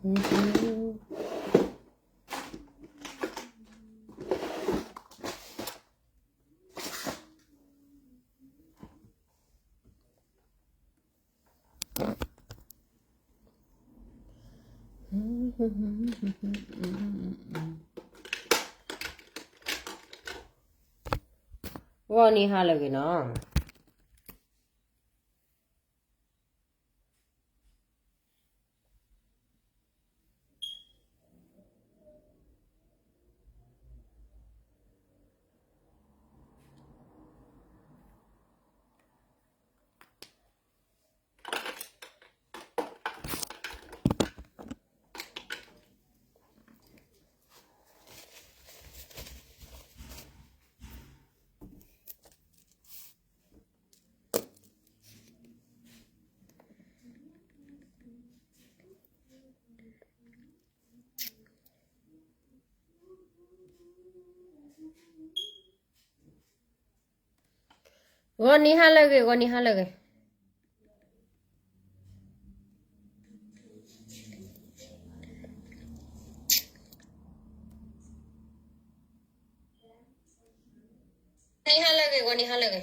ဂီၤနံၤဟါလၢအဂ့ၤနီၤ. ဂီၤနံၤဟါလၢအဂ့ၤ, ဂီၤနံၤဟါလၢအဂ့ၤ. နံၤဟါလၢအဂ့ၤ, ဂီၤနံၤဟါလၢအ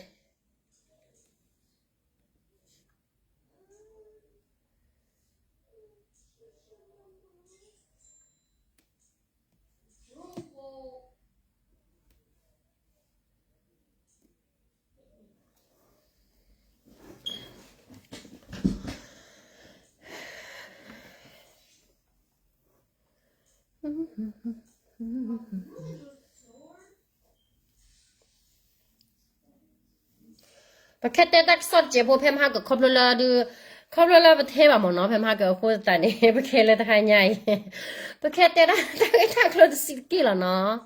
ဂ့ၤ. ပကတဲတၢ်ကစီၣ်တစဲးဖိ ဖဲမဟါကခီဖျိလၢဒုး, ခီဖျိလၢပထဲဘၣ်မ့ၢ်နီၤ, ဖဲမဟါကအဃိသတးန့ၣ် ပကဟဲလၢတဟါညါအံၤ, ပကတဲဒၣ်တၢ်ဂ့ၢ်တၢ်ကျိၤတဆံးတက့ၢ်လီၤနီၤ.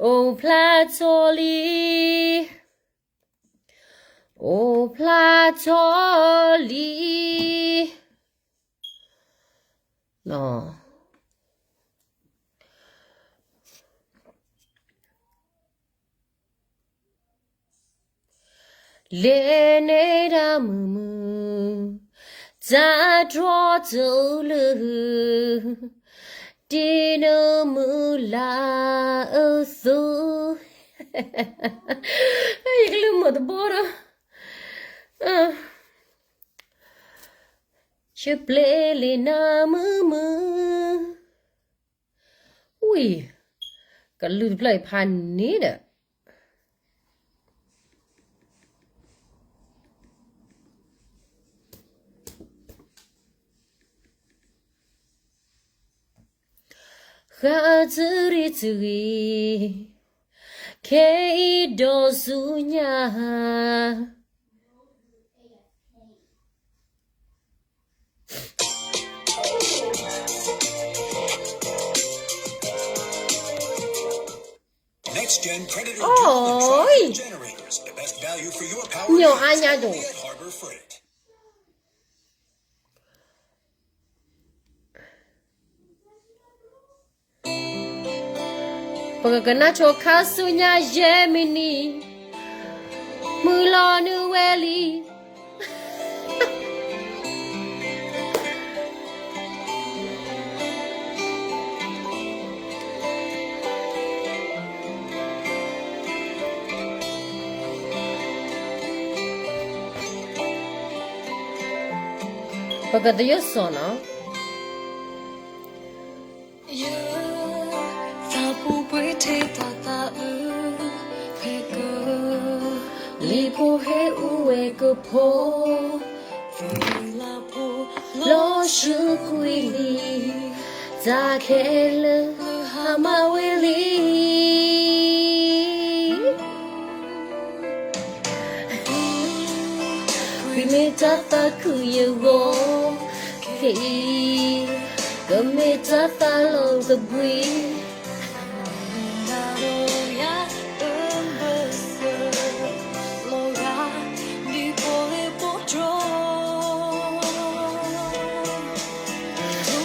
အိၣ်ဖျါထီၣ်လံ, အိၣ်ဖျါထီၣ်လံ. လဲၤန့ၢ်တၢ်မုာ်မုာ်, တၢ်တြီတအိၣ်လၢ, ဒ်နမုၢ်လၢ်အသိး, ယကလုၢ်မုာ်တဘိဒီး, ယပျဲလံနၤမုာ်မုာ်, ဝံၤ, ကလုၢ်တဖျၢၣ်အံၤဖးန့ၣ်ဒီး ဃၣ်သုရံသုဂံၢ်, ခဲအံၤဒီးဆူညါ, အိၣ်, ညီအါညါဒိၣ်. ပကကနၣ်ဆိခါဆူညါယဲၢ်မံးနံး, မုၢ်လီၤနုာ်ဝဲလံ. ပကသယိၣ်စီၤနီၤ. ယသးပူၤပှ့ၤထဲသးသးအုး, ဖဲက, လံာ်ဖိဟဲအူဝဲကဖိ, သ့ၣ်လးဖိလီၤဆူကွံာ်လံ, တၢ်ခဲလၢာ်ဟါမၢ်ဝဲလံ. ကွံာ်မ့ၢ်တၢ်သးခုယဂီၢ်, ခဲအံၤ, ကမ့ၢ်တၢ်သးလီၤသဘှံး,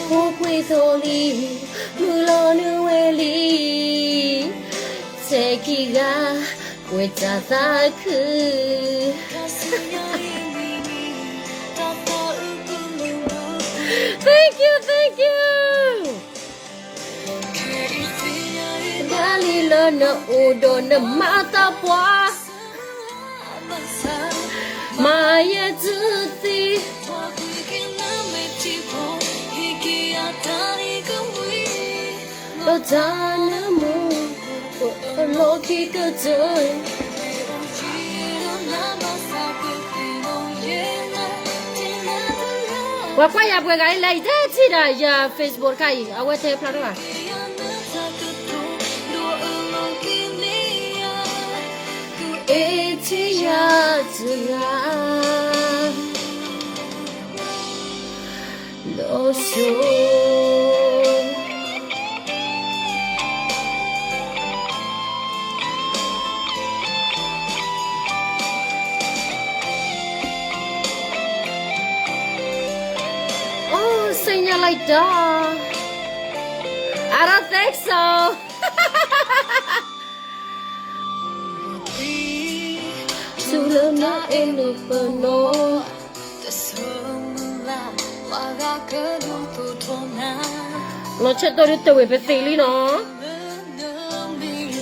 ဖိပှ့ၤထီၣ်လံ, မုၢ်လီၤနုာ်ဝဲလံ, ထဲခံဂၤ, ကွဲးတၢ်သးခု တၢ်သးအုးကလုၢ်မုာ်, Thank you, thank you. ဒၣ်လံလၢနအိၣ်ဒီးနမၤသးပှၢ်, မၤယဲၢ်သုသ့, လီၤတၢ်နမူ, လီၢ်ခံကတၢၢ် ပှၤကွၢ်ယၤပှဲၤဂၤလၢယတဲထံၣ်ဒီးယ Facebook တခါအံၤ အဝဲတဲဖျါထီၣ်ဘၣ်, အ့ၣ်ထံယၤတဂၤ လီၤစိၤ အိၣ် စံၣ်ညီၣ်လီၤတၢ်, I don't think so. ဆူလၢနအဲၣ်နုာ်ပနီၣ်, လီၤဆဲးတီဒုတဝ့ၢ်ပသ့လံနီၤ.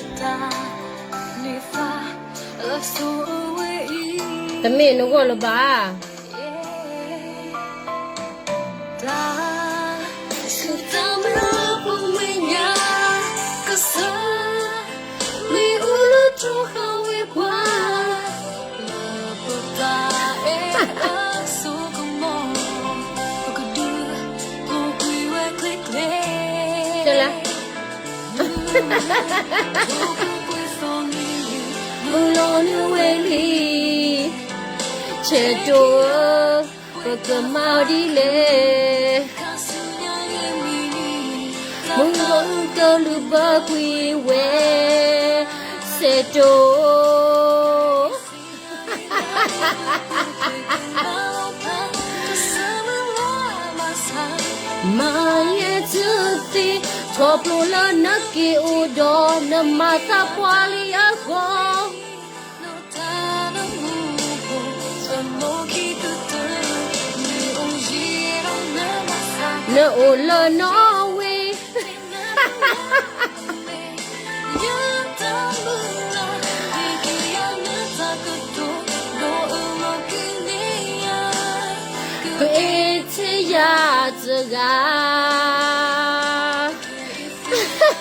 တမ့ၢ်နဂီၢ်လၢၤဘၣ်. မုၢ်လီၤနုာ်ဝဲလံ, ဆဲးတိၢ်ဧၢ, ပကမၤဒ်လဲၣ်, မုၢ်လီၤကလုၢ်ဘၢကွံာ်ဝဲ, ဆဲးတိၢ် မၤယဲၢ်သုသ့, ခီဖျိလၢနက့ၤအိၣ်ဒီးနမၤသးပှၢ်လံအဃိ, နအိၣ်လၢနီၣ်ဝ့ၣ် ကအဲၣ်ထံယၤတဂၤ,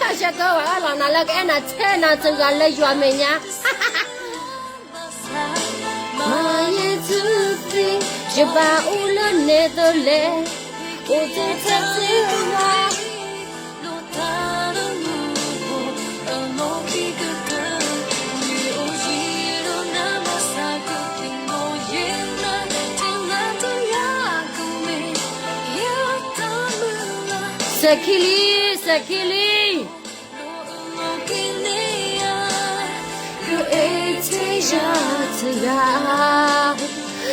ဆၢကဝဲလီၤနၤလၢကအဲၣ်နၤထဲနၤတဂၤလၢယွၤမဲာ်ညါ, မၤယဲၢ်သုသ့, ယဘၣ်အိၣ်လၢနဲတလဲၣ်, အိၣ်ထဲထဲသ့ဝါ စဲးခံလံ, စဲးခံလံ, ကအဲၣ်ထံယၤတဂၤ, လီၤစိၤ တၢ်ဒဲးဘးနီၢ်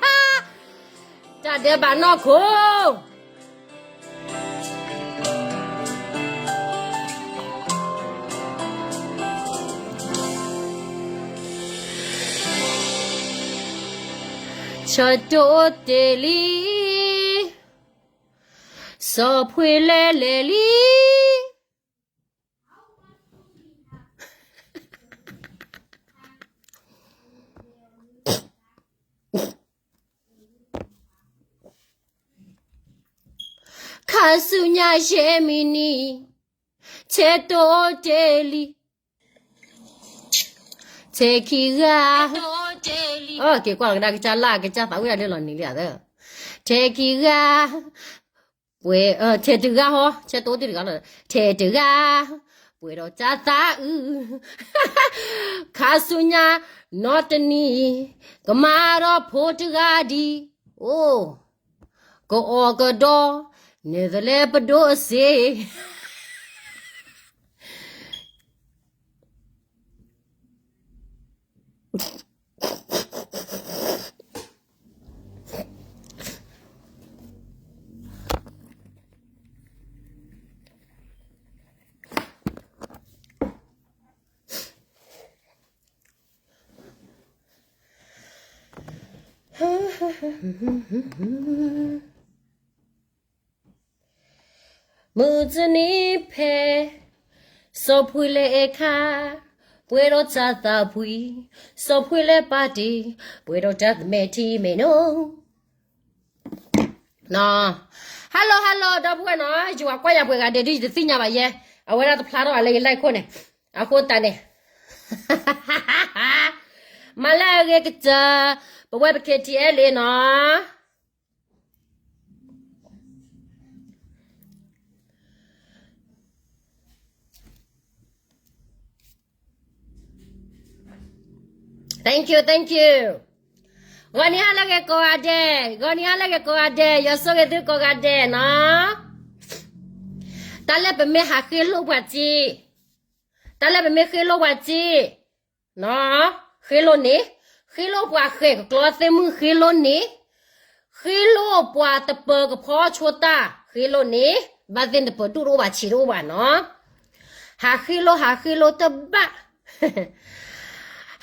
ခိၣ်, ဆၢတိၢ်တ့ၢ်လံ, စီၤဖှ့လဲလဲၣ်လံ ခါဆူညါယဲၢ်မံးနံး, ဆၢတိၢ်တ့ၢ်လံ, ထဲခံဂၤ, က့ၤကွၢ်လီၤကဒါကစၢ်လၢ်ကစၢ်သးဝံၣ်ဒၣ်န့ၣ်လီၤနံၤလံဧါ, ထဲခံဂၤ, ပှဲၤ, ထဲတဂၤဟီ, ဆၢတိၢ်တ့ၢ်တဂၤလီၤ, ထဲတဂၤ, ပှဲၤဒီးတၢ်သးအုး, ခါဆူညါ, နီၢ်တနံၤ, ကမၤဒီးဖိတဂၤဒံး, အိၣ်, ကအီၣ်ကဒီး, နဲၣ်သလဲပဒိၣ်အစ့ တၢ်ဒဲးဘးနီၢ်ခိၣ်, မုၢ်တနံၤဖဲ စီၤဖှံလဲၤအဲၣ်ခါ, ပှဲၤဒီးတၢ်သးဖှံ, စီၤဖှံလဲၤပာ်တ့ၢ်, ပှဲၤဒီးတၢ်မဲာ်ထံမဲာ်နိ. Hello hello ဒီပုၢ်ဝဲၢ်နီၤ, ယွၤကွၢ်ယၤပှဲၤဂၤဒဲးဒ်ယတသ့ၣ်ညါဘၣ်ယဲ, အဝဲဒၣ်တဖျါထီၣ်အလၢယ live ခိၣ်န့ၣ်, အဃိသတးန့ၣ် မၤလၢအဂ့ၤကတၢၢ်, ပဝဲပ K T L A နီၤ. Thank you, thank you. ဂီၤနံၤဟါလၢအဂ့ၤကိးဂၤဒဲး, ဂီၤနံၤဟါလၢအဂ့ၤကိးဂၤဒဲး, ယွၤဆိၣ်ဂ့ၤသုကိးဂၤဒဲးနီၤ. တၢ်လၢပမ့ၢ်ဟးဃ့လိၢ်ပှၤစ့, တၢ်လၢပမ့ၢ်ဃ့လိၢ်ပှၤစ့, ဃ့လိၢ်န့ၣ်, ဃ့လိၢ်ပှၤဃဲၤကျိသ့ၣ်မုၣ်ဃ့လိၢ်န့ၣ်, ဃ့လိၢ်ပှၤတပၢၤကဖီဆိတၢ်ဃ့လိၢ်န့ၣ်, ဘၣ်သ့ၣ်နတပၢၤဒိၣ်တအိၣ်ဘၣ်ဆံးတအိၣ်ဘၣ်နီၤ. ဟးဃ့လိၢ် ဟးဃ့လိၢ်တဘၣ်,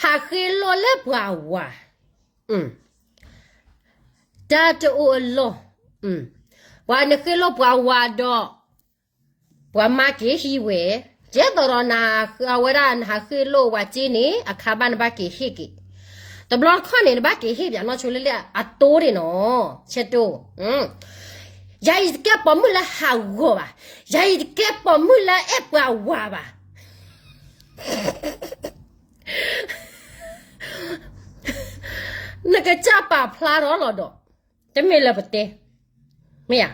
ဟးဃ့လိၢ်လၢပှၤဝၤ, တၢ်တအိၣ်အလီၢ်, ပှၤနဃ့လိၢ်ပှၤဝၤဒီး ပှၤမါက့ၤဟံးဝဲ, ကဲသိးဒီးနဟးဃ့, အဝဲဒၣ်နဟးဃ့လိၢ်ဝၤစ့န့ၣ် အခါဘၣ်နဘၣ်က့ၤဟ့ၣ်က့ၤ, တဘျီတခီၣ်န့ၣ် နဘၣ်က့ၤဟ့ၣ်ပျးနီၢ်ဆိလၢလၢအတိၢ်ဒံးနီၤ, ဆဲးတိၢ်, ယၤအံၤတကဲပိာ်မုၣ်လၢဟးဂီၤဘၣ်, ယၤအံၤတကဲပိာ်မုၣ်လၢအဲၣ်ပှၤဝၤဘၣ်. နကစၢ်ပာ်ဖျါထီၣ်လီၤဒီး, တမ့ၢ်လၢပတဲ, မ့ၢ်ဧါ,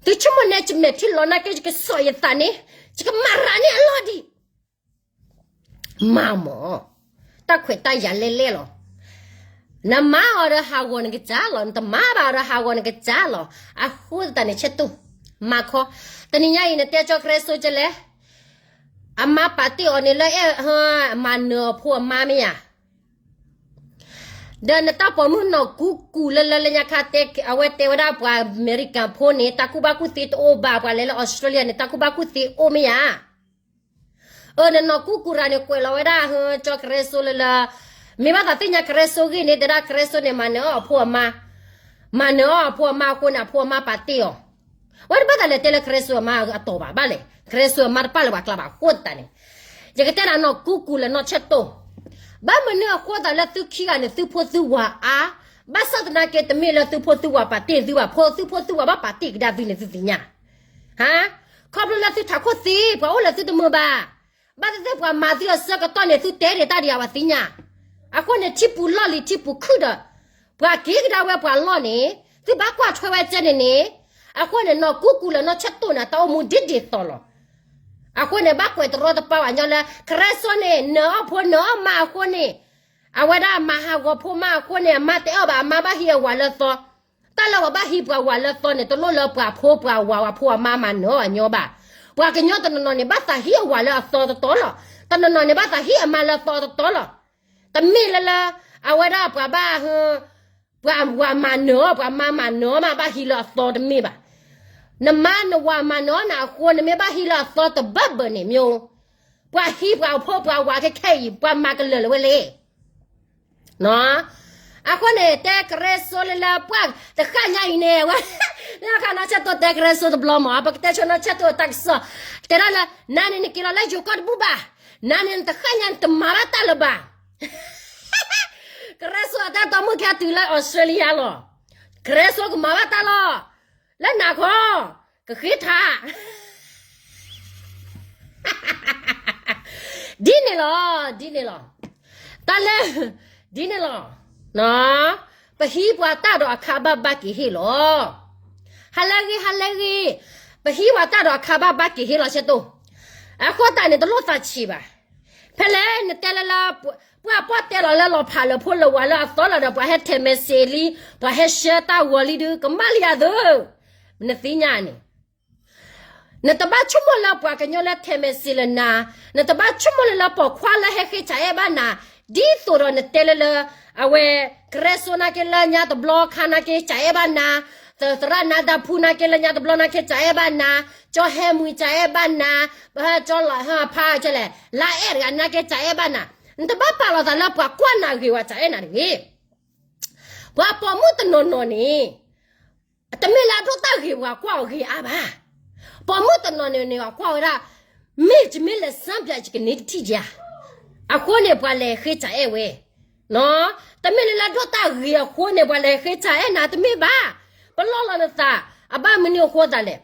သုဆိကမိၣ်န့ၣ် ယမဲာ်ထံလီၤနာ်က့ ယကစီၣ်ယသးန့ၣ်, ယကမၤရၤန့ၢ်အလီၢ်ဒံး, မၤမၢ်, တၢ်ခွဲးတၢ်ယာ်လဲၣ်လဲၣ်လီၤ. နမၤအီၤဒီးဟးဂီၤနကစၢ်လီၤ, နတမၤဘၣ်အီၤဒီးဟးဂီၤနကစၢ်လီၤ. အဃိသတးန့ၣ် ဆဲးတိၢ်, မၤခီ, တနံၤညါအံၤနတဲကၠီကရဲစိကလဲၣ်, အမါပာ်တ့ၢ်အီၤန့ၣ်လၢအဲၣ်, မၤနၢၤအဖိအမါမ့ၢ်ဧါ. ဒီးနတၢ်ပိာ်မုၣ်နီၢ်ကူကူလၢလၢလၢညါခါတဲ, အဝဲတဲဝဲဒၣ်ပှၤအမဲရကၤဖိန့ၣ် တၢ်ကူၣ်ဘၣ်ကူၣ်သ့တအိၣ်ဘၣ်, ပှၤလဲၤလၢအီစထြ့လယါန့ၣ် တၢ်ကူၣ်ဘၣ်ကူၣ်သ့အိၣ်မ့ၢ်ဧါ. အၢ နနီၢ်ကူကူရၤန့ၣ် ကွဲးလီၤဝဲဒၣ် ကၠီကရဲစိလၢလၢ, မ့ၢ်ဘၣ်သးသ့ၣ်ညါကရဲစိဂ့ၢ်န့ၣ် တဲဒၣ်ကရဲစိန့ၣ် မၤနၢၤအီၤအဖိအမါ, မၤနၢၤအီၤအဖိအမါအဃိန့ၣ် အဖိအမါပာ်တ့ၢ်အီၤ. ဝဲတဘၣ်သးလဲၤတဲလၢကရဲစိအမါအတီၤဘၣ်, ဘၣ်လဲၣ်, ကရဲစိအမါတပာ်လၢပှၤကျါဘၣ်အဃိသတးန့ၣ်, ယကတဲနၤနီၢ်ကူကူလၢနီၢ်ဆဲးတိၢ်, ဘၣ်မနုၤအဃိသးလၢသုခံဂၤန့ၣ် သုဖိသုဝၤအါ, ဘၣ်ဆၣ်သနာ်က့ တမ့ၢ်လၢသုဖိသုဝၤပာ်တ့ၢ်သုဘၣ်, ဖိသုဖိသုဝၤဘၣ်ပာ်တ့ၢ်ကဒါသုန့ၣ်သုသ့ၣ်ညါ. ဟါ, ခီဖျိလၢသုထးခိၣ်သ့ ပှၤအိၣ်လၢသုတမုာ်ဘၣ်. ဘၣ်သ့ၣ်သ့ၣ်ပှၤမၤသုအဆၢကတီၢ်န့ၣ် သုတဲဒံးတၢ်ဒံးအဝဲသ့ၣ်ညါ. အဃိန့ၣ် ထံပူၤလီၢ်လံၤထံပူၤခုၣ်ဒီး, ပှၤက့ၤကဒါဝဲပှၤလီၢ်န့ၣ် သုဘၣ်ကွၢ်ထွဲဝဲကဲန့ၣ်န့ၣ်, အဃိန့ၣ် နီၢ်ကူကူလၢနီၢ်ဆဲးတိၢ်န့ၣ် တၢ်အိၣ်မူဒ်ဒ်သိးလီၤ. အဃိန့ၣ် ဘၣ်ကွဲးတရီတပါပှၤညီလၢ ကရဲစိန့ၣ် နၢၤအီၣ်ဖိနၢၤအီၣ်မါအဃိန့ၣ်, အဝဲဒၣ်မၤဟးဂီၤဖိမါအဃိန့ၣ် အမါတအဲၣ်အီၤဘၣ်, အမါဘၣ်ဟံးအဝၤလၢအသီ. တၢ်လၢပှၤဘၣ်ဟံးပှၤဝၤလၢအသီန့ၣ် တလိၣ်လၢပှၤဖိပှၤဝၤ ပှၤဖိအမါမၤနၢၤအီၣ်အညီဘၣ်. ပှၤကညီတနီၤနီၤန့ၣ် ဘၣ်သးဟံးအဝၤလၢအသီတတီၤလီၤ. တနီၤနီၤန့ၣ် ဘၣ်သးဟံးအမါလၢအသီတတီၤလီၤ. တမ့ၢ်လၢလၢ အဝဲဒၣ်ပှၤဘၣ် ပှၤဝၤမၤနၢၤအီၣ် ပှၤမါမၤနၢၤအီၣ်မး ဘၣ်ဟံးလၢအသီတမ့ၢ်ဘၣ်. နမါနဝၤမၤနၢၤအီၣ်နၤအဃိ နမ့ၢ်ဘၣ်ဟံးလၢအသီတဘၢၣ်ဘၢၣ်န့ၣ် မ့ၢ်, ပှၤဟံးပှၤဖိပှၤဝၤခဲခဲအံၤ ပှၤမၤကလၢာ်လၢၤဝဲလဲၣ်. အဃိန့ၣ် တဲကရဲစိလၢလၢပှၢ်တဃၣ်ညါအံၤန့ၣ် ဝဲ, လၢအခါနီၢ်ဆဲးတိၢ်တဲကရဲစိတဘျီမး ပကတဲဆိနီၢ်ဆဲးတိၢ်တၢ်ကစီၣ်, တဲဒၣ်လၢ နၤန့ၣ်နက့ၤလီၤလၢယိၤကီၢ်တဘူၣ်ဘၣ်, နၤန့ၣ်နတဃၣ်ညါနတမၤဘၣ်တၢ်လၢၤဘၣ်. ကရဲစိအတၢ်တီမုၣ်ခဲတုၤလၢအီစထြ့လယါလီၤ. ကရဲစိကမၤဘၣ်တၢ်လီၤ. လၢနၤခီ, ကဃ့ထါ ဒ်န့ၣ်လီၤ, ဒ်န့ၣ်လီၤ. တၢ်လၢ, ဒ်န့ၣ်လီၤ. ပဟံးပှၤတၢ်ဒီးအခါဘၣ်ဘၣ်က့ၤဟ့ၣ်လီၤ. ဟါလၢဂ့ၤ ဟါလၢဂ့ၤ, ပဟံးပှၤတၢ်ဒီးအခါဘၣ်ဘၣ်က့ၤဟ့ၣ်လီၤဆဲးတိၢ်. အဃိသတးန့ၣ် တလိၣ်သးဆံးဘၣ်. ဖဲလဲၣ်နတဲလၢလၢ, ပှၤပှၢ်တဲလီၤလၢလီၤဖးလၢဖိလၢဝၤလၢအသီလီၤဒီး ပှၤဟဲထဲးmessageလံ, ပှၤဟဲshareတၢ်ဂီၤလံဒုး ကမၣ်လံယၤသု. နသ့ၣ်ညါန့ၣ် နတဘၣ်ဆိကမိၣ်လၢပှၤကညီလၢထဲးmessageလၢနၤ, နတဘၣ်ဆိကမိၣ်လၢလၢပိာ်ခွါလၢဟဲဃ့စးအဲၣ်ဘၣ်နၤ, ဒ်သိးဒီးနတဲလၢလၢ, အဝဲ, ကရဲစိနာ်က့လၢညါတဘျီခါနာ်က့စးအဲၣ်ဘၣ်နၤ, သရၣ်နါဒၢဖူနာ်က့လၢညါတဘျီနာ်က့စးအဲၣ်ဘၣ်နၤ, ကၠီဟဲမှံစးအဲၣ်ဘၣ်နၤ, ကၠီလီၤဟၢဖးကလဲၣ်, လါအဲၣ်တဂၤနာ်က့စးအဲၣ်ဘၣ်နၤ နတဘၣ်ပာ်လီၤသးလၢပှၤကွၢ်နၤဂ့ၤဝဲ ကအဲၣ်နၤတဂ့ၤ. ပှၤပိာ်မုၣ်တနီၤနီၤန့ၣ် တမ့ၢ်လၢအဒိၣ်တၢ်ဂ့ၤပှၤကွၢ်အီၤဂ့ၤအါဘၣ်. ပိာ်မုၣ်တနီၤနီၤန့ၣ် ပှၤကွၢ်ဝဲဒၣ် မ့ၢ်ယမ့ၢ်လဲၤစၢပၠးယကန့ၢ်တထံၣ်ဧါ. အဃိန့ၣ် ပှၤလဲၤဃ့ကအဲၣ်ဝဲ တမ့ၢ်လၢလၢဒိၣ်တၢ်ဂ့ၤအဃိန့ၣ် ပှၤလဲၤဃ့ကအဲၣ်နၤတမ့ၢ်ဘၣ်. ပလီၢ်လီၤနသး အဘၣ်မနုၤအဃိသးလဲၣ်.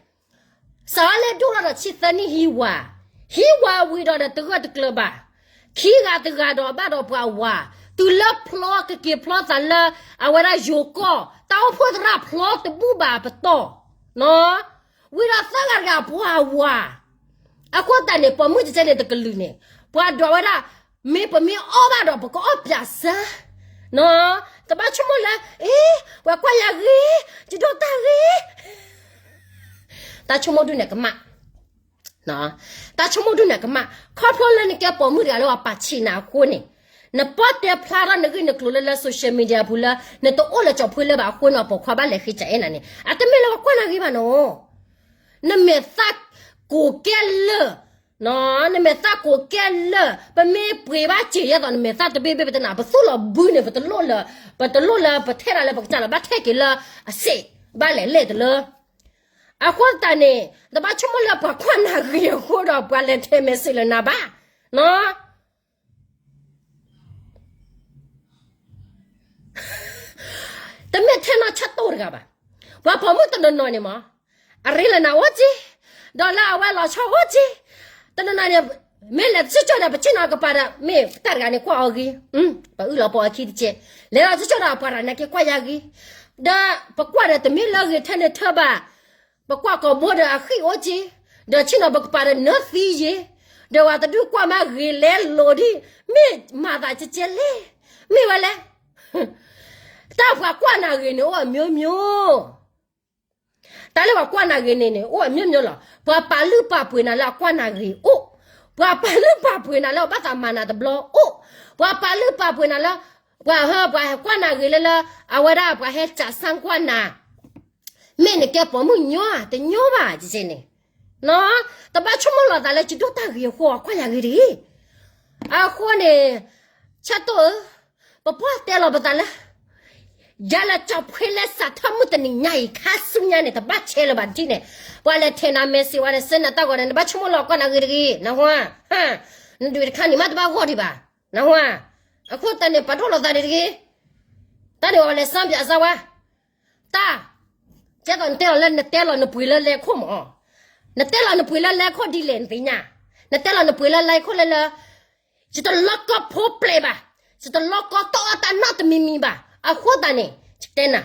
စးထီၣ်လၢဒိၣ်ထီၣ်ဒီးဆံသၢနံၣ်ဟံးဝၤ, ဟံးဝၤဝံၤဒီးဒီးတဂၢၢ်တကျၢၤဘၣ်, ခံဂၤတဂၤဒီးအဘၣ်ဒီးပှၤဝၤ, တုၤလၢဖျီကက့ၤဖျီသးလၢ အဝဲဒၣ်ယိၤကီၢ် တၢ်အိၣ်ဖှိၣ်သရၣ်ဖျီတဘူၣ်ဘၣ်ပတီၢ်, ဝံၤဒီးသၢဂၤတဂၤပှၤဝၤ, အဃိသတးန့ၣ် ပိာ်မုၣ်တကဲန့ၣ်တကလုာ်န့ၣ် ပှၤဒွးဝဲဒၣ် မ့ၢ်ပမ့ၢ်အီၣ်ဘၣ်ဒီးပကအီၣ်ပၠးစၢ်, တဘၣ်ဆိကမိၣ်လၢ အ့ ပှၤကွၢ်ယၤဂ့ၤ, ယဒိၣ်တၢ်ဂ့ၤ, တၢ်ဆိကမိၣ်ဒုးန့ၣ်ကမၣ်, တၢ်ဆိကမိၣ်ဒုးန့ၣ်ကမၣ်, ခီဖျိလၢနကဲပိာ်မုၣ်တဂၤလၢပှၤပာ်ဆံးနၤအဃိန့ၣ်, နပီၢ်တဲဖျါထီၣ်နဂ့ၢ်နကျိၤလၢလၢ social media ပူၤလၢ နတအိၣ်လၢကၠီၤဖှ့လၢဘၣ်အဃိန့ၣ် ပိာ်ခွါဘၣ်လဲၤဃ့ကအဲၣ်နၤန့ၣ် အတမ့ၢ်လၢပှၤကွၢ်နၤဂ့ၤဘၣ်နီၤ, နမဲာ်သၣ်ကိးကဲလၢာ် နမဲာ်သၣ်ကိးကဲလၢာ်, ပမ့ၢ်ပှ့ၤဘၣ်စ့ၢ်ယဲသိး နမဲာ်သၣ်တဘ့ၣ်ဘ့ၣ် ပတနၢ် ပသူၣ်လီၤဘုန့ၣ် ပတလိၣ်လၢ ပတလိၣ်လၢပထဲဒၣ်လၢပကစၢ်လီၤ ဘၣ်ထဲက့ၤလၢအစ့ၣ် ဘၣ်လဲၤလဲၣ်တလၢ, အဃိသတးန့ၣ် တဘၣ်ဆိကမိၣ်လၢပှၤကွၢ်နၤဂ့ၤအဃိဒီး ပှၤလဲၤထဲမဲာ်စ့ၣ်လၢနၤဘၣ်, တမ့ၢ်ထဲနီၢ်ဆၢတိၢ်တဂၤဘၣ်. ပှၤပိာ်မုၣ်တနီၤနီၤန့ၣ်မး အရ့လၢနၤအိၣ်က့, ဒီးလၢအဝဲလီၤဆီအိၣ်က့, တနီၤနီၤန့ၣ် မ့ၢ်လဲၤတကၠိၣ်ကၠိၣ်ဒီး ပဆ့ၣ်နီၤကပၤဒီး မ့ၢ်တၢ်တဂၤန့ၣ်ကွၢ်အီၤဂ့ၤ, ပအုၣ်လီၤပိာ်အခံတက့ၢ်, လဲၤလီၤတကၠိၣ်ကၠိၣ်ဒီးပှၤရၤနာ်က့ကွၢ်ယၤဂ့ၤ, ဒီးပကွၢ်ဒီးတမ့ၢ်လၢဂ့ၤထဲန့ၣ်ထၢဘၣ်, ပကွၢ်ကိာ်ဘိဒီးအဃံၣ်အိၣ်က့, ဒီးဆ့ၣ်နီၤပကပၤဒီးနၢသံယ့, ဒီးဝဲတဒူၣ်ကွၢ်မးဂ့ၤလဲလိာ်ဒ်, မ့ၢ်မၤသးကဲကဲလဲၣ်, မ့ၢ်ဝဲလဲၣ် တၢ်ပှၤကွၢ်နၤဂ့ၤန့ၣ်အိၣ်အမျိုးမျိုး, တၢ်လၢပှၤကွၢ်နၤဂ့ၤန့ၣ်န့ၣ် အိၣ်အမျိုးမျိုးလီၤ. ပှၤပာ်လုၢ်ပာ်ပှ့ၤနၤလၢအကွၢ်နၤဂ့ၤအိၣ်, ပှၤပာ်လုၢ်ပာ်ပှ့ၤနၤလၢအဘၣ်သးမၤနၤတဘျီအိၣ်, ပှၤပာ်လုၢ်ပာ်ပှ့ၤနၤလၢ ပှၤဟၢ ပှၤဟဲကွၢ်နၤဂ့ၤလၢလၢ အဝဲဒၣ်ပှၤဟဲစးစၢကွၢ်နၤ မ့ၢ်နကဲပိာ်မုၣ်ညီဧါ တညီဘၣ် ကဲန့ၣ်, တဘၣ်ဆိကမိၣ်လီၤသးလၢယဒိၣ်တၢ်ဂ့ၤအဃိ ကွၢ်ယၤဂ့ၤတဂ့ၤ. အဃိန့ၣ် ဆၢတိၢ်ဧၢ, ပပှၢ်တဲလီၤပသးလၢ ယၤလၢကၠီဖှ့လၢစးထီၣ်မုၢ်တနံၤညါအံၤ ခါဆူညါန့ၣ် တဘၣ်ဆဲးလၢၤဘၣ်ထံၣ်န့ၣ်, ပှၤလဲၤထဲနၤ message ဝဲန့ၣ် ဆၢနၤတၢ်ဂီၤန့ၣ် နဘၣ်ဆိကမိၣ်လီၤကွၢ်နၤဂ့ၤတဂ့ၤ နဟါ, နဒွးတခါန့ၣ်မးတဘၣ်ဂီၢ်ဒံးဘၣ်, နဟါ, အဃိသတးန့ၣ် ပာ်ဒိၣ်လီၤသးန့ၣ်တဂ့ၤ တၢ်န့ၣ်အီၤလဲၤစၢပၠးစၢဝဲ, တၢ်, ကဲသိးနတဲလီၤလၢနတဲလီၤနပှ့ၤလၢလဲခိၣ်မး, နတဲလီၤနပှ့ၤလၢလဲခိၣ်ဒ်လဲၣ်နသ့ၣ်ညါ, နတဲလီၤနပှ့ၤလၢလဲခိၣ်လၢလၢ, ယတလီၢ်ကီၢ်ဖိပျဲၢ်ဘၣ်, ယတလီၢ်ကီၢ်တၢ်အီၣ်တၢ်နီတမံၤမံၤဘၣ်, အဃိသတးန့ၣ် ယတဲနၤ,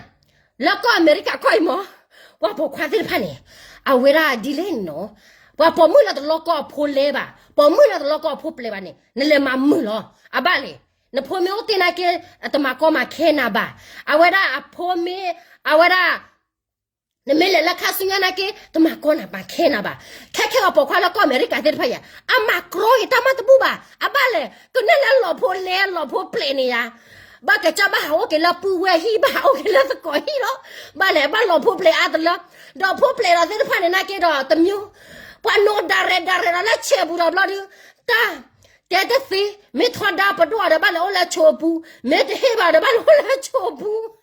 လၢကီၢ်အမဲရကၤကီၢ်အံၤမး, ပှၤပိာ်ခွါသ့ၣ်တဖၣ်န့ၣ်, အဝဲဒၣ်ဒ်လဲၣ်န့ၣ်နီၤ, ပှၤပိာ်မုၣ်လၢတလီၢ်ကီၢ်အဖိလဲဘၣ်, ပိာ်မုၣ်လၢတလီၢ်ကီၢ်အဖိပျဲၢ်ဘၣ်န့ၣ် နလဲၤမၤမုာ်လီၤ, အဘၣ်လဲၣ်, နဖိမ့ၢ်အိၣ်တ့ၢ်နာ်က့ အတမၤကီမၤခဲနၤဘၣ်, အဝဲဒၣ်အဖိမ့ၢ်, အဝဲဒၣ် နမ့ၢ်လဲၤလၢခါဆူညါနာ်က့ တမၤကီနၤမၤခဲနၤဘၣ်, ခဲခဲအံၤပိာ်ခွါလၢကီၢ်အမဲရကၤသ့ၣ်တဖၣ်ယၤ, အမၤကြီက့ၤတၢ်မးတဘူၣ်ဘၣ်, အဘၣ်လဲၣ်, ကနၣ်လၢလီၤဖိလဲလီၤဖိပျဲၢ်န့ၣ်ယၤ, ဘၣ်ကစၢ်ဘၣ်ဟးအိၣ်က့ၤလၢပုၢ်ဝဲၢ်ဟံၣ် ဘၣ်ဟးအိၣ်က့ၤလၢသကိးဟံၣ်လီၤ, ဘၣ်လဲၣ် ဘၣ်လီၤဖိပျဲၢ်အါတလၢ, ဒီးဖိပျဲၢ်ဒီးသ့ၣ်တဖၣ်န့ၣ်နာ်က့ဒီးတမံၤ, ပှၤနိးဒၣ်ရဲၣ်ဒၣ်ရဲၣ်ဒီးလၢဆဲးပူၤဒီးဘျီဒုး, တၢ်, တဲတသ့, မ့ၢ်ထီဒါပဒိၣ်ဒီးဘၣ်လဲၤအိၣ်လၢဆိးပူၤ, မ့ၢ်တဟ့ၣ်ဘၣ်ဒီးဘၣ်လဲၤအိၣ်လၢဆိးပူၤ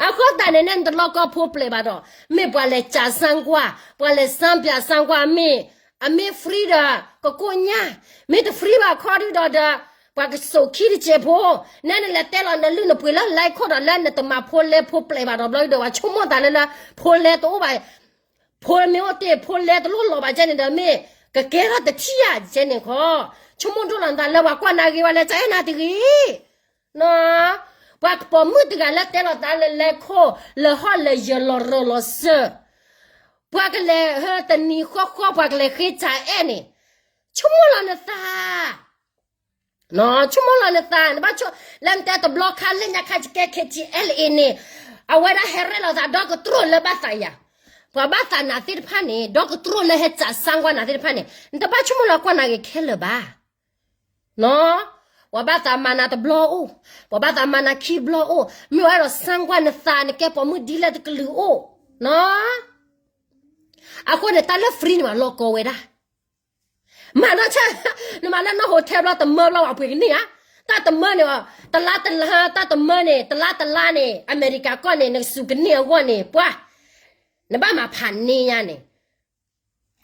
အဃိသတးန့ၣ်န့ၣ် နတလီၢ်ကီၢ်ဖိပျဲၢ်ဘၣ်ဒီး, မ့ၢ်ပှၤလဲၤစးစၢကွၢ်, ပှၤလဲၤစၢပၠးစၢကွၢ်မ့ၢ်, အမ့ၢ် free ဒီးကကိၣ်ညါ, မ့ၢ်တ free ဘၣ်ခီဒုဒီးဒီး, ပှၤကစိာ်ခံတစဲးဖိ, နဲနလဲၤတဲလီၤနလုၢ်နပှ့ၤလၢလဲခိၣ်ဒီးလၢနတမၤဖိလဲဖိပျဲၢ်ဘၣ်ဒီးဘျီဒီး ပှၤဆိကမိၣ်သးလၢလၢ, ဖိလဲတအိၣ်ဘၣ် ဖိမ့ၢ်အိၣ်တ့ၢ်ဖိလဲတလိၣ်လီၤဘၣ်ကဲန့ၣ်ဒီးမ့ၢ်, ကကဲထီၣ်တထံၣ်ယၤကဲန့ၣ်ခီ, ဆိကမိၣ်ဒိၣ်လီၤနသးလၢပှၤကွၢ်နၤဂ့ၤဝဲလဲၤကအဲၣ်နၤတဂ့ၤ, ပှၤပိာ်မုၣ်တဂၤလၢတဲလီၤသးလၢလဲခိၣ်, လၢဟီၣ်လၢယၢၤလီၤရၢၢ်လီၤစၢၤ, ပှၤကလဲၤဟၢတနံၤဃီဃီပှၤကလဲၤဃ့ကအဲၣ်န့ၣ်, ဆိကမိၣ်လီၤနသး ဆိကမိၣ်လီၤနသး နဘၣ်ဆိ, လၢနတဲတဘျီခါလၢညါခါယကဲ KTLA န့ၣ်, အဝဲဒၣ်ဟဲရဲၣ်လီၤသးဒီကတြိာ်လၢဘၣ်သးယၤ, ပှၤဘၣ်သးနၤသ့ၣ်တဖၣ်န့ၣ် ဒီကတြိာ်လၢဟဲစးစၢကွၢ်နၤသ့ၣ်တဖၣ်န့ၣ် နတဘၣ်ဆိကမိၣ်လၢကွၢ်နၤဂ့ၤခဲလၢာ်ဘၣ်, ပှၤဘၣ်သးမၤနၤတဘျီအိၣ်, ပှၤဘၣ်သးမၤနၤခံဘျီအိၣ်, မ့ၢ်ဝဲဒီးစၢကွၢ်နသးနကဲပိာ်မုၣ်ဒ်လဲၣ်တကလုာ်အိၣ်, အဃိန့ၣ် တၢ်လၢ free န့ၣ်မးလီၤကီဝဲဒၣ် မၤနီၢ်ဆၢ, နမၤလၢနီၢ် hotel ဘျီတမၢဘျီ ပှၤပှ့ၤကန့ၢ်ဧါ, တၢ်တမၢန့ၣ်, တလါတလါ, တၢ်တမၢန့ၣ် တလါတလါန့ၣ် အမဲရကၤကီၢ်န့ၣ် နကစူၤကန့ၢ်အဂီၢ်န့ၣ် ပှၤ, နဘၣ်မၤဖးန့ၢ်ညါန့ၣ်,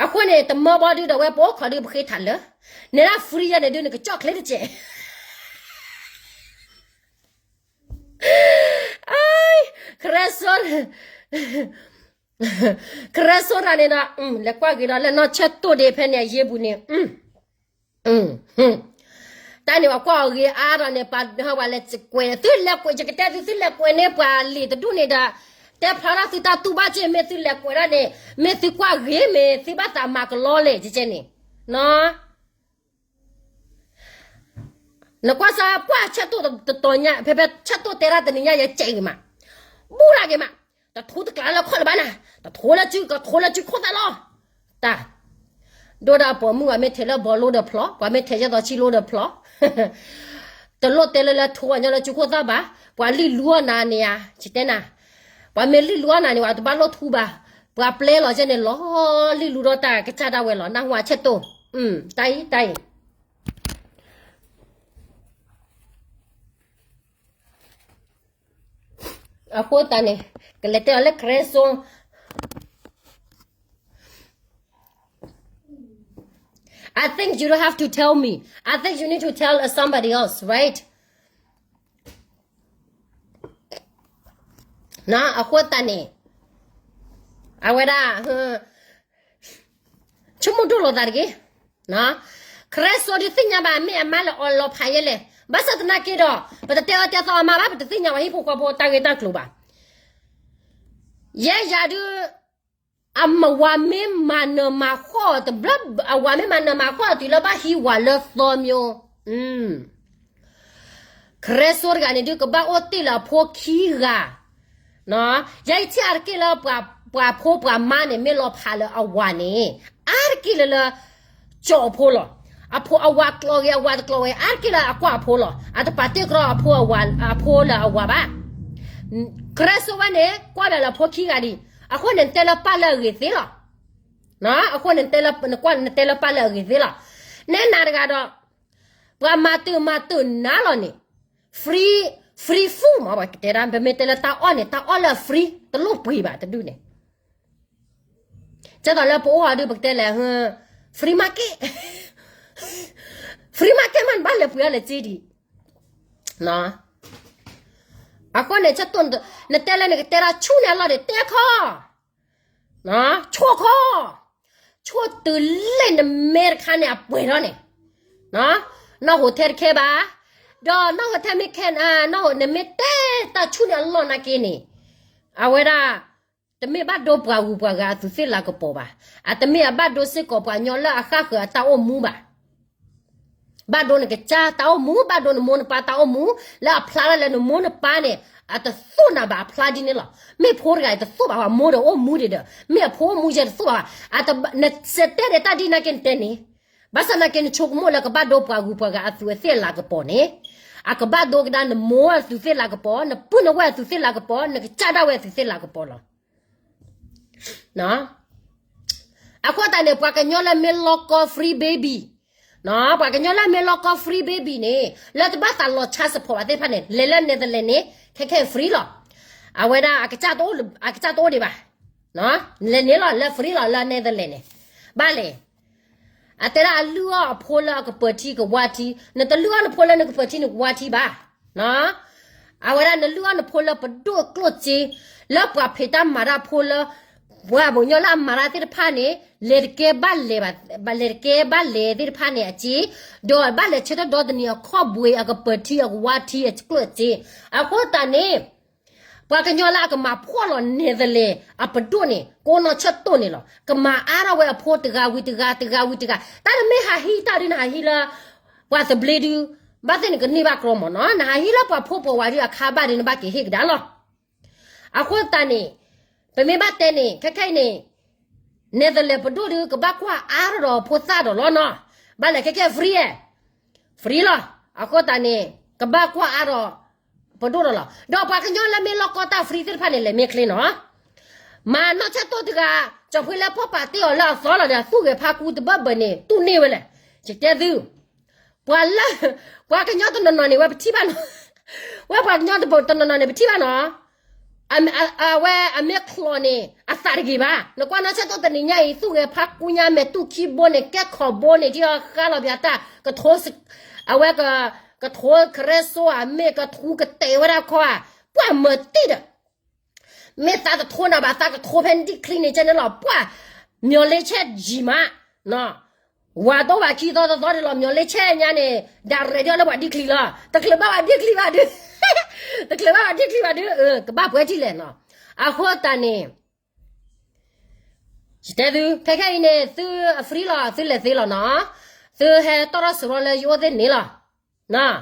အဃိန့ၣ် တမၢဘျီဒုးဒီးဝဲပအိၣ်ခိးဒုးပဃ့ထးလၢ, နဲဒၣ် free ယါန့ၣ်ဒုး နကကၠီၣ်ချ့တကဲး ခရၢစိ, ခရၢစိတၢ်န့ၣ်ဒီး လဲၤကွၢ်ဂ့ၤဒီး လၢနီၢ်ဆၢတိၢ်ဒ့ဖဲန့ၣ်အယ့ပူၤန့ၣ်, တၢ်န့ၣ်ပှၤကွၢ်အီၤဂ့ၤအါဒီးန့ၣ် ပှၤဟဲဝဲလဲၤကွဲး သုလဲၤကွဲး ယကတဲသု သုလဲၤကွဲးန့ၢ်ပှၤလံာ်တဒူၣ်န့ၣ်ဒီး, တဲဖျါထီၣ်သုတၢ်တူၢ်ဘၣ်က့ မ့ၢ်သုလဲၤကွဲးဒၣ်န့ၣ် မ့ၢ်သုကွၢ်ဂ့ၤ မ့ၢ်သုဘၣ်သးမၤကလီလဲၣ် ကကဲန့ၣ်, နီၢ် နကွၢ်စၢ်ပှၢ်ဆၢတိၢ်တတီၤညါ ဖဲဖဲဆၢတိၢ်တဲဒၣ်တနံၤညါ ယကဲဂ့ၤမး, ဘူၣ်ဒၣ်ဂ့ၤမး, တထိတကျးလၢခီၣ်လၢၤဘၣ်နၤ, တထိလၢစု ကထိလၢစုခိၣ်သၣ်လီၤ, တၢ်, ဒိၣ်ဒီးအပိာ်မုၣ် ပှၤမ့ၢ်ထဲးလၢဘီလိဒီးဖျီ, ပှၤမ့ၢ်ထဲးယဲၢ်သီဆံလိဒီးဖျီ, တလိၣ်တဲလၢလၢထိအညီလၢစုခိၣ်သၣ်ဘၣ်, ပှၤလံၣ်လူအီၣ်နၤန့ၣ်ဧါ, ယတဲနၤ, ပှၤမ့ၢ်လံၣ်လူအီၣ်နၤန့ၣ် ပှၤတဘၣ်လိၣ်ထူဘၣ်, ပှၤပျဲလီၤကဲန့ၣ်လီၤ, လံၣ်လူဒီးတၢ်ကစၢ်ဒၣ်ဝဲလီၤ နၢ်ဟူအဆၢတိၢ်, တၢ်အံၤ တၢ်အံၤ အဃိသတးန့ၣ် ကလဲၤတဲအီၤလၢ ခရၢစိ, I think you don't have to tell me. I think you need to tell somebody else, right? အဃိသတးန့ၣ် အဝဲဒၣ် ဆိကမိၣ်ဒိၣ်လိာ်သးတဂ့ၤ, ခရၢစိဒုးသ့ၣ်ညါဘၣ် မ့ၢ်အမါလဲၤအီလီၤဖးယဲလဲၣ်, ဘၣ်ဆၣ်သနာ်က့ဒီး ပတတဲအီၤတဲသီအမါဘၣ်, ပတသ့ၣ်ညါဝဲဟံၣ်ဖိဃီဖိတၢ်ဂ့ၢ်တၢ်ကျိၤဘၣ်, ယဲယၤဒုး အဝၤမ့ၢ်မၤနၢၤမၤဃီၣ်တဘျီ, အဝၤမ့ၢ်မၤနၢၤမၤဃီၣ်တုၤလၢဘၣ်ဟံးဝၤလၢသီမျိုး, ခရၢစိတဂၤန့ၣ်ဒုး ကဘၣ်အိၣ်တ့ၢ်လၢအဖိခံဂၤ, ယဲအံၤထံၣ်အါတက့ၢ်လၢ ပှၤဖိပှၤမါန့ၣ် မ့ၢ်လီၤဖးလၢအဝၤန့ၣ် အါတက့ၢ်လၢလၢ ကၠီအဖိလီၤ. အဖိအဝၤကျိးဂ့ၤ အဝၤတကျိးဂ့ၤ အါတက့ၢ်လၢအကွၢ်အဖိလီၤ. အတပာ်တ့ၢ်ကရီအဖိလၢအဝၤဘၣ်. ခရၢစိဝဲန့ၣ် ကွၢ်ဒၣ်လၢအဖိခံဂၤဒံး, အဃိန့ၣ်နတဲလၢပၢ်လၢအဂ့ၤသ့လီၤ. အဃိန့ၣ် နကွၢ်နတဲလၢပၢ်လၢအဂ့ၤသ့လီၤ. နဲနၤတဂၤဒီး ပှၤမၤတၢ်မၤတၢ်နၤလီၤန့ၣ် free, free food မ့ၢ်ပှၤကတဲဒၣ် ပမ့ၢ်တဲလၢတၢ်အီၣ်န့ၣ် တၢ်အီၣ်လၢအ free တလိၣ်ပှ့ၤဘၣ်တဒူၣ်န့ၣ် ကဲသိးလၢပအိၣ်အီၤဒုး ပကတဲလဲၣ် free market, free market မး နဘၣ်လဲၤပှ့ၤအီၤလဲၤစ့ဒံး. အဃိန့ၣ် နတဲလၢနကတဲဒၣ်ဆူၣ်န့ၣ်အလီၢ်န့ၣ် တဲခီ, ဆိၣ်ခီ, ဆိၣ်တုၤလၢနမဲာ်တခါန့ၣ်အပှဲၤထီၣ်န့ၣ်, နီၢ် hotel တခဲဘၣ်, ဒီးနီၢ် hotel မ့ၢ်ခဲ, နမ့ၢ်တဲတၢ်ဆူၣ်န့ၣ်အလီၢ်နာ်က့န့ၣ်, အဝဲဒၣ် တမ့ၢ်ဘၣ်ဒိပှၤဂုၤပှၤဂၤအသူးသ့ၣ်လၤကပီၤဘၣ်, အတမ့ၢ်အဘၣ်ဒိစ့ၢ်ကီးပှၤကညီလၢအဃၣ်ဃၢၤအတၢ်အိၣ်မူဘၣ်. ဘၣ်ဒိနကစၢ်တၢ်အိၣ်မူ, ဘၣ်ဒိနမိၢ်နပၢ်တၢ်အိၣ်မူ, လၢအဖျါထီၣ်လၢနမိၢ်နပၢ်န့ၣ် အတသိၣ်နၤဘၣ်အဖျါဒ်န့ၣ်လီၤ. မ့ၢ်ဖိတဂၤအံၤတသိၣ်ဘၣ် ပှၤမိၢ်ဒီးအိၣ်မူဒံးဒီး မ့ၢ်အဖိအိၣ်မူယဲတသိၣ်ဘၣ်ဘၣ်. နစတဲဒၣ်တၢ်ဒ်နာ်က့နတဲန့ၣ်, ဘၣ်ဆၣ်နာ်က့နဆိကမိၣ်လၢကဘၣ်ဒိပှၤဂုၤပှၤဂၤအသူးအသ့ၣ်လၤကပီၤန့ၣ်, အကဘၣ်ဒိကဒါနမိၢ်အသူးသ့ၣ်လၤကပီၤ, နပုၢ်နဝဲၢ်အသူးသ့ၣ်လၤကပီၤ, နကစၢ်ဒၣ်ဝဲအသူးသ့ၣ်လၤကပီၤလီၤ. အဃိသတးန့ၣ် ပှၤကညီလၢမ့ၢ်လီၤကီ free baby, ပှၤကညီလၢမ့ၢ်လီၤကီ free baby န့ၣ် လၢတဘၣ်သးလီၤ child support ဘၣ်သ့ၣ်တဖၣ်န့ၣ် လဲၤလၢ Netherlands န့ၣ် ခဲခဲ free လီၤ. အဝဲဒၣ် အကစၢ်တအိၣ်ဒံးဘၣ်, လဲၤန့ၣ်လီၤ လၢ free လီၤ လၢ Netherlands န့ၣ်. ဘၣ်လဲၣ်, အတဲဒၣ်အလုၢ်အီၣ်အဖိလၢအကပၢၤထံကဝါထံ, နတလုၢ်အီၣ်နဖိလၢနကပၢၤထံနကဝါထံဘၣ်. အဝဲဒၣ်နလုၢ်အီၣ်နဖိလၢပဒိၣ်ကျိၣ်စ့, လၢပှၤဖံးတၢ်မၤတၢ်ဖိလၢ ပှၤပှၤကညီလၢအမၤတၢ်သ့ၣ်တဖၣ်န့ၣ် လဲၤတကဲဘၣ်လဲၤဘၣ်, လဲၤတကဲဘၣ်လဲၤသ့ၣ်တဖၣ်န့ၣ်အစ့, ဒီးဘၣ်လဲၤဆၢထၢၣ်ဒီတနံၤအခီၣ်ဘှံးအကပၢၤထံအကကျိၣ်စ့. အဃိသတးန့ၣ် ပှၤကညီလၢအကမၤဖှီၣ်လီၤ Netherlands အပဒိၣ်န့ၣ် ကိးနီၢ်ဆၢတိၢ်န့ၣ်လီၤ. ကမၤအါထီၣ်ဝဲအဖိတဂၤဝံၤတဂၤ တဂၤဝံၤတဂၤ, တၢ်နမ့ၢ်ဟးဟံးတၢ်ဒုး နဟးဟံးလၢ ပှၤသဘျ့ဒုး ဘၣ်သ့ၣ်နကန့ၢ်ဘၣ်ကြီမးနီၤ. နဟးဟံးလၢပှၤဖိပှၤဝၤဒုးအခါဘၣ်ဒုး နဘၣ်က့ၤဟ့ၣ်ကဒါလီၤ. အဃိသတးန့ၣ် ပမ့ၢ်ဘၣ်တဲန့ၣ် ခဲခဲအံၤန့ၣ် Netherlands ပဒိၣ်ဒုး ကဘၣ်ကွၢ်အါထီၣ်ဒီးဖိသၣ်ဒီးလီၤနီၤ. ဘၣ်လဲၣ်ခဲခဲ free ဧါ, free လီၤ. အဃိသတးန့ၣ် ကဘၣ်ကွၢ်အါထီၣ်ပဒိၣ်ဒီးလီၤ. ဒီးပှၤကညီလၢမ့ၢ်လီၢ်ကီတၢ် free သ့ၣ်တဖၣ်န့ၣ် လဲၤမ့ၢ်ချ့နီၤ. မၤနီၢ်ဆၢတိၢ်တဂၤ ကၠီၤဖှံလၢဖီၣ်ပာ်တ့ၢ်အီၤလၢအသီလီၤဒီး သူၣ်ဂဲၤဖးကူတဘၢၣ်ဘၢၣ်န့ၣ် တူၢ်န့ၢ်ဝဲလဲၣ်. ယတဲသု, ပှၤလၢ, ပှၤကညီတနီၤနီၤန့ၣ် ဝဲပထံၣ်ဘၣ်နီၤ, ဝဲပှၤကညီတနီၤနီၤန့ၣ် ပထံၣ်ဘၣ်နီၤ, အဝဲအမ့ၢ်ချီးန့ၣ် အသးတဂ့ၤဘၣ်. နကွၢ်နီၢ်ဆၢတိၢ်တနံၤညါအံၤ သူၣ်ဂဲၤဖးကူညါ မဲာ်တူၢ်ခံဘိန့ၣ် ကဲခီၣ်ဘိန့ၣ် ဒ်အဃါလီၤပၠးတၢ်, ကထိ, အဝဲက, ကထိခရဲစိအမ့ၢ် ကထူကတဲာ်ဝဲဒၣ်ခီဧါ, ပှၤမၤတံၢ်ဒီး မ့ၢ်သးတထိနၤဘၣ် သးကထိဖဲနဒံၣ်ချံန့ၣ် ကဲန့ၣ်လီၤ ပှၤ, မျီၤလ့ဆဲးယံာ်မး, ဝၤဒိဘၣ်ခံသီသီန့ၣ်လီၤ မျီၤလ့ဆဲးညါန့ၣ် ဒၣ်ရဲၣ်ဒၣ်လၢပှၤဒံၣ်ချံလီၤ တချုးဘၣ်ပှၤဒံၣ်ချံဘၣ်ဒုး, တချုးဘၣ်ပှၤဒံၣ်ချံဘၣ်ဒုး, ကဘၣ်ပှဲၤထံၣ်လဲၣ်နီၤ, အဃိသတးန့ၣ် ယတဲသု ခဲခဲအံၤန့ၣ် သုအ free လီၤ သုလဲၤသ့လီၤနီၤ, သုဟဲတီၣ်ထီၣ်စရီလၢယအိၣ်သ့ၣ်န့ၣ်လီၤ.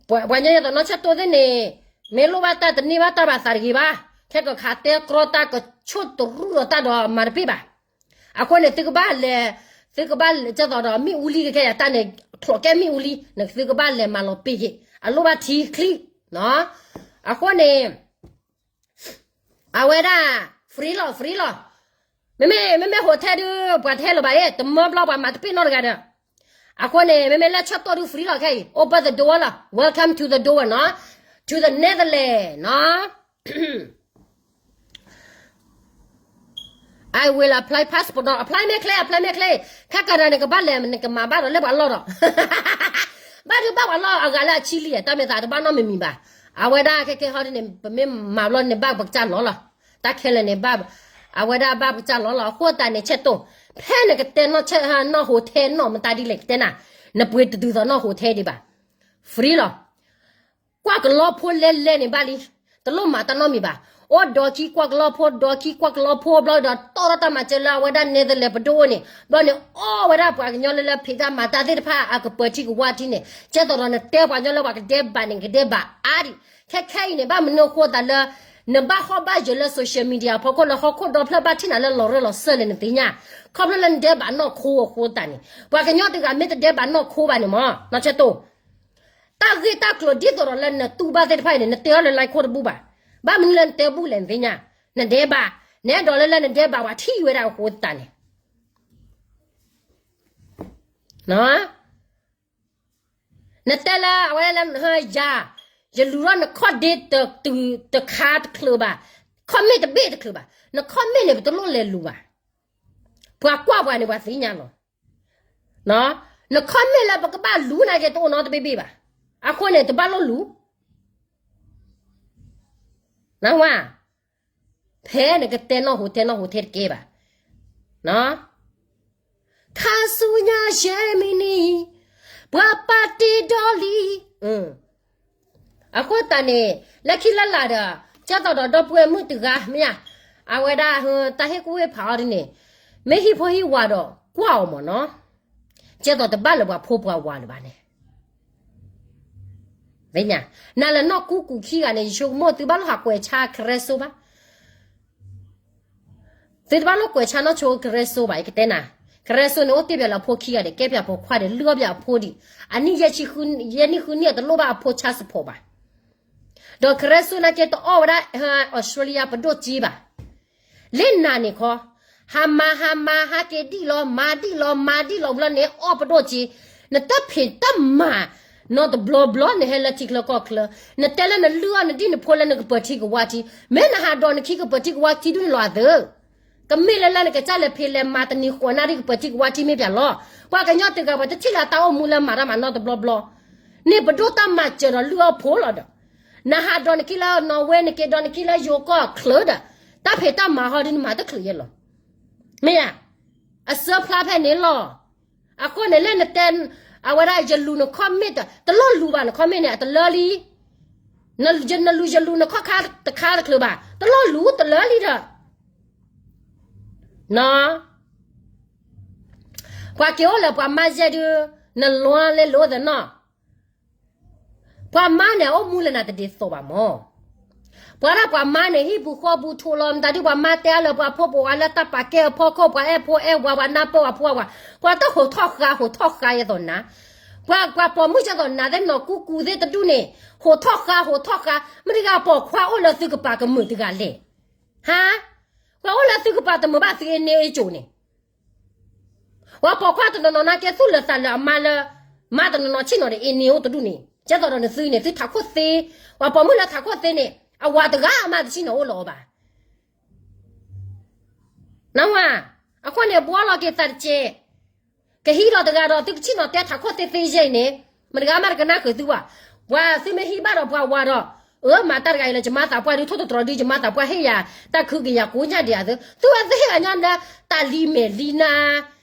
ပှၤညီယသိးနီၢ်ဆၢတိၢ်သ့ၣ်န့ၣ် မ့ၢ်လိၣ်ဘၣ်တၢ်တန့ၢ်ဘၣ်တၢ်ဘၣ်သးတဂ့ၤဘၣ်, ခဲကခးတဲကြီတၢ်ကဆိၣ်တရူးဒီးတၢ်ဒီးမၤတပ့ၢ်ဘၣ်. အဃိန့ၣ် သုကဘၣ်လဲၤ, သုကဘၣ်လဲၤကဲသိးဒီးမ့ၣ်အူလံကခဲယၤတၢ်န့ၣ် ချီးကဲမ့ၣ်အူလံ နသုကဘၣ်လဲၤမၤလီၤပ့ၤက့ၤ အလိၣ်ဘၣ်ထံချံနီၤ, အဃိန့ၣ် အဝဲဒၣ် free လီၤ free လီၤ, မ့မ့ၢ် မ့မ့ၢ် hotel ဒုး ပှၤတဟဲလၢၤဘၣ်အံၤ တမၢဘျီပှၤမၤတပ့ၢ်နီတဂၤဒီး, အဃိန့ၣ် မ့မ့ၢ်လၢဆၢတိၢ်ဒုး free လီၤ ခဲအံၤ open the door လီၤ welcome to the door နီၤ, to the Netherlands နီၤ I will apply passport နီၤ apply မ့ၢ်ချ့ apply မ့ၢ်ချ့, ခဲကနၤန့ၣ် ကဘၣ်လဲၤနကမၤဘၣ်ဒီးလၢပှၤလီၢ်ဒီး, ဘၣ်ဒုးဘၣ်ပှၤလီၢ်အဂၤလၢအဆံလံ တၢ်မ့ၢ်သးတဘၣ်နီတမံၤမံၤဘၣ်, အဝဲဒၣ်ခဲကဲဟီဒ်န့ၣ် ပမ့ၢ်မၤဘျီန့ၣ်ဘၣ်ပကစၢ်လီၤလီၤ, တၢ်ခဲလၢာ်န့ၣ်ဘၣ်, အဝဲဒၣ်ဘၣ်ပကစၢ်လီၤလီၤ အဃိသတးန့ၣ် ဆဲးတိၢ်, ဖဲနကတဲနီၢ်ဆဲးနီၢ် hotel နီၢ်မတၤဒ်လဲၣ်ကတဲနၤ, နပှ့ၤတတုၤသိးနီၢ် hotel ဒံးဘၣ်, free လီၤ ကွၢ်ကလီဖိလဲလဲန့ၣ်ဘၣ်လံ, တလိၣ်မၤတၢ်နီတမံၤဘၣ်, အိၣ်ဒီခံကွၢ်ကလီဖိ ဒီခံကွၢ်ကလီဖိဘျီဒီး တီၢ်ထီၣ်တၢ်မၤစၢၤလၢအဝဲဒၣ် Netherlands ပဒိၣ်အိၣ်န့ၣ် ဘျီန့ၣ် အီၣ်ဝဲဒၣ်ပှၤကညီလၢလၢဖံးတၢ်မၤတၢ်သ့ၣ်တဖၣ်အကပၢၤထံကဝါထံန့ၣ် ကဲသိးဒီးနတဲပှၤကညီလၢပှၤကဒဲးဘးန့ၣ် ကဒဲးဘးအါဒံး, ခဲခဲအံၤန့ၣ် ဘၣ်မနုၤအဃိသတးလၢ နဘၣ်ဟီၣ်ဘၣ်ယၢၤလၢ social media အဖီခိၣ်လၢဟီၣ်ခိၣ်ဒီဖျၢၣ်ဘၣ်ထံၣ်နၤလၢလီၤရၢၢ်လီၤစၢၢ်လဲၣ်နသ့ၣ်ညါ, ခီဖျိလၢနဒဲးဘးနီၢ်ခိအဃိသတးန့ၣ် ပှၤကညီတဂၤမ့ၢ်တဒဲးဘးနီၢ်ခိဘၣ်န့ၣ်မ့ၢ် နီၢ်ဆဲးတိၢ် တၢ်ဂ့ၢ်တၢ်ကျိၤဒ်သိးဒီးလၢနတူၢ်ဘၣ်သ့ၣ်တဖၣ်အံၤန့ၣ် နတဲအီၤလၢ line ခိၣ်တဘူၣ်ဘၣ်, ဘၣ်မနုၤလၢနတဲဘူၣ်လဲၣ်နသ့ၣ်ညါ, နဒဲးဘး, နအဲၣ်ဒိးလၢလၢနဒဲးဘးပှၤထံၣ်ဝဲဒၣ်အဃိသတးန့ၣ် နတဲလၢအဝဲလၢ ယၤ, ယလူၤထီၣ်နခီၣ်ဒ့တခါတချုးဘၣ်, ခီၣ်မ့ၣ်တဘ့ၣ်တချုးဘၣ်, နခီၣ်မ့ၣ်န့ၣ် ပတလိၣ်လဲၤလူၤဘၣ်, ပှၤကွၢ်ပှၤန့ၣ် ပှၤသ့ၣ်ညါလီၤ. နခီၣ်မ့ၣ်လၢပကဘၣ်လူၤနာ်က့ တအိၣ်နီတဘ့ၣ်ဘ့ၣ်ဘၣ်. အဃိန့ၣ် တဘၣ်လိၣ်လူၤ, နဝဲ, ဖဲနကတဲနီၢ်ဟူထဲနီၢ်ဟူထဲတကဲဘၣ်. ခါဆူညါယဲၢ်မံးနံး, ပှၤပာ်တ့ၢ်ဒီးလံ. အဃိသတးန့ၣ် လၢခံလၢလာ်ဒီး ကဲသိးဒီးဒီပုၢ်ဝဲၢ်မုၣ်တဂၤမ့ၢ်ဧါ, အဝဲဒၣ် တၢ်ဟ့ၣ်ကူၣ်ဟ့ၣ်ဖးအီၤဒ်န့ၣ် မ့ၢ်ဟံၣ်ဖိဟံၣ်ဝၤဒီးကွၢ်အီၤမ့ၢ်နီၤ, ကဲသိးတဘၣ်လၢပှၤဖိပှၤဝၤလၢၤဘၣ်န့ၣ် နၤလၢနီၢ်ကူကူခံဂၤန့ၣ် ယဆိကမိၣ်သုဘၣ်လိၣ်ဟးကွဲးဆါကရၢစိဘၣ်. သုတဘၣ်လိၣ်ကွဲးဆါနီၢ်ဆိကရၢစိဘၣ် ယကတဲနၤ, ကရၢစိန့ၣ် အိၣ်တ့ၢ်ဘၣ်လၢအဖိခံဂၤဒီး ကဲပၠးပိာ်ခွါဒီး လုၢ်အီၣ်ပၠးအဖိဒံး, အနံၣ်ယဲၢ်ဆံဃုနံၣ်အတလိၣ်ဘၣ်အဖိဆါစဖီးဘၣ်. ဒီးကရၢစိနာ်က့တအီၣ်ဝဲဒၣ် Australia ပဒိၣ်စ့ဘၣ်. လၢနၤန့ၣ်ခီ, ဟးမၤဟးမၤ ဟးက့ၤဒံၣ်လီၤ မၤဒံၣ်လီၤ မၤဒံၣ်လီၤဘျီန့ၣ် အီၣ်ပဒိၣ်စ့, နတၢ်ဖံးတၢ်မၤ နီတဘျီဘျီ နဟဲလၢထံချၢကီၢ်ချၢ, နတဲလၢနလုၢ်အီၣ်နဒံၣ်နဖိလၢနကပၢၤထံကဝါထံ, မ့ၢ်နဟးဒိးနခံကပၢၤထံကဝါထံဒူၣ်န့ၣ်လီၤအသၢ, ကမ့ၢ်လၢလၢနကစၢ်လဲၤဖံးလဲၤမၤတနံၤဃိးနၣ်ရံၣ်ကပၢၤထံကဝါထံမ့ၢ်ပၠးလီၤ. ပှၤကညီတဂၤပှၤတထံၣ်လၢအတၢ်အိၣ်မူလၢမၤတၢ်မၤနီတဘျီဘျီ, န့ၣ်ပဒိၣ်တၢ်မၤစၢၤဒီးလုၢ်အီၣ်ဖိလီၤဒီး, နဟးဒိးနခံလၢနီၣ်ဝ့ နက့ၤဒိးနခံလၢယိၤကီၢ်ချၢဒီး, တၢ်ဖံးတၢ်မၤဟီဒ်နမၤတချုးယဲလီၤ. မ့ၢ်ဧါ, အစၢဖျါဖဲန့ၣ်လီၤ. အဃိန့ၣ်လၢနတဲ, အဝဲဒၣ်ယလူၤနခီၣ်မ့ၣ်တ, တလိၣ်လူၤဘၣ်နခီၣ်မ့ၣ်န့ၣ် အတလၢလံ. နလူၤယလူၤနခီၣ်ခါတခါတချုးဘၣ် တလိၣ်လူၤတလၢလံဒီး, ပှၤက့ၤအိၣ်လၢပှၤမါယဲၢ်ဒုး, နလွၤလဲၤလိာ်သနီၤ ပှၤမါန့ၣ် အအိၣ်မူလၢနၤတဒ်သိးဘၣ်မၢ်. ပှၤဒၣ်ပှၤမါန့ၣ် ဟံၣ်ပူၤဃီပူၤထူးလီၤ မတၤဒုးပှၤမါတဲအါလၢပှၤဖိပဝၤလၢတၢ်ပာ်ကဲအဖီခိၣ် ပှၤအဲၣ်ဖိအဲၣ်ဝၤ ပှၤနၢ်ပၢၢ်ပှၤဖိဝၤ, ပှၤတဟိးထီၣ်ဃာ် ဟိးထီၣ်ဃာ်ယဲသိးနၤ, ပှၤပိာ်မုၣ်ယဲသိးနၤသ့ၣ်နီၢ်ကူကူသ့ၣ်တဒူၣ်န့ၣ် ဟိးထီၣ်ဃာ် ဟိးထီၣ်ဃာ် မ့ၢ်တဂၤပိာ်ခွါအိၣ်လၢသုကပၤကမုာ်တဂၤလဲၣ်. ဟါ, ပှၤအိၣ်လၢသုကပၤတမုာ်ဘၣ်သုအ့န့အ့ကိၤန့ၣ် ပှၤပိာ်ခွါတနီၤနီၤနာ်က့သူၣ်လၢာ်သးလၢာ်အမါလၢ မါတနီၤနီၤဆ့ၣ်နီၤဒီးအ့န့ၣ်အိၣ်တဒူၣ်န့ၣ် ကဲသိးဒီးနသုန့ၣ် သုထးခိၣ်သ့, ပှၤပိာ်မုၣ်လၢထးခိၣ်သ့န့ၣ် အဝၤတဂၤအမါတဆ့ၣ်နီၤအိၣ်လၢၤအီၤဘၣ်. နဝၤ, အဃိန့ၣ် ဘှီလီၤက့ၤသးတက့ၢ်. ကဟံးလီၤတဂၤဒီး သုကဆ့ၣ်နီၤတဲထးခိၣ်သ့သ့ယဲၢ်အံၤန့ၣ် မတဂၤမးတကနၣ်ဃုာ်သုဘၣ်. ပှၤသုမ့ၢ်ဟံးဘၣ်ဒီးပှၤဝၤဒီး အၢ မၤတၢ်တဂၤအံၤလၢယမါသးပှၢ်ဒုး ထိၣ်သတြီၤဒုး ယမါသးပှၢ်ဟ့ၣ်ယၤ တၢ်ခုကယၤကိးညါဒံးဧါသု, သုဝဲသုဟ့ၣ်အညီန တၢ်လံၤမဲာ်လံၤနၤ,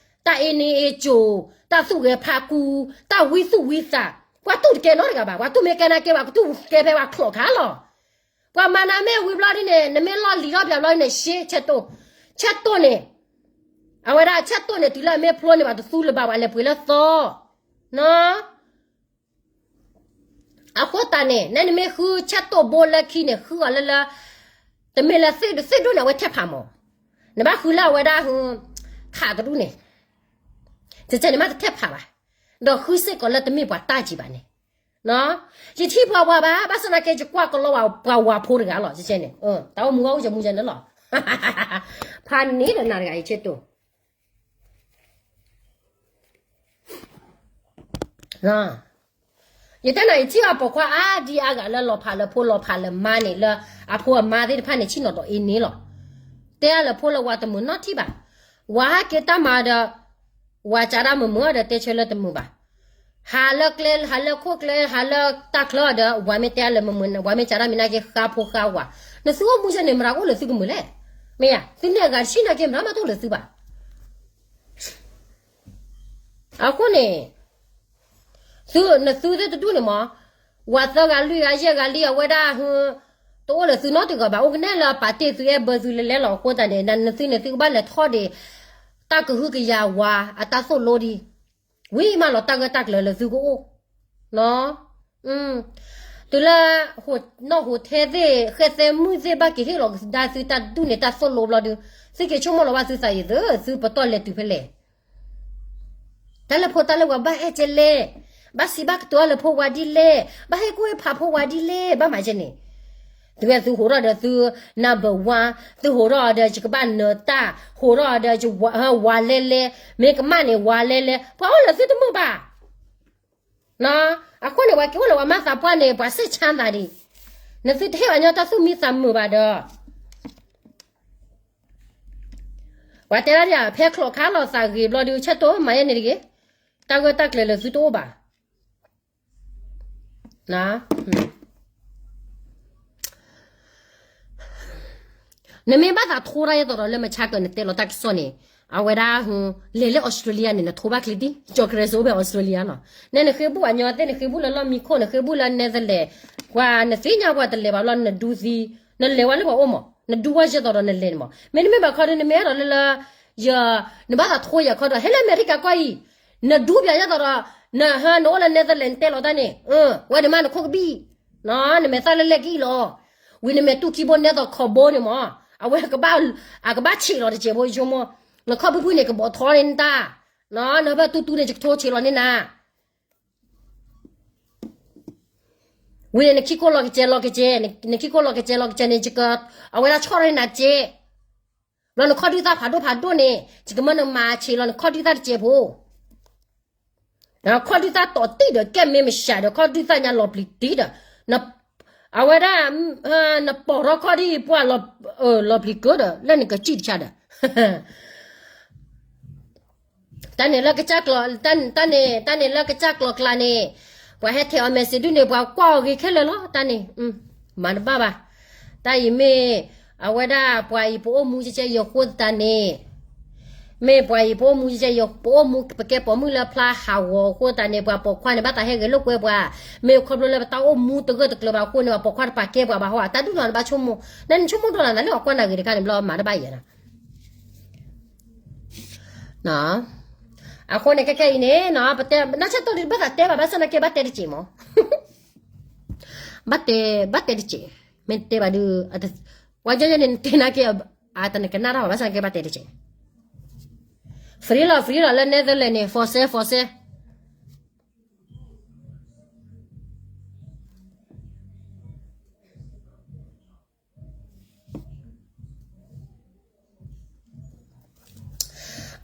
တၢ်အ့န့အ့ကိၤ, တၢ်သူၣ်ဂဲၤဖးကူ, တၢ်ဝံသူၣ်ဝံသး, ပှၤတူၢ်တကဲနီတဂၤဘၣ်, ပှၤတူၢ်မ့ၢ်ကဲနာ်က့ ပှၤကတူၢ်ကဲဖဲပှၤချိၣ်ခါလီၤ. ပှၤမၤနၤမ့ၢ်ဝံၤဘျီဒ်န့ၣ် နမ့ၢ်လီၢ်လံၤထီၣ်ပၠးဘျီဒ်န့ၣ် ရှဲ ဆဲတိၢ်, ဆဲတိၢ်န့ၣ်, အဝဲဒၣ်ဆဲတိၢ်န့ၣ် တုၤလၢအမ့ၢ်ဖျိန့ၣ် ပှၤတသူလၢၤဘၣ် ပှၤလဲၤပှ့ၤလၢသီ, နီၢ် အဃိသတးန့ၣ် နနမ့ၢ်ဃုဆဲတိၢ်ဘိလၢခံန့ၣ် ဃုအီၤလၢလၢ, တမ့ၢ်လၢသ့ၣ်ဒိၣ်သ့ၣ်ဒိၣ်န့ၣ် အဝဲထဲဖးမး, နဘၣ်ဃုလၢအဝဲဒၣ်ဟူ, ခးတဒူၣ်န့ၣ်, ကဲကဲန့ၣ်မ့ၢ်တထဲဖးဘၣ်, ဒီးဃုစ့ၢ်ကီးလၢတမ့ၢ်ပှၤတၢ်ကံၤဘၣ်န့ၣ်, ယထံၣ်ပှၤဝၤဘၣ် ဘၣ်ဆၣ်သနာ်က့ ယကွၢ်ကလီဝဲပှၤဝၤဖိတဂၤလီၤ ကဲကဲန့ၣ်, တၢ်အိၣ်မူဘၣ်အိၣ်ယမူယဲန့ၣ်လီၤ, ဖးန့ၣ်ဒီးနၤတဂၤအံၤဆဲတိၢ် ယတဲနၤအံၤထံၣ်အပိာ်ခွါအါဒံအါဂၤလၢလီၤဖးလၢဖိလီၤဖးလၢမါန့ၣ် လၢအဖိအမါသ့ၣ်တဖၣ်န့ၣ် ဆ့ၣ်နီၤဒီးအ့န့ၣ်လီၤ, တဲအါလၢဖိလၢဝၤတမုာ်နီတထံၣ်ဘၣ်, ဝၤဟဲက့ၤတၢ်မၤဒီး, ဝၤကးဒၣ်မုာ်မုာ်ဒီးတဲဆၢလၢတမုာ်ဘၣ်, ဟးလၢကျဲ ဟးလၢခိၣ်ကျဲ ဟးလၢတၢ်ချၢဒီး ဝၤမ့ၢ်တဲအါလၢမုာ်မုာ် ဝၤမ့ၢ်ကးဒၣ်မ့ၢ်နာ်က့ ဃါဖိဃါဝၤ, နသုအိၣ်မူယဲန့ၣ် မတၤကအိၣ်လၢသုကမုာ်လဲၣ်, မ့ၢ်ယါ သုန့ၢ်အဂၤတဆံနာ်က့ မတၤမးတအိၣ်လၢသုဘၣ် အဃိန့ၣ်, သု နသုသ့ၣ်တဒူၣ်န့ၣ်မး, ဝၤသၢဂၤလွံၢ်ဂၤယဲၢ်ဂၤလံအဝဲဒၣ်ဟူ, တအိၣ်လၢသုနီတဂၤဘၣ် အိၣ်ကနဲလၢအပာ်တ့ၢ်သုအဲၣ်ဘၢသုလဲၤလဲၤလီၤအဃိသတးန့ၣ် နသုန့ၣ်သုကဘၣ်လဲၤထီၣ်ဒံး, တၢ်ကဟုကယာ်ဝၤအတၢ်သိၣ်လိဒံး, ဝံၤမးလီၤတၢ်ဂၢၢ်တၢ်ကျၢၤလၢသုကအိၣ်, နီၢ် တုၤလၢ, နီၢ်ဟူးထဲသ့ၣ် ဃဲသဲမုၣ်သ့ၣ်ဘၣ်က့ၤဟ့ၣ်လီၤကဒါသုတၢ်ဒူၣ်န့ၣ် တၢ်သိၣ်လိဘျီဒုး, သုက့ၤဆိကမိၣ်လီၤဘၣ်သုသးအံၤသု, သုပတီၢ်လဲၤတုၤဖဲလဲၣ်, တၢ်လၢဖိတၢ်လၢဝၤဘၣ်အဲၣ်ကဲလဲၣ်, ဘၣ်စံးဘၣ်ကတိၤအါလၢဖိဝၤဒ်လဲၣ်, ဘၣ်ဟ့ၣ်ကူၣ်ဟ့ၣ်ဖးဖိဝၤဒ်လဲၣ် ဘၣ်မၤကဲန့ၣ်, သုဝဲသုဟူးထီၣ်ဒီးသု, number one, သုဟူးထီၣ်ဒီးယကဘၣ်နၢၤတၢ်, ဟူးထီၣ်ဒီးယဝၤလဲလဲ, မ့ၢ်ကမၣ်န့ၣ်ဝၤလဲလဲ, ပှၤအိၣ်လၢသုတမုာ်ဘၣ် နီၢ်, အဃိန့ၣ် ပှၤက့ၤအိၣ်လၢပှၤမါသးပှၢ်န့ၣ် ပှၤစ့ၣ်ဆါသးဒံး, နသုတဟ့ၣ်ပှၤညီတၢ်သူၣ်မံသးမုာ်ဘၣ်ဒီး, ပှၤတဲဒၣ်ဒ် ဖဲချိၣ်ခါလီၤသးဂ့ၤဘျီဒုး ဆဲးတိၢ်မၤယဲန့ၣ်တဂ့ၤ, တၢ်ဂၢၢ်တၢ်ကျၢၤလၢသုတအိၣ်ဘၣ် နမ့ၢ်ဘၣ်သးထိတၢ်ယဲသိးဒီးလၢမဆါကၢၤနတဲလီၤတၢ်ကစီၣ်န့ၣ်, အဝဲဒၣ်, လဲၤလၢ Australia န့ၣ် နထိဘၣ်ချ့ဒံး, ကၠီကရဲစိအိၣ်ဖဲ Australia နီၤ, နဲနဃ့ဘူၣ်အညီသ့ၣ် နဃ့ဘူၣ်လၢလီၢ်မံခိၣ် နဃ့ဘူၣ်လၢ Netherlands, ပှၤနသ့ၣ်ညါပှၤတလဲၤဘၣ်ဘျီ နဒူသံ, နလဲၤဝဲလၢပှၤအိၣ်မး နဒူဝဲယဲသိးဒီးနလဲၤန့ၣ်မး, မ့တမ့ၢ်ဘၣ်ခီဒီး နမ့ၢ်အဲၣ်ဒိးလၢလၢ ယ, နဘၣ်သးထိယၤခီဒီး ဟဲလၢအမဲရကၤကီၢ်အံၤ, နဒူပၠးယဲသိးဒီး, နဟၢနအိၣ်လၢ Netherlands နတဲလီၤတၢ်န့ၣ်, ဝဲန့ၣ်မးနခိၣ်ကဘံၣ်, နမဲာ်သၣ်လၢလဲၣ်ကံၣ်လီၤ, ဝံၤနမဲာ်တူၢ်ခံဘိနဲသိးခီဘိန့ၣ်မး, အဝဲ, အကဘၣ်ဆံးလီၤတစဲးဖိဆိကမိၣ်, နခီၣ်ဖုၣ်ဖုၣ်န့ၣ် ကဘီထီန့ၣ်တၢ်, နဖဲတူၢ်တူၢ်န့ၣ် ယကထိဆံးလီၤန့ၢ်နၤ ဝံၤန့ၣ် နခံကိၣ်လီၤကစဲးလီၤကစဲး, နခံကိၣ်လီၤကစဲးလီၤကစဲးန့ၣ် ယက, အဝဲဒၣ်ဆီၣ်ထီၣ်န့ၢ်နၤစဲး, ဘျီနခီၣ်ဒုၣ်သၣ်ဖးဒိၣ်ဖးဒိၣ်န့ၣ် ယကမၢနမၤဆံးလီၤ နခီၣ်ဒုၣ်သၣ်တစဲးဖိ, ခီၣ်ဒုၣ်သၣ်တီၤတံၢ်ဒီးကဲမ့ၢ်မစှၤဒီး ခီၣ်ဒုၣ်သၣ်ညါလီၤပျံၤတံၢ်ဒီး, အဝဲဒၣ်, နပိာ်ထီၣ်ခီၣ်ဒုၣ်ပှၢ်, လီၤပျံၤကၢဒီး လၢနကစံၣ်တဆါဒီး တၢ်န့ၣ်လၢကစၢ်ကျီ, တၢ်န့ၣ်, တၢ်န့ၣ်လၢကစၢ်ကျီကျါန့ၣ်, ပှၤဟဲထဲးအီၤ message ဒုးန့ၣ် ပှၤကွၢ်အီၤဂ့ၤခဲလၢာ်လီၤ တၢ်န့ၣ်, မၤတဘၣ်ဘၣ်, တၢ်အံၤမ့ၢ်, အဝဲဒၣ်ပှၤအံၤပအိၣ်မူကဲကဲယဃိသတးန့ၣ်, မ့ၢ်ပှၤအံၤပအိၣ်မူကဲကဲယပအိၣ်မူပကဲပိာ်မုၣ်လၢဖျါဟးဂီၤအဃိသတးန့ၣ် ပှၤပိာ်ခွါန့ၣ် ဘၣ်သးဟဲဂဲၤလိာ်ကွဲပှၤ, မ့ၢ်ခီဖျိလၢပတၢ်အိၣ်မူတဂၢၢ်တကျၢၤဘၣ်အဃိန့ၣ် ပှၤပိာ်ခွါတပာ်ကဲပှၤဘၣ်ဟီ တၢ်ဒုးန့ၣ်နဘၣ်ဆိကမိၣ်, နဆိကမိၣ်ဒိၣ်လၢနၤလၢအကွၢ်နၤဂ့ၤတခါန့ၣ် ဘျီမၤတဘၣ်ယဲၢ်နၤ အဃိန့ၣ်ခဲခဲအံၤန့ၣ်, ပတဲနဆၢတိၢ်ဒုးဘၣ်သးတဲဘၣ် ဘၣ်ဆၣ်နာ်က့ဘၣ်တဲတစဲးမး, ဘၣ်တဲ, ဘၣ်တဲတစဲး, မ့ၢ်တဲဘၣ်ဒုး, ပှၤကဲကဲန့ၣ် နတဲနာ်က့, အတနကနၣ်တၢ်ဘၣ် ဘၣ်ဆၣ်နာ်က့ဘၣ်တဲတစဲး, free လီၤ free လီၤ လၢ Netherlands န့ၣ် forse forse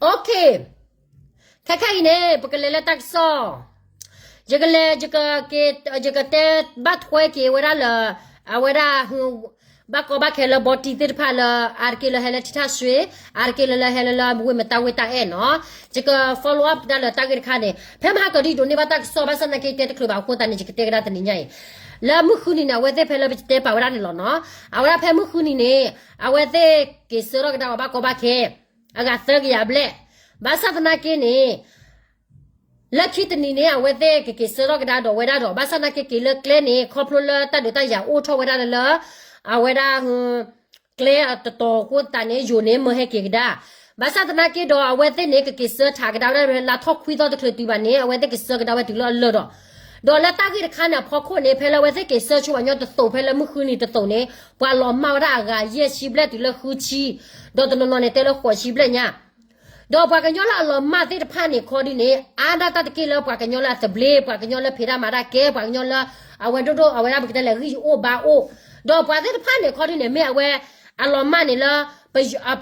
OK, ခဲခဲအံၤန့ၣ် ပကလဲၤလၢတၢ်ကစီၣ်, ယကလဲၤ ယကတဲဘၣ်ထွဲက့ၤဝဲဒၣ်လၢ အဝဲဒၣ် ဘၣ်ကီဘၣ်ခဲလၢဘီတံၢ်သ့ၣ်တဖၣ်လၢ အါတက့ၢ်လၢဟဲလၢထံထၣ်ဆွ့, အါတက့ၢ်လၢလၢဟဲလၢလၢဝ့ၢ်မတၢ်ဝ့ၢ်တၢ်အဲၣ်နီၤ, ယက follow up ဒၣ်လၢတၢ်ဂ့ၢ်တခါန့ၣ် ဖဲမဟါကဒံးဒိးန့ၢ်ဘၣ်တၢ်ကစီၣ် ဘၣ်ဆၣ်သနာ်က့တဲတချုးဘၣ်အဃိသတးန့ၣ် ယကတဲကဒါတနံၤညါအံၤ, လၢမုၢ်ဃုနံၤန့ၣ် အဝဲသ့ၣ်ဖဲလၢပတဲပာ်ဝဲဒၣ်န့ၣ်လီၤနီၤ, အဝဲဒၣ်ဖဲမုၢ်ဃုနံၤန့ၣ် အဝဲသ့ၣ်က့ၤဆၢထၢၣ်ကဒါဝဲဘၣ်ကီဘၣ်ခဲ အဂၤသၢကယၤဘျဲၣ်, ဘၣ်ဆၣ်သနာ်က့န့ၣ် လၢခံတနံၤန့ၣ် အဝဲသ့ၣ်ကက့ၤဆၢထၢၣ်ကဒါဒီးဝဲဒၣ်ဒီး ဘၣ်ဆၣ်သနာ်က့က့ၤလၢကျဲန့ၣ် ခီဖျိလၢတၢ်ဒုးတၢ်ယၤအိၣ်ထီၣ်ဝဲဒၣ်လၢ အဝဲဒၣ် ကျဲတတီၤအဃိသတးန့ၣ် ယိၤန့ၣ်မၢဟဲက့ၤကဒါ, ဘၣ်ဆၣ်သနာ်က့ဒီး အဝဲသ့ၣ်န့ၣ် ကက့ၤဆၢထၢၣ်ကဒါဝဲဒၣ်လၢလါထီၣ်ခွံသီတချုးတုၤဘၣ်န့ၣ် အဝဲသ့ၣ်ကဆၢကဒါဝဲတုၤလၢအလၢာ်ဒီး, ဒီးလၢတၢ်ဂ့ၢ်တခါန့ၣ်အဖီခိၣ်န့ၣ် ဖဲလၢအဝဲသ့ၣ်က့ၤဆၢဆိပှၤကညီတသိး ဖဲလၢမုၢ်ဃုနံၤတသိးန့ၣ် ပှၤလီၤမၢ်ဝဲဒၣ်အဂၤယဲၢ်ဆံဘျဲၣ်တုၤလၢဃုဆံ, ဒီးတနီၤနီၤန့ၣ်တဲလၢဃိးဆံဘျဲၣ်ညါ ဒီးပှၤကညီလၢအလီၤမၢ်သ့ၣ်တဖၣ်န့ၣ်ခီဒ်န့ၣ် အါဒၣ်တၢ်တက့ၢ်လၢပှၤကညီလၢအသဘျ့ ပှၤကညီလၢဖံးတၢ်မၤတၢ်ကဲ ပှၤကညီလၢ အဝဲဒိၣ်ဒိၣ်အဝဲဒၣ်ပကတဲလဲၣ်ဂံၢ်ယအိၣ်ဘါအိၣ်, ဒီးပှၤသ့ၣ်တဖၣ်န့ၣ်ခီဒ်န့ၣ် မ့ၢ်အဝဲအလီၤမၢ်န့ၣ်လၢ ပယီၤ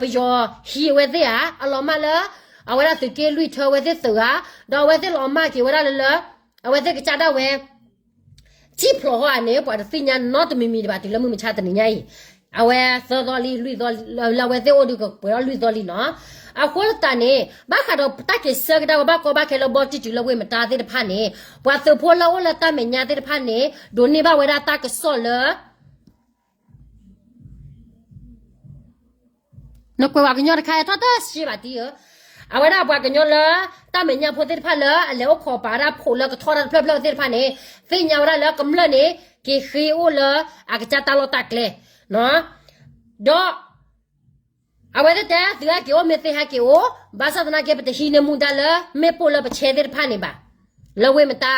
ဟံးအဝဲသ့ၣ်ဧါ, အလီၤမၢ်လၢ အဝဲဒၣ်သုးက့လွံၢ်ထၢဝဲသ့ၣ်သုးဧါ, ဒီးအဝဲသ့ၣ်လီၤမၢ်က့ၤဝဲဒၣ်လၢလၢ အဝဲသ့ၣ်ကစၢ်ဒၣ်ဝဲ ထံၣ်ဖျိးဟီဧါန့ၣ် ပှၤတသ့ၣ်ညါနီတမံၤမံၤဒံးဘၣ်တုၤလၢမုၢ်မဆါတနံၤညါအံၤ, အဝဲသၢသီလံ လွံၢ်သီလံ လၢအဝဲသ့ၣ်အိၣ်ဒုးကပှဲၤထီၣ်လွံၢ်သီလံနီၤ, အဃိသတးန့ၣ် ဘၣ်ဃးဒီးတၢ်က့ၤဆၢကဒါဝဲဘၣ်ကီဘၣ်ခဲလၢဘီတံၢ်တုၤလၢဝ့ၢ်မတါသ့ၣ်တဖၣ်န့ၣ် ပှၤသုးဖိလၢအိၣ်လၢတၢ်မဲာ်ညါသ့ၣ်တဖၣ်န့ၣ် ဒိးန့ၢ်ဘၣ်ဝဲဒၣ်တၢ်ကစီၣ်လၢ နကွဲးပှၤကညီတခါအံၤထီၣ်တၢ်စ့ဘၣ်တံၢ်ဧၢ, အဝဲဒၣ်ပှၤကညီလၢ တၢ်မဲာ်ညါဖိသ့ၣ်တဖၣ်လၢအလဲၤအိၣ်ခိးပာ်ဝဲဒၣ်ဖိးလၢကထီၣ်တၢ်တဖျၢၣ်ဖျၢၣ်သ့ၣ်တဖၣ်န့ၣ် သ့ၣ်ညါဝဲဒၣ်လၢကမျၢၢ်န့ၣ် က့ၤဃ့အိၣ်လၢအကစၢ်တၢ်လီၢ်တၢ်ကျဲ, ဒီး အဝဲသ့ၣ်တဲသုဟဲက့ၤအိၣ်မ့ၢ်သ့ဟဲက့ၤအိၣ်, ဘၣ်ဆၣ်သနာ်က့ပတဟံးန့ၢ်မူဒါလၢမ့ၣ်ပိၢ်လၢပဆဲသ့ၣ်တဖၣ်န့ၣ်ဘၣ်, လၢဝ့ၢ်မတါ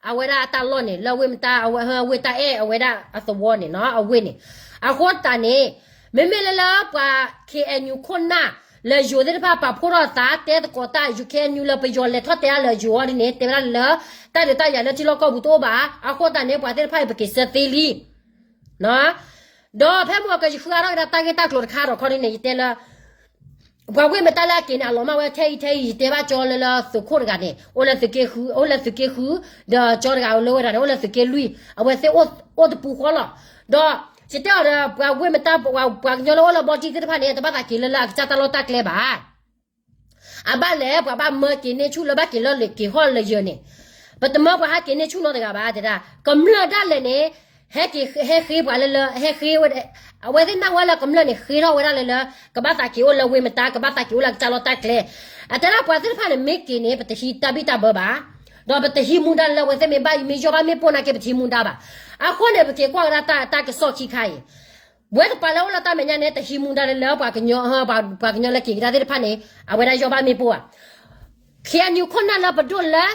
အဝဲဒၣ်အတၢ်လီၢ်န့ၣ် လၢဝ့ၢ်မတါအဝဲ ဝ့ၢ်တၢ်အဲၣ်အဝဲဒၣ်အသဝီန့ၣ်နီၤ အဝ့ၢ်န့ၣ်, အဃိသတးန့ၣ် မ့မ့ၢ်လၢလၢပှၤ ခ့ၣ်အဲၣ်ယူၣ် ခိၣ်နၢ် လၢယိၤသ့ၣ်တဖၣ်ပာ်ဖှိၣ်ထီၣ်အသး တဲသကိးတၢ် ယူၣ် ခ့ၣ်အဲၣ်ယူၣ် လၢပယီၤလဲၤထီၣ်တဲအါလၢယိၤအီၤဒ်န့ၣ် တဲဝဲဒၣ်လၢ တၢ်ဒုးတၢ်ယၤလၢထံလီၢ်ကီၢ်ပူၤတအိၣ်ဘၣ်, အဃိသတးန့ၣ် ပှၤသ့ၣ်တဖၣ်အံၤပက့ၤဆၢသ့လံ ဒီးဖဲမ့ၢ်ကယဃုအါထီၣ်က့ၤဒၣ်တၢ်ဂ့ၢ်တၢ်ကျိၤတခါဒီးခီဒ်န့ၣ် ယတဲလၢ ပှၤဝ့ၢ်မတါလၢအက့ၤန့ၣ် အလီၤမၢ်ဝဲထဲအံၤထဲအံၤ ယတဲဘၣ်ကၠီလၢလၢသုးခိၣ်တဂၤန့ၣ် အိၣ်လၢသုးက့ဃု အိၣ်လၢသုးက့ဃု, ဒီးကၠီတဂၤလၢဝဲဒၣ်န့ၣ် အိၣ်လၢသုးက့လွံၢ် အဝဲသ့ၣ်အိၣ်တပူၤဃီလီၤ. ဒီးယတဲအီၤဒီး ပှၤဝ့ၢ်မတါ ပှၤကညီလၢအိၣ်လၢဘီတံၢ်သ့ၣ်တဖၣ်န့ၣ် တဘၣ်သးက့ၤလၢလၢအကစၢ်တၢ်လီၢ်တၢ်ကျဲဘၣ် အဘၣ်လဲၣ် ပှၤဘၣ်မၢက့ၤန့ၢ်ဆူၣ်လၢဘၣ်က့ၤလၢလၢက့ၤဟီၣ်လၢယၢၤန့ၣ်, ပတမၢပှၤဟးက့ၤန့ၢ်ဆူၣ်နီတဂၤဘၣ်တဲဒၣ် ကမျၢၢ်ဒၣ်လဲာ်န့ၣ် ဟဲက့ၤ ဟဲဃ့ပှၤလၢလၢ ဟဲဃ့ဝဲ အဝဲသ့ၣ်နၢ်ဟူလၢကမျၢၢ်န့ၣ် ဃ့ထီၣ်ဝဲဒၣ်လၢလၢ ကဘၣ်သးက့ၤအိၣ်လၢဝ့ၢ်မတါ ကဘၣ်သးက့ၤအိၣ်လၢကစၢ်လီၢ်တၢ်ကျဲ, အတဲဒၣ်ပှၤသ့ၣ်တဖၣ်န့ၣ် မ့ၢ်က့ၤန့ၣ် ပတဟံးတၢ်ဘံၣ်တၢ်ဘၢဘၣ်, ဒီးပတဟံးမူဒါလၢအဝဲသ့ၣ်မ့ၢ်ဘၣ် မ့ၢ်ယီၢ်ဘၣ်မ့ၣ်ပိၢ်နာ်က့ ပတဟံးမူဒါဘၣ်. အဃိန့ၣ် ပက့ၤကွၢ်ကဒါတၢ်ကစီၣ်ခံခါအံၤ ဝဲတပၤလၢအိၣ်လၢတၢ်မဲာ်ညါန့ၣ် တဟံးမူဒါလၢလၢ ပှၤကညီ ပှၤကညီလၢက့ၤကဒါသ့ၣ်တဖၣ်န့ၣ် အဝဲဒၣ်ယီၢ်ဘၣ်မ့ၣ်ပိၢ်ဧါ, ခ့ၣ်အဲၣ်ယူၣ် ခိၣ်နၢ်လၢပဒိၣ်လၢ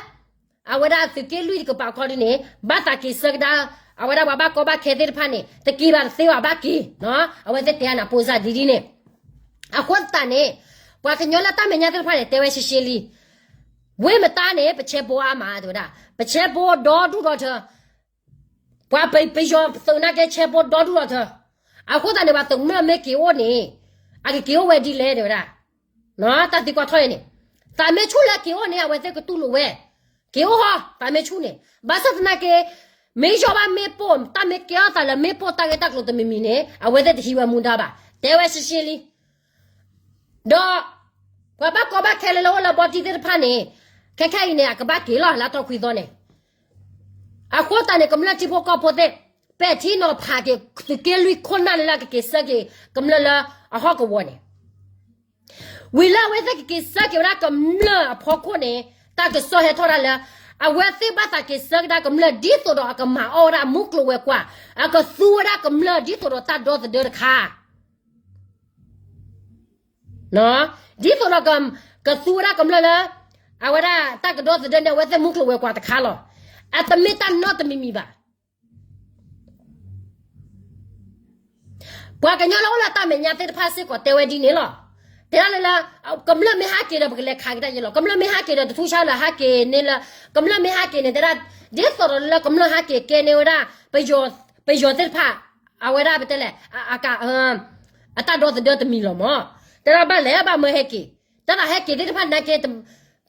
အဝဲဒၣ်သုးက့လွံၢ်တကပၤခီဒ်န့ၣ် ဘၣ်သးက့ၤဆၢကဒါ အဝဲဒၣ်ပှၤဘၣ်ကီဘၣ်ခဲသ့ၣ်တဖၣ်န့ၣ် တက့ၤဘၣ်တသ့ဘၣ်ဘၣ်က့ၤ, အဝဲသ့ၣ်တဲအါနၤပိၢ်စၢ်ဒ်ဒ်န့ၣ်, အဃိသတးန့ၣ် ပှၤကညီလၢတၢ်မဲာ်ညါသ့ၣ်တဖၣ်န့ၣ် တဲဝဲရှဲရှဲလံ ဝ့ၢ်မတါန့ၣ် ပဆဲးဖိအါမး တဲဝဲဒၣ် ပဆဲးဖိဒီဒူၣ်ဒီထၢ ပှၤပယီၤသုးနာ်က့ဆဲးဖိဒီဒူၣ်ဒီထၢ, အဃိသတးန့ၣ် ပှၤသုးမၢမ့ၢ်က့ၤအိၣ်န့ၣ် အကက့ၤအိၣ်ဝဲဒ်လဲၣ် တဲဝဲဒၣ်, တၢ်သံကွၢ်ထီၣ်အံၤန့ၣ်, သးမ့ၢ်ဆူၣ်လၢက့ၤအိၣ်န့ၣ် အဝဲသ့ၣ်ကတူၢ်လိာ်ဝဲ, က့ၤအိၣ်ဟီ သးမ့ၢ်ဆူၣ်န့ၣ်, ဘၣ်ဆၣ်သနာ်က့ မ့ၢ်ယီၢ်ဘၣ်မ့ၣ်ပိၢ် တၢ်မ့ၢ်ကဲထီၣ်သးလၢမ့ၣ်ပိၢ်တၢ်ဂ့ၢ်တၢ်ကျိၤတမံၤမံၤန့ၣ် အဝဲသ့ၣ်တဟံးဝဲမူဒါဘၣ်, တဲဝဲရှဲရှဲလံ ဒီး ပှၤဘၣ်ကီဘၣ်ခဲလၢလၢအိၣ်လၢဘီတံၢ်သ့ၣ်တဖၣ်န့ၣ် ခဲခဲအံၤန့ၣ် အကဘၣ်က့ၤလီၤ လါထီၣ်ခွံသီန့ၣ်, အဃိသတးန့ၣ် ကမျၢၢ်ထံဖိကီၢ်ဖိသ့ၣ် ပဲာ်ထံနီၤဖးက့ၤ သုးက့လွံၢ်ခိၣ်နၢ်လၢလၢကက့ၤဆၢက့ၤ ကမျၢၢ်လၢအဟီၣ်ကဝီၤန့ၣ် ဝံၤလၢအဝဲသ့ၣ်ကက့ၤဆၢက့ၤဝဲဒၣ်ကမျၢၢ်အဖီခိၣ်န့ၣ် တၢ်ကစီၣ်ဟဲထီၣ်ဒၣ်လၢ အဝဲသ့ၣ်ဘၣ်သးက့ၤဆၢကဒါကမျၢၢ် ဒ်သိးဒီးအကမၤအီၣ်ဝဲဒၣ်မူကျိၤဝဲၤကွာ်, အကသူဝဲဒၣ်ကမျၢၢ် ဒ်သိးဒီးတၢ်ဒီသဒၢတခါ ဒ်သိးဒီး ကသူဝဲဒၣ်ကမျၢၢ်လၢ အဝဲဒၣ်တၢ်ကဒီသဒၢန့ၣ် အဝဲသ့ၣ်မူကျိၤဝဲၤကွာ်တခါလီၤ. အတမ့ၢ်တၢ်နီတမံၤမံၤဘၣ်. ပှၤကညီလၢအိၣ်လၢတၢ်မဲာ်ညါသ့ၣ်တဖၣ်စ့ၢ်ကီးတဲဝဲဒ်န့ၣ်လီၤ. တဲဒၣ်လၢလၢ ကမျၢၢ်မ့ၢ်ဟးက့ၤဒီး ပကလဲၤခးကဒါယဲလီၤ. ကမျၢၢ်မ့ၢ်ဟးက့ၤဒီး တထူၣ်ဆါလၢဟးက့ၤန့ၣ်လၢ ကမျၢၢ်မ့ၢ်ဟးက့ၤန့ၣ် တဲဒၣ် ဒ်သိးဒီးလၢကမျၢၢ်ဟးက့ၤကဲန့ၢ်ဝဲဒၣ် ပယီၤသ့ၣ်တဖၣ် အဝဲဒၣ်ပတဲလဲၣ် အတၢ်ဒီသဒၢတမံၤလီၤမၢ်. တဲဒၣ်ဘၣ်လဲၣ်ဘၣ်မၢဟဲက့ၤ, တၢ်သးဟဲက့ၤသ့ၣ်တဖၣ်နာ်က့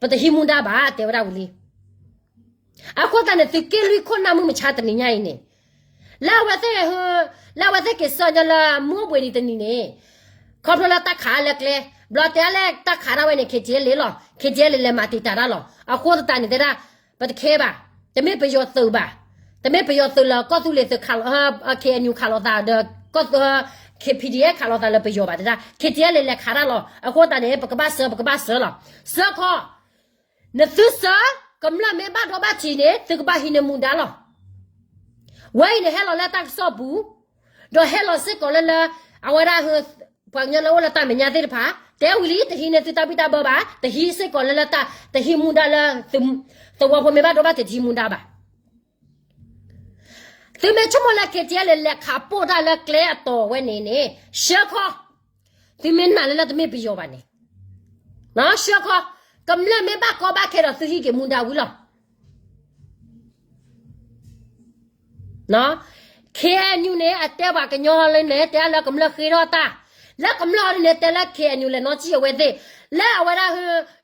ပတဟံးမူဒါဘၣ် တဲဝဲဒၣ်ဝံၤလံ. အဃိသတးန့ၣ် သုးက့လွံၢ်ခိၣ်နၢ်မုၢ်မဆါတနံၤညါအံၤန့ၣ် လၢအဝဲသ့ၣ် လၢအဝဲသ့ၣ်က့ၤဆှၢညီလၢမူအိၣ်ဘှံးနံၤတနံၤန့ၣ် ခီဖျိလၢတၢ်ခးလၢကျဲ ဘျီတဲလၢတၢ်ခးဒၣ်ဝဲန့ၣ် KTLA လီၤ KTLA လဲၤမၤတံာ်တာ်တၢ်လီၤ. အဃိသတးန့ၣ်တဲဒၣ် ပတခဲဘၣ်, တမ့ၢ်ပယီၤသုးဘၣ်, တမ့ၢ်ပယီၤသုးလၢကီၢ်သူလ့ၤသုးခးလီၤ KNU ခးလိာ်သးဒီး PDF ခးလိာ်သးလၢပယီၤဘၣ်တဲဒၣ် KTLA လဲၤခးတၢ်လီၤ. အဃိသတးန့ၣ် ပကဘၣ်စၢၤ ပကဘၣ်စၢၤလီၤ. စၢခီ နသုစၢၤ ကမျၢၢ်မ့ၢ်ဘၣ်ဒိဘၣ်ထံးန့ၣ် သုကဘၣ်ဟံးန့ၢ်မူဒါလီၤ. ဝဲအံၤန့ၣ်ဟဲလီၤလၢတၢ်ကစီၣ်ပူၤ, ဒီးဟဲလီၤစ့ၢ်ကီးလၢလၢ အဝဲဒၣ် ပှၤကညီလၢအိၣ်လၢတၢ်မဲာ်ညါသ့ၣ်တဖၣ် တဲဝံၤလံ တဟံးန့ၢ်သုတၢ်ဘံၣ်တၢ်ဘၢဘၣ်, တဟံးစ့ၢ်ကီးလၢလၢ တဟံးမူဒါလၢ သဝီဖိမ့ၢ်ဘၣ်ဒိဘၣ်ထံးတဟံးမူဒါဘၣ်. သုမ့ၢ်ဆိကမိၣ်လၢ KTLA လဲၤခးပိၢ်တၢ်လၢကျဲအတီၤဝဲန့ၣ်န့ၣ် စၢခီ, သုမ့ၢ်နာ်လၢလၢတမ့ၢ်ပယီၤဘၣ်န့ၣ် စၢခီ, ကမျၢၢ်မ့ၢ်ဘၣ်ကီဘၣ်ခဲဒီးသုဟံးက့ၤမူဒါဝံၤလီၤ. KNU န့ၣ် အတဲပှၤကညီလၢန့ၣ် တဲလၢကမျၢၢ်ဃ့ထီၣ်တၢ်, လၢကမျၢၢ်အီၤဒ်န့ၣ် တဲလၢ KNU လဲၤနီၢ်ကံၣ်အဝဲသ့ၣ်, လၢအဝဲဒၣ်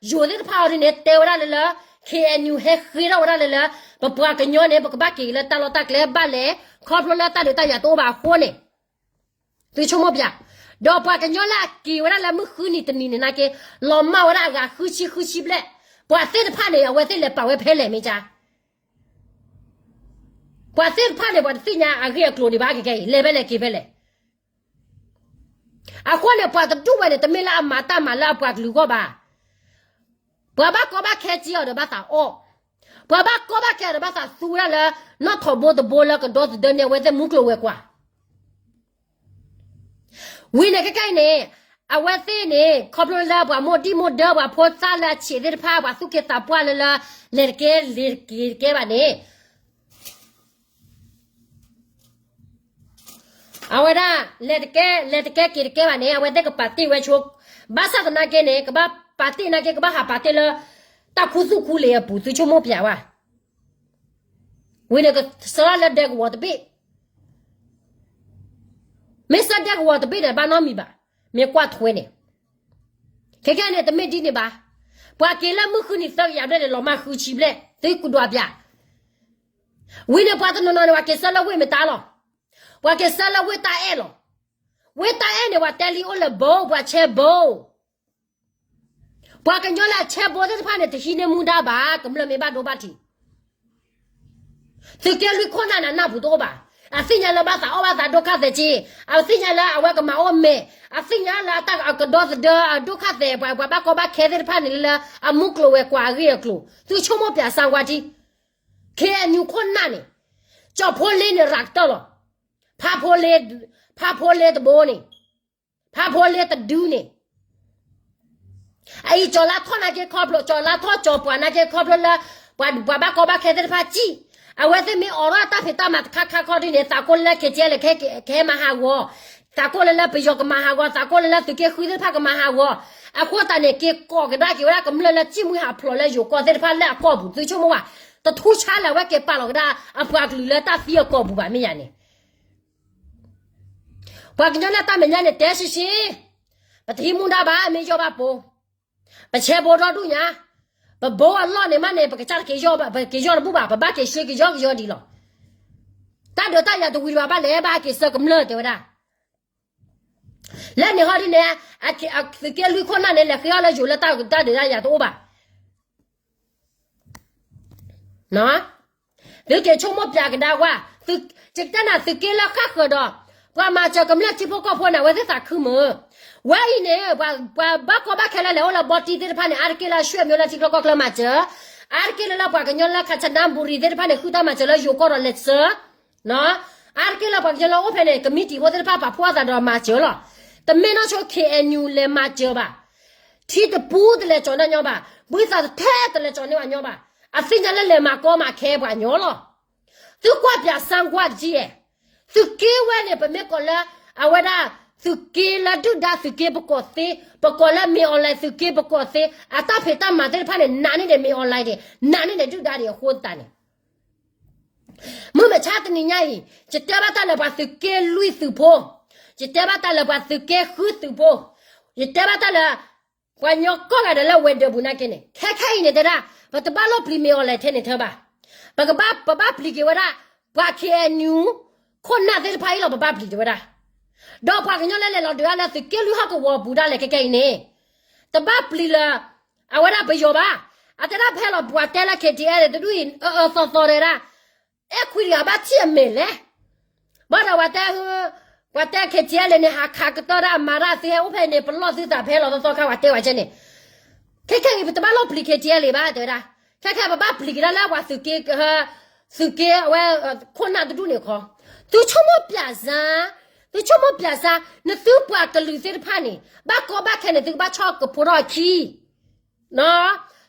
ယိၤသ့ၣ်တဖၣ်အီၤဒ်န့ၣ် တဲဝဲဒၣ်လၢလၢ KNU ဟဲဃ့ထီၣ်ဝဲဒၣ်လၢလၢ ပပှၤကညီန့ၣ် ပကဘၣ်က့ၤလၢတၢ်လီၢ်တၢ်ကျဲဘၣ်လဲၣ်, ခီဖျိလၢတၢ်ဒုးတၢ်ယၤတအိၣ်ဘၣ်အဃိန့ၣ် သုဆိကမိၣ်ပၠး, ဒီးပှၤကညီလၢအက့ၤဝဲဒၣ်လၢမုၢ်ဃုနံၤတနံၤန့ၣ်နာ်က့ လီၤမၢ်ဝဲဒၣ်အဂၤဃုဆံဃုဆံဘျဲၣ်, ပှၤသ့ၣ်တဖၣ်န့ၣ် အဝဲသ့ၣ်လဲၤပာ်ဝဲဖဲလဲၣ်မ့ၢ်ကါ ပှၤသ့ၣ်တဖၣ်န့ၣ် ပှၤတသ့ၣ်ညါအဂ့ၢ်အကျိၤဒံးဘၣ်ကကဲအံၤ လဲၤဖဲလဲၣ်က့ၤဖဲလဲၣ်. အဃိန့ၣ် ပှၤတဒူၣ်ဝဲန့ၣ် တမ့ၢ်လၢအမၤတၢ်မၤလၢအပှၤကလုာ်အဂီၢ်ဘၣ်. ပှၤဘၣ်ကီဘၣ်ခဲစ့ၢ်အီၤဒီးဘၣ်သးအီၣ်, ပှၤဘၣ်ကီဘၣ်ခဲဒီးဘၣ်သးသူဝဲဒၣ်လၢ နီၣ်ထိးဘိတဘိလၢကဒီသဒၢန့ၢ်အဝဲသ့ၣ်မူကျိၤဝဲၤကွာ် ဝံၤန့ၣ်ခဲကနံၣ်အံၤန့ၣ် အဝဲသ့ၣ်န့ၣ် ခီဖျိလၢပှၤမိၢ်ဒံၣ်မိၢ်ဒၢ ပှၤဖိသၣ်လၢအဆံးသ့ၣ်တဖၣ် ပှၤသူၣ်က့သးပှၢ်လၢလၢ လဲၤတကဲလဲၤက့ၤတကဲဘၣ်န့ၣ် အဝဲဒၣ် လဲၤတကဲ လဲၤတကဲက့ၤတကဲဘၣ်န့ၣ် အဝဲသ့ၣ်ကပာ်တ့ၢ်ဝဲဆိ, ဘၣ်ဆၣ်သနာ်က့န့ၣ် ကဘၣ်ပာ်တ့ၢ်နာ်က့ ကဘၣ်ဟးပာ်တ့ၢ်လၢ တၢ်ခူသူၣ်ခူလ့ၤအပူၤ သုဆိကမိၣ်ပၠးဝဲ, ဝံၤန့ၣ် ကစၢလၢဒဲကဝီၤတဘ့ၣ် မ့ၢ်စၢဒဲကဝီၤတဘ့ၣ်န့ၣ် ဘၣ်နီတမံၤဘၣ်, မ့ၢ်ကွၢ်ထွဲန့ၣ်, ခဲကနံၣ်အံၤန့ၣ် တမ့ၢ်ဒ်န့ၣ်ဘၣ်, ပှၤက့ၤလၢမုၢ်ဃုနံၤသၢကယၤဘျဲၣ်န့ၣ် လီၤမၢ်ဃုဆံဘျဲၣ် သုကဒွးပၠး, ဝံၤန့ၣ် ပှၤတနီၤနီၤန့ၣ် ပှၤက့ၤစၢလၢဝ့ၢ်မတါလီၤ, ပှၤက့ၤစၢလၢဝ့ၢ်တၢ်အဲၣ်လီၤ, ဝ့ၢ်တၢ်အဲၣ်န့ၣ် ပှၤတဲလံအိၣ်လၢဘိ ပှၤဆဲဘိ ပှၤကညီလၢအဆဲဘိသ့ၣ်တဖၣ်န့ၣ် တဟံးန့ၢ်မူဒါဘၣ် ကမျၢၢ်မ့ၢ်ဘၣ်ဒိဘၣ်ထံး, သုးက့လွံၢ်ခိၣ်နၢ်န့ၣ် နၢ်ပူၤတအိၣ်ဘၣ်, အသ့ၣ်ညါလၢဘၣ်သးအီၣ်ဘၣ်သးဒိၣ်ခါသဲးက့, အသ့ၣ်ညါလၢအဝဲကမၤအိၣ်မဲာ်, အသ့ၣ်ညါလၢအတၢ်ကဒီသဒၢအဒိၣ်ခါသဲး ပှၤ ပှၤဘၣ်ကီဘၣ်ခဲသ့ၣ်တဖၣ်န့ၣ်လၢ အမူကျိၤဝဲၤကွာ်အဂ့ၢ်အကျိၤ သုဆိကမိၣ်ပၠးစၢဝါထံ, KNU ခိၣ်နၢ်န့ၣ်, ကၠီၣ်ဖိလ့န့ၣ်ရၤကတၢၢ်လီၤ, ဖးဖိလ့, ဖးဖိလ့တဘိန့ၣ် ဖးဖိလ့တဒုန့ၣ်, အအံၤကၠီၤလါထီၣ်နာ်က့ခီဖျိ ကၠီၤလါထီၣ်ကၠီၤပှၤနာ်က့ခီဖျိလၢ ပှၤ ပှၤဘၣ်ကီဘၣ်ခဲသ့ၣ်တဖၣ်စံၣ်, အဝဲသ့ၣ်မ့ၢ်အိးထီၣ်တၢ်ဖံးတၢ်မၤတခါခါခီဒ်န့ၣ် သးကိၢ်လၢလၢ KTLA ကဟဲမၤဟးဂီၤ, သးကိၢ်လၢလၢပယီၤကမၤဟးဂီၤ, သးကိၢ်လၢလၢသုးက့ဃုသ့ၣ်တဖၣ်ကမၤဟးဂီၤ, အဃိသတးန့ၣ် က့ၤကိးကဒါက့ၤဝဲဒၣ်ကမျၢၢ်လၢစံၣ်မှံဟးဖျိးလၢယိၤကီၢ်သ့ၣ်တဖၣ်လၢအကီၢ်ပူၤ သုဆိကမိၣ်ဝဲ, တထူဆါလၢအဝဲက့ၤပာ်လီၤကဒါ အပှၤကလုာ်လၢတၢ်သံအကီၢ်ပူၤဘၣ်မ့ၢ်ယၤန့ၣ် ပှၤကညီလၢတၢ်မဲာ်ညါန့ၣ် တဲရှဲရှဲ, ပတဟံးမူဒါဘၣ် မ့ၢ်ယီၢ်ဘၣ်ပိ, ပဆဲဘိဒီဒူၣ်ညါ, ပဘိအလီၢ်န့ၣ်မးန့ၣ် ပကစၢ်တက့ၤယီၢ်ဘၣ် ပက့ၤယီၢ်တဘူၣ်ဘၣ် ပဘၣ်က့ၤရှဲက့ၤယီၢ်က့ၤယီၢ်ဒံးလီၤ. တၢ်ဒုးတၢ်ယၤတဝံၤတဘၣ်ဘၣ်လဲၣ် ဘၣ်က့ၤဆှၢကမျၢၢ်တဲဝဲဒၣ် လၢန့ၣ်ဟီဒ်န့ၣ်, သုးက့လွံၢ်ခိၣ်နၢ်န့ၣ် လဲၤဃ့အီၣ်လၢယိၤလၢတၢ်ဒုးတၢ်ယၤတအိၣ်ဘၣ်. သုက့ၤဆိကမိၣ်ပၠးကဒါဝဲ, ယကတဲနၤသုးက့လၢဃၣ်ဃၢၤဒီး, ပှၤမၤစၢၤကမျၢၢ်ထံဖိကီၢ်ဖိန့ၣ် အဝဲသ့ၣ်သးခုမုာ်, ဝဲအံၤန့ၣ် ပှၤဘၣ်ကီဘၣ်ခဲလၢလဲၤအိၣ်လၢဘီတံၢ်သ့ၣ်တဖၣ်န့ၣ် အါတက့ၢ်လၢအဆွေမျိုးလၢထံချၢကီၢ်ချၢမၤစၢၤ, အါတက့ၢ်လၢလၢပှၤကညီလၢ ခါဆနါဘူရံၤ သ့ၣ်တဖၣ်န့ၣ် ဃုတၢ်မၤစၢၤလၢယိၤကီၢ်ဒီးလဲၤစၢၤ အါတက့ၢ်လၢပှၤကညီလၢအိၣ်ဖဲန့ၣ် ကမံးတံာ်ဖိသ့ၣ်တဖၣ်ပာ်ဖှိၣ်အသးဒီးမၤစၢၤလီၤ. တမ့ၢ်နီၢ်ဆိ KNU လဲၤမၤစၢၤဘၣ်. ထံတပူၤတလဲၤကၠီၤန့ၢ်ညီဘၣ်. ဘှံးသးတထဲတလဲၤကၠီၤန့ၢ်ဘၣ်ညီဘၣ်. အသ့ၣ်ညါလၢလဲၤမၤကီမၤခဲပှၤကညီလီၤ. သုကွၢ်ပၠးစၢကွၢ်တက့ၢ်. သုးက့ဝဲန့ၣ် ပမ့ၢ်ကိးလၢ အဝဲဒၣ် သုးက့လၢဒုၣ်ဒါသုးက့ပကိးသ့, ပကိးလၢမ့ၢ် online သုးက့ပကိးသ့, အတၢ်ဖံးတၢ်မၤသ့ၣ်တဖၣ်န့ၣ် နာ်န့ၢ်ဒံးမ့ၢ် online ဒံး, နာ်န့ၢ်ဒံးဒုၣ်ဒါဒံးအဃိသတးန့ၣ် မုၢ်မဆါတနံၤညါအံၤ ယတဲဘၣ်တၢ်လၢပှၤသုးက့လွံၢ်သုးဖိ, ယတဲဘၣ်တၢ်လၢပှၤသုးက့ဃုသုးဖိ, ယတဲဘၣ်တၢ်လၢ ပှၤကညီကိးဂၤဒဲးလၢဝဲၤဒၢးပူၤနာ်က့န့ၣ် ခဲခဲအံၤန့ၣ်တဲဒၣ် ပတဘၣ်လိၣ်ပျံၤမ့ၢ်အီၤလဲၣ်ထဲန့ၣ်ထၢဘၣ်. ပကဘၣ် ပဘၣ်ပျံၤက့ၤဝဲဒၣ် ပှၤ K N U ခိၣ်နၢ်သ့ၣ်တဖၣ်အံၤလီၤ ပဘၣ်ပျံၤတဲဝဲဒၣ်. ဒီးပှၤကညီလၢလဲၤလီၤဒုးအါလၢသုးက့လွံၢ်ဟီၣ်ကဝီၤပူၤဒၣ်လဲာ်ခဲခဲအံၤန့ၣ် တဘၣ်ပျံၤလၢ အဝဲဒၣ်ပယီၤဘၣ်. အတဲဒၣ်ဖဲလီၤပှၤတဲလၢ K T L တဒူၣ်အံၤ အၢအၢသီသီတဲဒၣ် အဲၣ်ခွံတဂၤဘၣ်ထံၣ်အမဲာ်လဲၣ်. ဘၣ်ဒီးပှၤတဲ ပှၤတဲ K T L န့ၣ် ဟးခးကတၢၢ်ဒၣ်မၤဒၣ်သ့ဟဲအိၣ်ဖဲန့ၣ် ပလီၢ်သုသးဖဲလီၤသီသီခါ ပှၤတဲဝဲကဲန့ၣ် ခဲခဲအံၤ ပတဘၣ်လိၣ်ပျံၤ K T L ဘၣ်တဲဝဲဒၣ်. ခဲခဲပဘၣ်ပျံၤက့ၤဒၣ်လၢပှၤသုးက့ သုးက့အဝဲ ခိၣ်နၢ်တဒူၣ်န့ၣ်ခီ, သုဆိကမိၣ်ပျးစါ, သုဆိကမိၣ်ပျးစါ, နသုပှၤကလုာ်သ့ၣ်တဖၣ်န့ၣ် ဘၣ်ကီဘၣ်ခဲန့ၣ် သုကဘၣ်ဆီၣ်ကဖိထီၣ်အ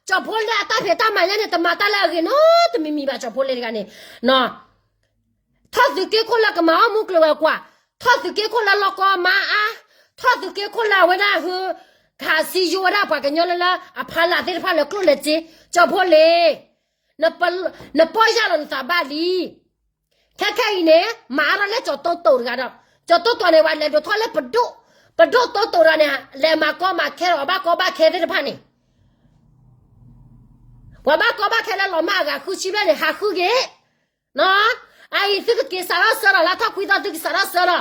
ခံ ကၠီၤဖိလ့အတၢ်ဖံးတၢ်မၤညါန့ၣ် တမၤတၢ်လၢအဂ့ၤနီတမံၤမံၤဘၣ် ကၠီၤဖိလ့တဂၤန့ၣ် ထီၣ်သုးက့ခိၣ်လၢကမၤအီၣ်မူကျိၤဝဲၤကွာ်, ထီၣ်သုးက့ခိၣ်လၢလီၢ်ကီမါအါ, ထီၣ်သုးက့ခိၣ်လၢအဝဲဒၣ်ဟူ ကဟးစံယိဝဲဒၣ်ပှၤကညီလၢလၢအဖီလာ်သ့ၣ်တဖၣ်လၢကျိၣ်လၢစ့, ကၠီၤဖိလ့ နပီၢ်ယၢ်လီၤနသးဘၣ်လံ. ခဲခဲအံၤန့ၣ် မၤအါထီၣ်လၢကၠီၤတိတိာ်တဂၤဒီး ကၠီၤတိတိာ်န့ၣ် ပှၤလဲၤဒိးထီၣ်လၢပဒိၣ်, ပဒိၣ်တိတိာ်တဂၤန့ၣ် လဲၤမၤကီမၤခဲဒီး ဘၣ်ကီဘၣ်ခဲသ့ၣ်တဖၣ်န့ၣ် ပှၤဘၣ်ကီဘၣ်ခဲလၢလီၤမၢ်အဂၤဃုဆံဘျဲၣ်န့ၣ် ဟးဃုက့ၤ, အအံၤသုကက့ၤစးထီၣ်ဆၢလီၤ လါထီၣ်ခွံသီသုကစးထီၣ်ဆၢလီၤ.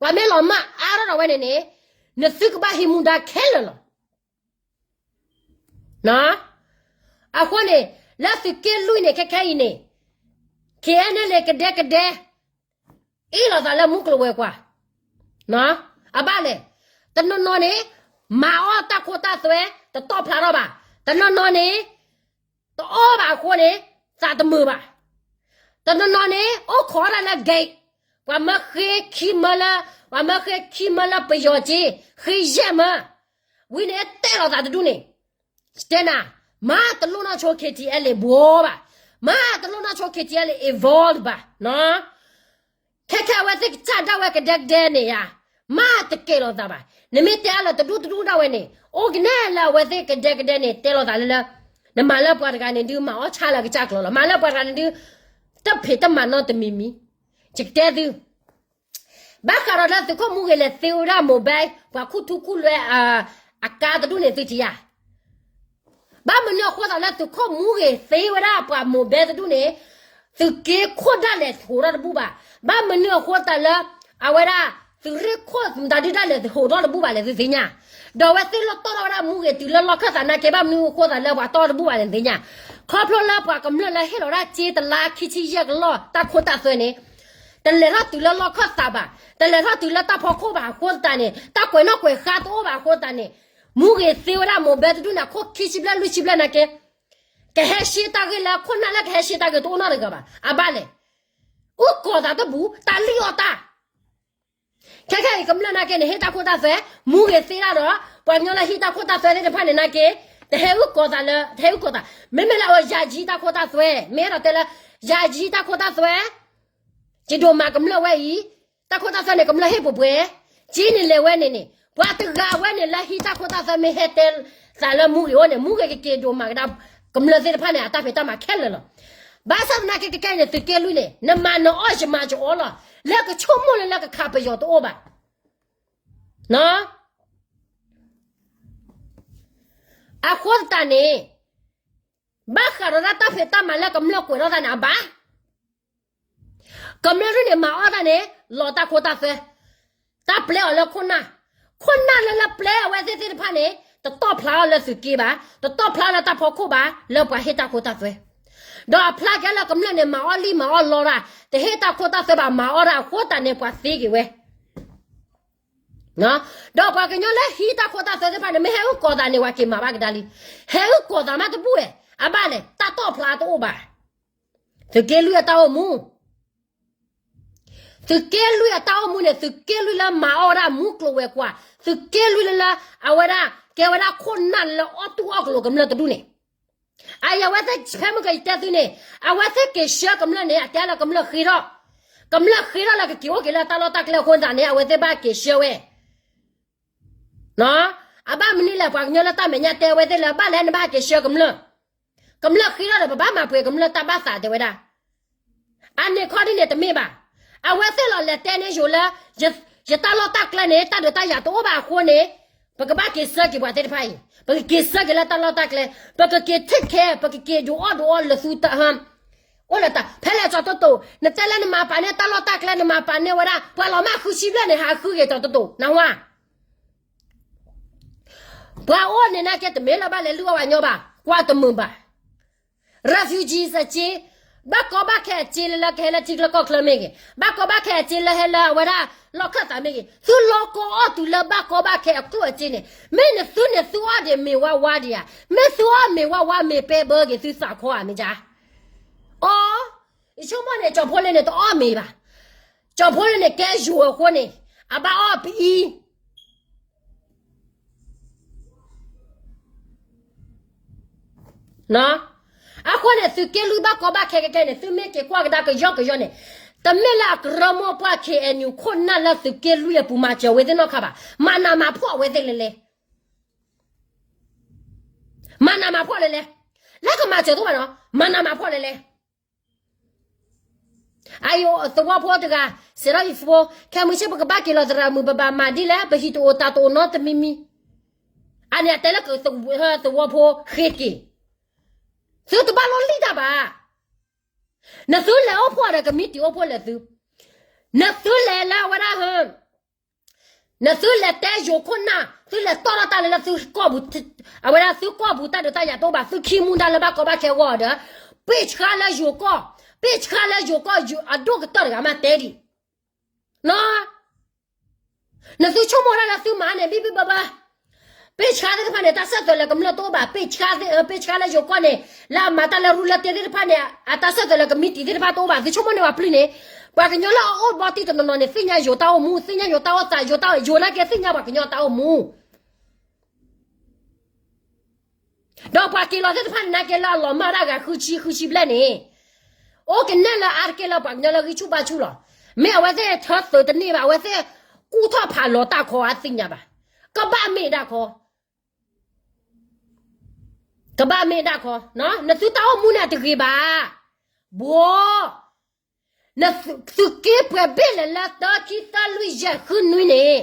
ပှၤမ့ၢ်လီၤမၢ်အါထီၣ်ဒီးဝဲန့ၣ်န့ၣ် နသုကဘၣ်ဟံးမူဒါခဲလၢာ်လီၤ. အဃိန့ၣ် လၢသုးက့လွံၢ်န့ၣ် ခဲခဲအံၤန့ၣ် K N L A ကဒဲကဒဲ အ့ၣ်လိာ်သးလၢမူကျိၤဝဲၤကွာ်, အဘၣ်လဲၣ်, တနီၤနီၤန့ၣ် မၤအီၣ်တၢ်ခိတၢ်သွဲ တတီၢ်ဖျါထီၣ်ဘၣ်, တနီၤနီၤန့ၣ် တအီၣ်ဘၣ်အဃိန့ၣ် သးတမုာ်ဘၣ်, တနီၤနီၤန့ၣ် အိၣ်ခိးဒၣ်လၢ gate, ပှၤမၢဃ့ခံမၢလၢ, ပှၤမၢဃ့ခံမၢလၢပယီၤက့, ဃ့ယဲၢ်မၢ, ဝံၤန့ၣ်တဲလိာ်သးတဒူၣ်န့ၣ် တဲနၤ, မၤတလိၣ်နီၢ်ဆိ K T L A ဘှီဘၣ်, မၤတလိၣ်နီၢ်ဆိ K T L A involve ဘၣ်, ခဲခဲအဝဲသ့ၣ်ကစၢ်ဒၣ်ဝဲကဒဲကဒဲန့ၣ်ယါ, မၤတကဲလိာ်သးဘၣ်, နမ့ၢ်တဲအါလၢတဒူၣ်တဒူၣ်ဒၣ်ဝဲန့ၣ် အိၣ်ကနဲလၢအဝဲသ့ၣ်ကဒဲကဒဲန့ၣ် တဲလိာ်သးလၢလၢ, နမၤလၢပှၤတဂၤန့ၣ်ဒုး မၤအီၣ်ဆါလၢကစၢ်ကျိၤလီၤ, မၤလၢပှၤတဂၤန့ၣ်ဒုး တဖံးတမၤနီတမံၤမံၤ, ယကတဲသု ဘၣ်ဃးဒီးလၢသုးခိၣ်မူဂ့ၤလဲၤသ့ဝဲဒၣ် mobile ပှၤခူၣ်ထူခူၣ်လွဲ အကါတဒူၣ်န့ၣ်သုထံၣ်ဧါ, ဘၣ်မနုၤအဃိသးလၢသုးခိၣ်မူဂ့ၤသ့ဝဲဒၣ်ပှၤ mobile တဒူၣ်န့ၣ် သုးက့ခိၣ်ဒၣ်လဲာ်ဟိးထီၣ်တဘူၣ်ဘၣ်, ဘၣ်မနုၤအဃိသးလၢ အဝဲဒၣ် သုးရ့ၣ်ခိၣ်မတၤဒုဒၣ်လဲာ်ဟိးထီၣ်တဘူၣ်ဘၣ်လဲၣ်သုသ့ၣ်ညါ, ဒီးအဝဲသ့ၣ်လီၤတီၢ်ထီၣ်ဝဲဒၣ်မူဂ့ၤတုၤလၢလီၢ်ခၢၣ်သးနာ်က့ ဘၣ်မနုၤအဃိသးလၢပှၤတီၢ်တဘူၣ်ဘၣ်လဲၣ်သုသ့ၣ်ညါ, ခီဖျိလၢပှၤကမျၢၢ်လၢဟ့ၣ်လီၤဒၣ်စ့တလါခံဆံယဲၢ်ကလီၢ်တၢ်ခိတၢ်သွဲန့ၣ် တလဲၤထီၣ်တုၤလၢလီၢ်ခၢၣ်သးဘၣ်, တလဲၤထီၣ်တုၤလၢတၢ်ဖီခိၣ်ဘၣ်အဃိသတးန့ၣ် တၢ်ကွဲးနီၣ်ကွဲးဃါတအိၣ်ဘၣ်အဃိသတးန့ၣ် မူဂ့ၤသ့ဝဲဒၣ် mobile တဒူၣ်န့ၣ် အခိၣ်ခံဆံဘျဲၣ်လွံၢ်ဆံဘျဲၣ်နာ်က့ ကဟဲရှဲတၢ်ဂ့ၢ်လၢခိၣ်နၢ်လၢကဟဲရှဲတၢ်ဂ့ၢ်တအိၣ်နီတဂၤဘၣ်, အဘၣ်လဲၣ်, အုၣ်ကီၤသးတဘူၣ် တၢ်လံၣ်အီၣ်တၢ် ခဲခဲအံၤကမျၢၢ်နာ်က့န့ၣ် ဟ့ၣ်တၢ်ခိတၢ်သွဲ, မူဂ့ၤသ့ဒၣ်ဒီး ပှၤကညီလၢဟံးတၢ်ခိတၢ်သွဲသ့ၣ်တဖၣ်န့ၣ်နာ်က့ တဟဲအုၣ်ကီၤသးလၢ တဟဲအုၣ်ကီၤသး, မ့မ့ၢ်လၢအယၤယံတၢ်ခိတၢ်သွဲ မ့ၢ်အဲၣ်ဒိးတဲလၢ ယၤယံတၢ်ခိတၢ်သွဲ ယဒိးမၤကမျၢၢ်ဝဲအံၤ, တၢ်ခိတၢ်သွဲန့ၣ် ကမျၢၢ်ဟ့ၣ်ပှဲၤပှဲၤ, က့န့ၣ်လဲၤဝဲန့ၣ်န့ၣ် ပှၤတဂၤဝဲန့ၣ်လၢဟံးတၢ်ခိတၢ်သွဲ မ့ၢ်ဟဲတဲသးလၢမူဂ့ၤအိၣ်န့ၣ် မူဂ့ၤကက့ၤဒိးမၤကဒါ ကမျၢၢ်သ့ၣ်တဖၣ်န့ၣ် အတၢ်ဖံးတၢ်မၤခဲလၢာ်လီၤ. ဘၣ်ဆၣ်သနာ်က့ ကကဲန့ၣ် သုးက့လွံၢ်န့ၣ် နမၤနအီၣ်ယမၤယအီလီၤ, လၢကဆိကမိၣ်လၢလၢကခးပယီၤတအိၣ်ဘၣ်. အဃိသတးန့ၣ် ဘၣ်ဃးဒီးတၢ်ဖံးတၢ်မၤလၢကမျၢၢ်ကွဲးထီၣ်သးန့ၣ် အဘၣ် ကမျၢၢ်ဒ်န့ၣ် မၤအီၣ်တၢ်န့ၣ် လီၤတၢ်ခိတၢ်သွဲ, တၢ်ပျဲအီၤလၢခိၣ်နၢ်, ခိၣ်နၢ်လၢလၢပျဲအဝဲသ့ၣ်သ့ၣ်တဖၣ်န့ၣ် တတီၢ်ဖျါအီၤလၢသုးက့ဘၣ်, တတီၢ်ဖျါအီၤလၢတၢ်ဖီခိၣ်ဘၣ်, လၢပှၤဟ့ၣ်တၢ်ခိတၢ်သွဲ, ဒီးအဖျါက့ၤလၢကမျၢၢ်န့ၣ် မၤအီၣ်လံမၤအီၣ်လီတၢ်, တဟ့ၣ်တၢ်ခိတၢ်သွဲဘၣ် မၤအီၣ်တၢ်အဃိသတးန့ၣ် ပှၤသ့က့ၤဝဲ ဒီးပှၤကညီလၢဟံးတၢ်ခိတၢ်သွဲသ့ၣ်တဖၣ်န့ၣ် မ့ၢ်ဟဲအုၣ်ကီၤသးန့ၣ် ပှၤက့ၤမၤဘၣ်ကဒါလံ, ဟဲအုၣ်ကီၤသးမးတဘူၣ်ဝဲ, အဘၣ်လဲၣ် တၢ်တီၢ်ဖျါတအိၣ်ဘၣ်. သုးက့လွံၢ်အတၢ်အိၣ်မူ, သုးက့လွံၢ်အတၢ်အိၣ်မူန့ၣ် သုးက့လွံၢ်လၢမၤအီၣ်ဝဲဒၣ်မူကျိၤဝဲၤကွာ်, သုးက့လွံၢ်လၢလၢ အဝဲဒၣ် ကဲဝဲဒၣ်ခိၣ်နၢ်လၢအီၣ်တူၢ်အီၣ်ကလိာ်ကမျၢၢ်တဒူၣ်န့ၣ်, အအံၤအဝဲသ့ၣ်ဖဲမုၢ်ကယတဲသုန့ၣ်, အဝဲသ့ၣ်က့ၤဆှၢကမျၢၢ်န့ၣ် အတဲလၢကမျၢၢ်ဃ့ထီၣ်, ကမျၢၢ်ဃ့ထီၣ်လၢကက့ၤအိၣ်က့ၤလၢတၢ်လီၢ်တၢ်ကျဲအဃိသတးန့ၣ် အဝဲသ့ၣ်ဘၣ်က့ၤဆှၢဝဲ အဘၣ်မနုၤလဲၣ် ပှၤကညီလၢတၢ်မဲာ်ညါတဲဝဲသ့ၣ်လၢ ဘၣ်လဲၣ်နဘၣ်က့ၤဆှၢကမျၢၢ်, ကမျၢၢ်ဃ့ထီၣ်ဒီး ပဘၣ်မၤပှဲၤကမျၢၢ်တၢ်ဘၣ်သးတဲဝဲဒၣ်, အန့ၣ်ခီဒ်န့ၣ်တမ့ၢ်ဘၣ်. အဝဲသ့ၣ်လီၤလဲၤတဲန့ၢ်ယိၤလၢ ယတၢ်လီၢ်တၢ်ကျဲန့ၣ် တၢ်ဒုးတၢ်ယၤတအိၣ်ဘၣ်အဃိန့ၣ်, ပကဘၣ်က့ၤဆၢက့ၤပှၤသ့ၣ်တဖၣ်အံၤ, ပကက့ၤဆၢက့ၤလၢတၢ်လီၢ်တၢ်ကျဲ, ပကက့ၤ take care, ပကက့ၤဒုးအီၣ်ဒုးအီလၢသုတၢ်, အိၣ်လၢတၢ် ဖဲလဲၣ်ကၠီတိတိ, နတဲလၢနမၤပာ်န့ၢ်တၢ်လီၢ်တၢ်ကျဲ နမၤပာ်န့ၢ်ဝဲဒၣ် ပှၤလီၤမၢ်ဃုဆံဘျဲၣ်န့ၣ် ဟးဃုက့ၤကၠီတိတိ, နၢ်ဟူဧါ. ပှၤအိၣ်န့ၣ်နာ်က့ တမ့ၢ်လၢဘၣ်လဲၤလုၢ်အီၣ်ပှၤကညီဘၣ်, ကွၢ်တမုာ်ဘၣ်. Refugees အစ့, ဘၣ်ကီဘၣ်ခဲအစ့လၢလၢကဟဲလၢထံချၢကီၢ်ချၢမ့ၢ်ဂ့ၤ, ဘၣ်ကီဘၣ်ခဲအစ့လၢဟဲလၢအဝဲဒၣ်လီၢ်ခၢၣ်သးမ့ၢ်ဂ့ၤ, သုလီၤကီအီၣ်တုၤလၢဘၣ်ကီဘၣ်ခဲအကျိၣ်အစ့န့ၣ်, မ့ၢ်နသုန့ၣ်သုအီၣ်ဒံးမ့ၤဝါဝါဒံးဧါ, မ့ၢ်သုအီၣ်မ့ၤဝါဝါမ့ၤပဲဘၢက့ၤသုသးခီဧါ မ့ၢ်ကါ. အိ, ယဆိကမိၣ်န့ၣ် ကၠီဖိလ့န့ၣ် တအီၣ်မ့ၤဘၣ်. ကၠီဖိလ့န့ၣ် ကဲယိၤအဃိန့ၣ်, အဘၣ်အီၣ်ပအံၤ အဃိန့ၣ် သုးက့လွံၢ်ဘၣ်ကီဘၣ်ခဲခဲခဲန့ၣ် သုမ့ၢ်က့ၤကွၢ်ကဒါကယီကယီန့ၣ်, တမ့ၢ်လၢအကရၢမိၢ်ပှၢ် K N U ခိၣ်နၢ်လၢသုးက့လွံၢ်အပူၤမၤစၢၤအဝဲသ့ၣ်နီတခါဘၣ်, မၤနးမၤဖှီၣ်အဝဲသ့ၣ်လဲၤလဲၤ, မၤနးမၤဖှီၣ်လဲၤလဲၤ, လၢကမၤစၢၤတအိၣ်ဘၣ်နီၤ, မၤနးမၤဖှီၣ်လဲၤလဲၤ. အယိၤ သဝီဖိတဂၤ, စဲးထီၣ်ယဖိ, ခဲမုၢ်ဆ့ၣ်ပကဘၣ်က့ၤလီၤသရၣ်မုၣ် ပဘၣ်မၤဒ်လဲၣ်, ပဟံၣ်တအိၣ်တၢ်တအိၣ်နီတမံၤမံၤ, အန့ၣ်အတဲလၢကသဝီဖိဃ့က့ၤ, သုတဘၣ်လီၢ်လံၣ်တၢ်ဘၣ်. နသုလဲၤအိၣ်ဖှိၣ်ဒီးကမံးတံာ်အိၣ်ဖှိၣ်လၢသု, နသုလဲၤလၢအဝဲဒၣ် နသုလဲၤတဲယိၤခိၣ်နၢ်, သုလဲၤတီၢ်ထီၣ်တၢ်လၢလၢသုကီၢ်ပူၤ, အဝဲဒၣ်သုကီၢ်ပူၤတၢ်ဒုးတၢ်ယၤတအိၣ်ဘၣ်, သုခံမူဒါလၢဘၣ်ကီဘၣ်ခဲအဂီၢ်ဒီး, ပ့ၢ်ဆှါလၢယိၤကီၢ်, ပ့ၢ်ဆှါလၢယိၤကီၢ် အဒိၣ်ကတၢၢ်တဂၤမးတဲဒံး, နသုဆိကမိၣ်ဒၣ်လၢသုမၤန့ၣ် ဘံၣ်ဘံၣ်ဘၢဘၢ ပ့ၢ်ဆှါသ့ၣ်တဖၣ်န့ၣ် တၢ်ဆၢၣ်သွဲးလၢကမျၢၢ်တအိၣ်ဘၣ်, ပ့ၢ်ဆှါသ့ၣ်, ပ့ၢ်ဆှါလၢယိၤကီၢ်န့ၣ်, လၢအမၤတၢ်လၢရူလၢတ့သ့ၣ်တဖၣ်န့ၣ်, အတၢ်ဆၢၣ်သွဲးလၢကမံးတံာ်သ့ၣ်တဖၣ်တအိၣ်ဘၣ်, သုဆိကမိၣ်န့ၣ်ပှၤပျုၢ်န့ၣ်, ပှၤကညီလၢအအိၣ်ဘီတံၢ်တနီၤနီၤန့ၣ် သ့ၣ်ညါယိၤတၢ်အိၣ်မူ, သ့ၣ်ညါယိၤတၢ်အိၣ်သး, ယိၤနာ်က့သ့ၣ်ညါပှၤကညီတၢ်အိၣ်မူ ဒီးပှၤက့ၤလီၤသ့ၣ်တဖၣ်န့ၣ် နာ်က့လၢအလီၤမၢ်ဒၣ်ဂၤဃုဆံဃုဆံဘျဲၣ်န့ၣ်, အိၣ်ကနဲၣ်လၢအါတက့ၢ်လၢပှၤကညီလၢဂံၢ်ဆူၣ်ဘါဆူၣ်လီၤ. မ့ၢ်အဝဲသ့ၣ်ထၢသုးတန့ၢ်ဘၣ်, အဝဲသ့ၣ်ကူၣ်ထီၣ်ဖးလီၤတၢ်ခီအသ့ၣ်ညါဘၣ်. ကဘၣ်မ့ၢ်ဒၣ်ခီ, ကဘၣ်မ့ၢ်ဒၣ်ခီ, နသုတၢ်အိၣ်မူန့ၣ်အတဂ့ၤဘၣ်, ဘှီ နသုးက့ပှဲၤဘ့ၣ်လဲၣ်လၢတၢခံသၢလွံၢ်ယဲၢ်ဃုနွံန့ၣ်,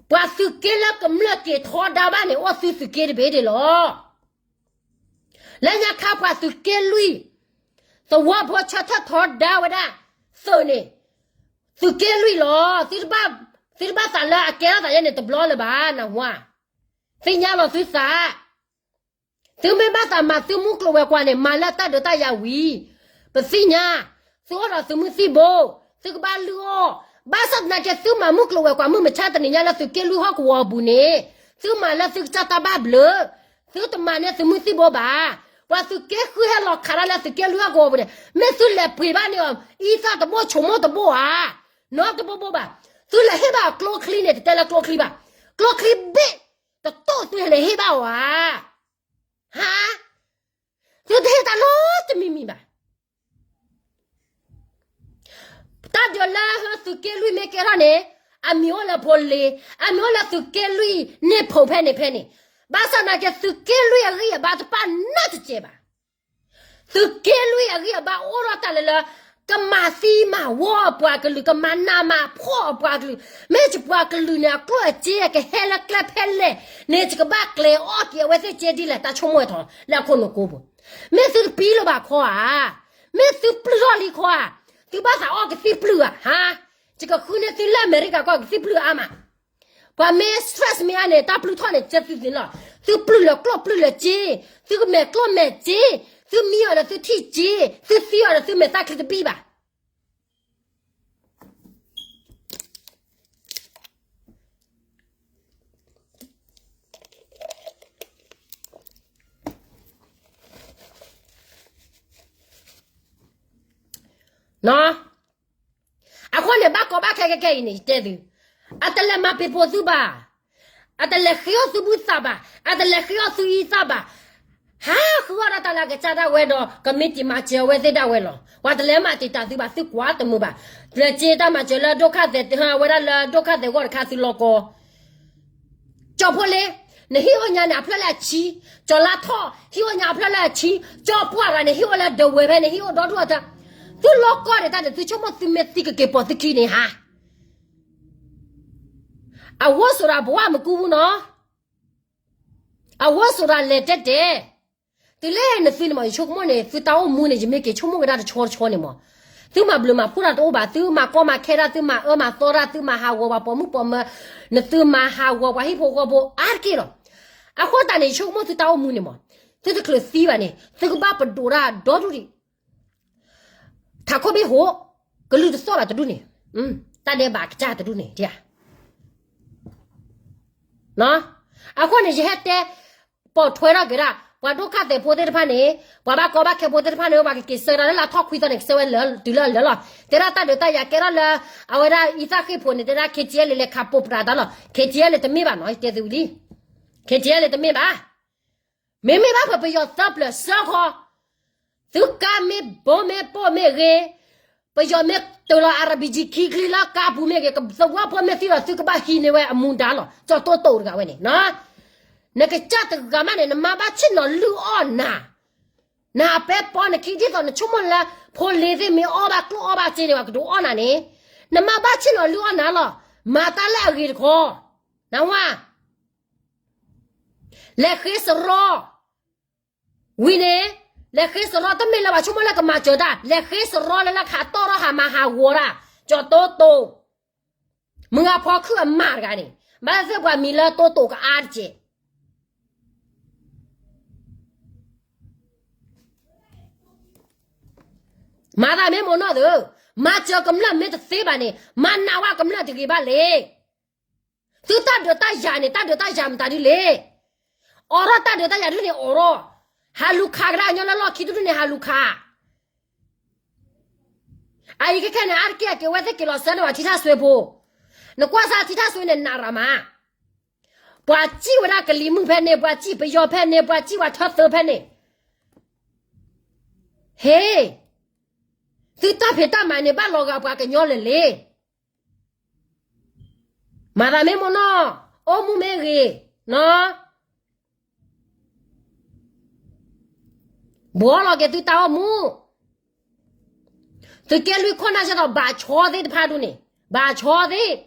ပှၤသုးက့လၢကမျၢၢ်က့ၤထီဒါဘၣ်န့ၣ် အိၣ်သုသုးက့တဘ့ၣ်ဒၣ်လီၤ. လၢညါခါပှၤသုးက့လွံၢ်, သဝီဖိဆၢထၢၣ်ထီဒါဝဲဒၣ်, သုးန့ၣ်, သုးက့လွံၢ်လီၤ. သုတဘၣ်သးလၢအကဲထီၣ်သးယဲန့ၣ်တဘျီလၢၤဘၣ် နၢ်ဟူဧါ. သ့ၣ်ညါလီၤသုသး သုမ့ၢ်ဘၣ်သးမၤသုမုၢ်ကျိၤဝဲၤကွာ်န့ၣ် မၤလၢတၢ်ဒုးတၢ်ယၤဝံၤ, ပသ့ၣ်ညါ, သုအိၣ်ဒီးသုးမုၢ်သံၣ်ဘိ, သုကဘၣ်လုၢ်အီၣ်, ဘၣ်ဆၣ်သနာ်က့ သုမၤမုၢ်ကျိၤဝဲၤကွာ်မုၢ်မဆါတနံၤညါလၢသုးက့လွံၢ်ဟီၣ်ကဝီၤအပူၤန့ၣ်, သုမၤလၢသုကစၢ်တၢ်ဘၣ်ဘျုး, သုတမၤန့ၢ်သုးမုၢ်သံၣ်ဘိဘၣ်. ပှၤသုးက့ဃုဟဲလီၤခးတၢ်လၢသုးက့လွံၢ်ဟီၣ်ကဝီၤပူၤန့ၣ် မ့ၢ်သုလဲၤပှ့ၤဘၣ်န့ၢ်အီၤ အံသၣ်တဘိဆိမိၣ်တဘိဧါ, နီတဘိဘိဘၣ်. သုလဲၤဟ့ၣ်ဘၣ်အီၤကျိချံန့ၣ် တတဲလၢကျိချံဘၣ်, ကျိချံဘ့ၣ်တတိၢ်သုဟဲလဲၤဟ့ၣ်ဘၣ်အီၤဧါ. ဟါ, သုတဟ့ၣ်တၢ်နီတမံၤမံၤဘၣ်. တၢ်ဒုးလၢသုးက့လွံၢ်မ့ၢ်ကဲထီၣ်န့ၣ်, အမံၤအိၣ်လၢဖိလ့, အမံၤအိၣ်လၢသုးက့လွံၢ်န့ၣ်ဖိဖဲန့ၣ်ဖဲန့ၣ်, ဘၣ်ဆၣ်သနာ်က့ သုးက့လွံၢ်အဂံၢ်အဘါတပာ်နီတစဲးဘၣ်. သုးက့လွံၢ်အဂံၢ်အဘါအိၣ်ထီၣ်တၢ်လၢလၢ ကမၤသံမၤဝီအပှၤကလုာ်, ကမၤနးမၤဖှီၣ်အပှၤကလုာ်, မ့ၢ်ယပှၤကလုာ်န့ၣ် အကျိၣ်အစ့ကဟဲလၢကျဲဖဲလဲၣ်န့ၣ် ယကဘၣ်ကျဲၤအီၣ်က့ၤအဝဲသ့ၣ်စ့ဒ်လဲၣ်, တၢ်ဆိကမိၣ်အထီၣ်လၢအခိၣ်နူာ်ကိးပူၤ, မ့ၢ်သုတပံၤလၢၤဘၣ်ခီဧါ, မ့ၢ်သုပျုၢ်ထီၣ်လံခီဧါ, သုဘၣ်သးအီၣ်ကသံၣ်ပျုၢ်ဧါ, ဟါ, ယကဃုန့ၢ်သုလၢအမဲရကၤကီၢ်ကသံၣ်ပျုၢ်အါမး, ပှၤမ့ၢ် stress မ့ၢ်အါန့ၣ် တၢ်ပျုၢ်ထီၣ်န့ၣ် ကဲသုသ့ၣ်နီၤ, သုပျုၢ်လၢကျိၣ်ပျုၢ်လၢစ့, သုကမဲာ်ကျိၣ်မဲာ်စ့, သုမံအီၤဒီးသုထံၣ်စ့, သုသံအီၤဒီးသုမဲာ်သၣ်ချံတဘံၣ်ဘၣ်. အဃိန့ၣ် ဘၣ်ကီဘၣ်ခဲခဲအံၤန့ၣ် ယတဲသု, အတလဲၤမၤပ့ၤဖိသုဘၣ်, အတလဲၤဃ့အီၣ်သုဘူၣ်သးဘၣ်, အတလဲၤဃ့အီၣ်သုအံသၣ်ဘၣ်, ဟးဃုအီၣ်ဒၣ်တၢ်လၢအကစၢ်ဒၣ်ဝဲဒီး ကမံးတံာ်မၤစၢၤအဝဲသ့ၣ်ဒၣ်ဝဲလီၤ. ပှၤတလဲၤမၤတံာ်တာ်သုဘၣ်, သုကွၢ်တမုာ်ဘၣ်, လဲၤစ့တၢ်မၤစၢၤလၢဒိၣ်ခါသဲး, ဝဲဒၣ်လၢဒိၣ်ခါသဲးဂီၢ်တခါသုလီၤကီ ကၠီဖိလ့, နဟံၣ်အိၣ်ညါန့ၣ် အဖျၢၣ်လၢအဆံ, ကၠီလါထီၣ်, ဟံၣ်အိၣ်ညါအဖျၢၣ်လၢအဆံ, ကၠီပှၢ်ရၤန့ၣ် ဟံၣ်အိၣ်လၢဒဝဲဖဲန့ၣ် ဟံၣ်အိၣ်ဒီဒူၣ်အတၢ်, သုလီၤကီၢ်ဒံးတၢ်န့ၣ် သုဆိကမိၣ်သုမ့ၢ်သံကက့ၤပိာ်သုခံန့ၣ်ဟါ. အဝဲဆိးဒၣ်ဘဝမကူဘူးနီၤ, အဝဲဆိးဒၣ်လဲၤတဲတဲ, တုၤလၢနသုန့ၣ်မး ယဆိကမိၣ်န့ၣ် သုတၢ်အိၣ်မူန့ၣ် ယမ့ၢ်က့ၤဆိကမိၣ်ကဒါတဆီတဆီန့ၣ်မး, သုမၤဘျုးမၤဖှိၣ်တၢ်တအိၣ်ဘၣ်, သုမၤကီမၤခဲတၢ်, သုမၤအၢမၤသီတၢ်, သုမၤဟးဂီၤပှၤပိာ်မုၣ်ပိာ်မၢၤ, နသုမၤဟးဂီၤပှၤဟံၣ်ဖိဃီဖိအါတက့ၢ်လီၤ. အဃိသတးန့ၣ် ယဆိကမိၣ်သုတၢ်အိၣ်မူန့ၣ်မး, သုတချုးသံဘၣ်န့ၣ် သုကဘၣ်ပဒိးတၢ်ဒီဒူၣ်ဒံး ထးခိၣ်ဘ့ၣ်ဟိး, ကလုၢ်တသီၣ်ဘၣ်တဒူၣ်န့ၣ်, တၢ်ဒဲးဘးကစၢ်တဒူၣ်န့ၣ်, အဃိန့ၣ် ယဟဲတဲပိာ်ထွဲထီၣ်က့ၤဒၣ် ပှၤဒိၣ်ခၣ်သဲးဖိသ့ၣ်တဖၣ်န့ၣ်, ပှၤဘၣ်ကီဘၣ်ခဲဖိသ့ၣ်တဖၣ်န့ၣ် ပှၤကက့ၤဆှၢတၢ်လၢလါထီၣ်ခွံသီန့ၣ် ကဆှၢဝဲလၢာ်တုၤလၢအလၢာ်လီၤ. တဲဒၣ်တၢ်ဒုးတၢ်ယၤကဲထီၣ်လၢ အဝဲဒၣ်အံသၣ်ဃ့ၢ်ဖိန့ၣ် တဲဒၣ် ခ့ၣ်ကၠံအဲလ့း လဲၤခးပိာ်ပြးတၢ်လီၤ. ခ့ၣ်ကၠံအဲလ့း တမ့ၢ်ဘၣ်နီၤ, ယတဲသုဝံၤလံ, ခ့ၣ်ကၠံအဲလ့း တမ့ၢ်ဘၣ်. မ့မ့ၢ်ဘၣ်ဖဲပယီၤသၢပျၢၤစၢဃီ, သုကါမ့ၢ်ဘိမ့ၢ်ပိာ်မ့ၢ်ဂ့ၤ, ပယီၤမ့ၢ်တုၤလီၤ အရဘံကၠံခံချံလၢကါပူၤမ့ၢ်ဂ့ၤ, သဝီဖိမ့ၢ်သံလီၤ သုကဘၣ်ဟံးန့ၢ်ဝဲအမူဒါလီၤ. ကၠီၤတိတိၤတဂၤဝဲန့ၣ်, နကစၢ်တဂၤမးန့ၣ် နမါဘၣ်ဆ့ၣ်နီၤလုၢ်အီၣ်နၤ, နဟးပဲပီနခံ ဒ်သိးနဆိကမိၣ်လၢ ဖိလ့ၤသ့ၣ်မ့ၢ်အီၣ်ဘၣ်ကျိၣ်အီၣ်ဘၣ်စ့န့ၣ် ပှၤကဒုးအီၣ်နၤန့ၣ်, နမါဘၣ်ဆ့ၣ်နီၤလုၢ်အီၣ်နၤလီၤ. မၤတၢ်လၢအဂ့ၤတခီ, နဝၤ လဲၤဃ့စရီ, ဝံၤန့ၣ်, လဲၤဃ့စရီ တမ့ၢ်လၢပှၤဆိကမိၣ်လၢကမၤစၢၤတၢ်, လဲၤဃ့စရီလၢလၢခးတီၢ်ထီၣ်ဟးမၤဟးဂီၤတၢ်, ကၠီၤတိတိၤ, မုၢ်ဂၤဖီခုၣ်အမါတဂၤန့ၣ်, ဘၣ်သ့ၣ်ပှၤမံၤလၢတိတိၤကအါတက့ၢ်. မၤသးမ့ၢ်မ့ၢ်နီၢ်သု, မၤစၢၤကမျၢၢ်မ့ၢ်တသ့ဘၣ်န့ၣ် မၤနးဝဲကမျၢၢ်တဂ့ၤဘၣ်လဲၣ်. သုတၢ်ဒုးတၢ်ယၤန့ၣ် တၢ်ဒုးတၢ်ယၤမတၤဒုလဲၣ်. အိးထီၣ်တၢ်ဒုးတၢ်ယၤဒုန့ၣ် အိးထီၣ်, ဟးလူၤခးကဒါကညီလၢလီၢ်ခံတဒုန့ၣ် ဟးလူၤခး. အအံၤခဲခဲန့ၣ် အါတက့ၢ်အက့ၤဝဲသ့ၣ်က့ၤလီၤစၢန့ၢ်ဝဲထံထၣ်စွ့ဖိ, နကွၢ်စၢ်ထံထၣ်စွ့န့ၣ် နးရၤမး, ပှၤစံၣ်ဝဲဒၣ်ကလံၤမုၢ်ဖဲန့ၣ်, ပှၤစံၣ်ပယီၤဖဲန့ၣ်, ပှၤစံၣ်ပှၤထၢသုးဖဲန့ၣ်, ဟ့ၣ်, သုတၢ်ဖံးတၢ်မၤန့ၣ် ဘၣ်လီၤဂာ်ပှၤကညီလၢာ်လံ. မၤသးမ့ၢ်မ့ၢ်နီၢ်, အိၣ်မူမ့ၢ်ဂ့ၤ, နီၢ်, ဘှီလီၤက့ၤသုတၢ်အိၣ်မူ, သုးက့လွံၢ်ခိၣ်နၢ်ဆဲဒီး ဘၣ်ဆီသ့ၣ်တဖၣ်ဒုန့ၣ်, ဘၣ်ဆီသ့ၣ်,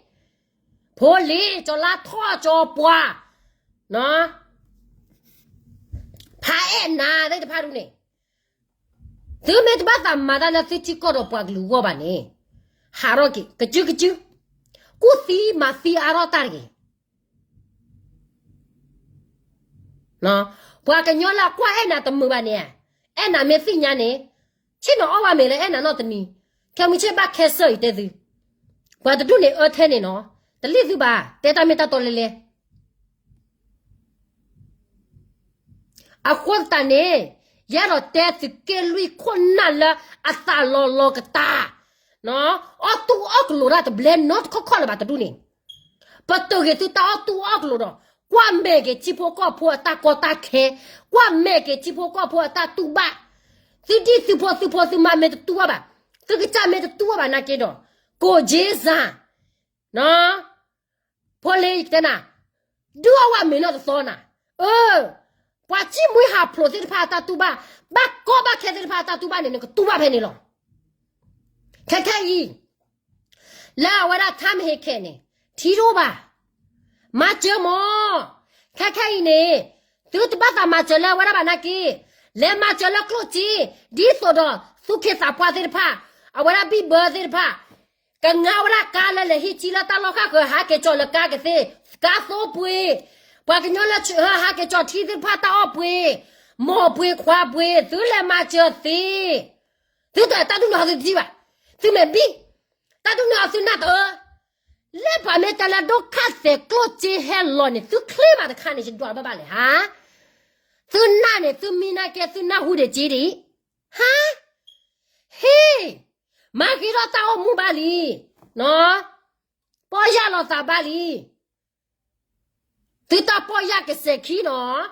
ဖိလ့ၤ, ကၠီၤလါထီၣ်, ကၠီၤပှၤ, နီၢ်, ဖးအဲၣ်နၤသ့ၣ်တဖၣ်ဒုန့ၣ်, သုမ့ၢ်တဘၣ်သးမၤတၢ်လၢသုထံကီၢ်ဒီးပှၤကလုာ်အဂီၢ်ဘၣ်န့ၣ်, ဟးထီၣ်က့ၤ ကစုကစု, ကူၣ်သံမၤသံအါထီၣ်တၢ်တဂ့ၤ. ပှၤကညီလၢအကွၢ်အဲၣ်နၤတမုာ်ဘၣ်န့ၣ်, အဲၣ်နၤမ့ၢ်သ့ၣ်ညါန့ၣ်, ဆ့ၣ်နီၤအီၣ်ဝဲမ့ၢ်လၢအဲၣ်နၤနီၢ်တနံၤ, ခဲမုၢ်ဆ့ၣ်ဘၣ်ခဲစၢၢ်အံၤတဲသု, ပှၤတဒူၣ်န့ၣ်အၢထဲန့ၣ်နီၤ, တလံၣ်သုဘၣ်, တဲတၢ်မ့ၢ်တၢ်တီလဲၤလဲၤ အဃိသတးန့ၣ်, ယအဲၣ်ဒိးတဲသုးက့လွံၢ်ခိၣ်နၢ်လၢအသးလီၤလီၤကတၢ်, အီၣ်တူၢ်အီၣ်ကလိာ်တၢ်တဘျဲနီတခီၣ်ခီၣ်လၢၤဘၣ်တဒူၣ်န့ၣ်, ပတုာ်က့ၤသုတၢ်အီၣ်တူၢ်အီၣ်ကလိာ်ဒီး, ကွၢ်မဲာ်က့ၤထံဖိကီၢ်ဖိအတၢ်ကီတၢ်ခဲ, ကွၢ်မဲာ်က့ၤထံဖိကီၢ်ဖိအတၢ်တူၢ်ဘၣ်, သုဒ်သုဖိသုဖိသုမါမ့ၢ်တတူၢ်ဘၣ်ဘၣ်, သုကစၢ်မ့ၢ်တတူၢ်ဘၣ်ဘၣ်နာ်က့ဒီး, ကိးက့စၢ် ဖိလ့ၤတဲနၤ, ဒုးအီၣ်ဝဲမ့ၢ်နီၢ်တသီနၤ, အၢ, ပှၤစံၣ်မှံဟးဖျိးသ့ၣ်တဖၣ်အတၢ်တူၢ်ဘၣ်, ဘၣ်ကီဘၣ်ခဲသ့ၣ်တဖၣ်အတၢ်တူၢ်ဘၣ်န့ၣ် နကတူၢ်ဘၣ်ဖဲန့ၣ်လီၤ. ခဲခဲအံၤ, လၢအဝဲဒၣ်ထါမဟ့ခဲန့ၣ်, ထံတအိၣ်ဘၣ်, မၤစၢၤမး, ခဲခဲအံၤန့ၣ်, သုတဘၣ်သးမၤစၢၤလၢအဝဲဒၣ်ဘၣ်နာ်က့, လဲၤမၤစၢၤလၢကျိၣ်စ့, ဒ်သိးဒီးသူၣ်က့သးပှၢ်သ့ၣ်တဖၣ်, အဝဲဒၣ်ဘံၣ်ဘၢသ့ၣ်တဖၣ် ကငါဝဲဒၣ်ကါလၢလဲၤဟံးထံလၢတၢ်လီၢ်ခၣ်ဃၢၤ ဟးက့ၤကၠီၣ်လၢကါကသ့, ကါသိပှ့ၤ, ပှၤကညီလၢဆူးဟးက့ၤကၠီၣ်ထံသ့ၣ်တဖၣ်တၢ်အီၣ်ပှ့ၤ, မိၢ်ပှ့ၤခွါပှ့ၤ သုလဲၤမၤစၢၤသ့, သုတၢ်ဒုးန့ၣ်အီၤသုတထံၣ်ဘၣ်, သုမ့ၢ်ဘံၣ်, တၢ်ဒုးန့ၣ်အီၤသုနၢ်တအၢ, လၢပှၤမ့ၢ်တဲလၢဒိၣ်ခၣ်သဲးကျိၣ်စ့ဟဲလီၤန့ၣ် သုချ့မးတခါန့ၣ် ယဒွးဘၣ်ဘၣ်လဲၣ်ဟါ, သုနၢ်န့ၣ် သုမံနာ်က့ သုနၢ်ဟူဒံးက့ဒံး ဟါ, ဟ့ၣ်, မၤဂ့ၤထီၣ်တၢ်အိၣ်မူဘၣ်လံ, နီၢ်, ပီၢ်ယၢ်လီၤသးဘၣ်လံ, သုတၢ်ပီၢ်ယၢ်ကစဲးခံနီၢ်,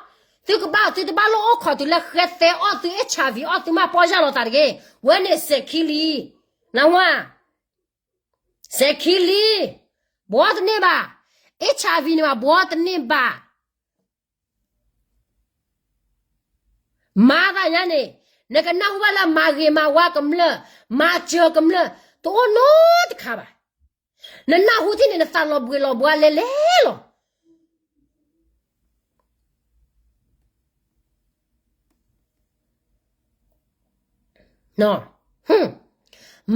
သုကဘၣ်သုတဘၣ်လိၣ်အိၣ်ခိးတုၤလၢဃဲသဲအီၣ်သု HIV အီၣ်သုမးပီၢ်ယၢ်လီၤသးတဂ့ၤ, ဝဲန့ၣ်စဲးခံလံ, နဝၤ, စဲးခံလံ, ဘှီတန့ၢ်ဘၣ်, HIV န့ၣ်ဘၣ် ဘှီတန့ၢ်ဘၣ် မၤသးညါန့ၣ်, နကနၢ်ဟူဘၣ်လၢမၤဂ့ၤမၤဝါကမျၢၢ်, မၤစၢၤကမျၢၢ်, တအိၣ်နီတခါဘၣ်. နနၢ်ဟူထံၣ်န့ၣ် နသးလီၤဘှံးလီၤဘှါလဲၤလဲၤလီၤ.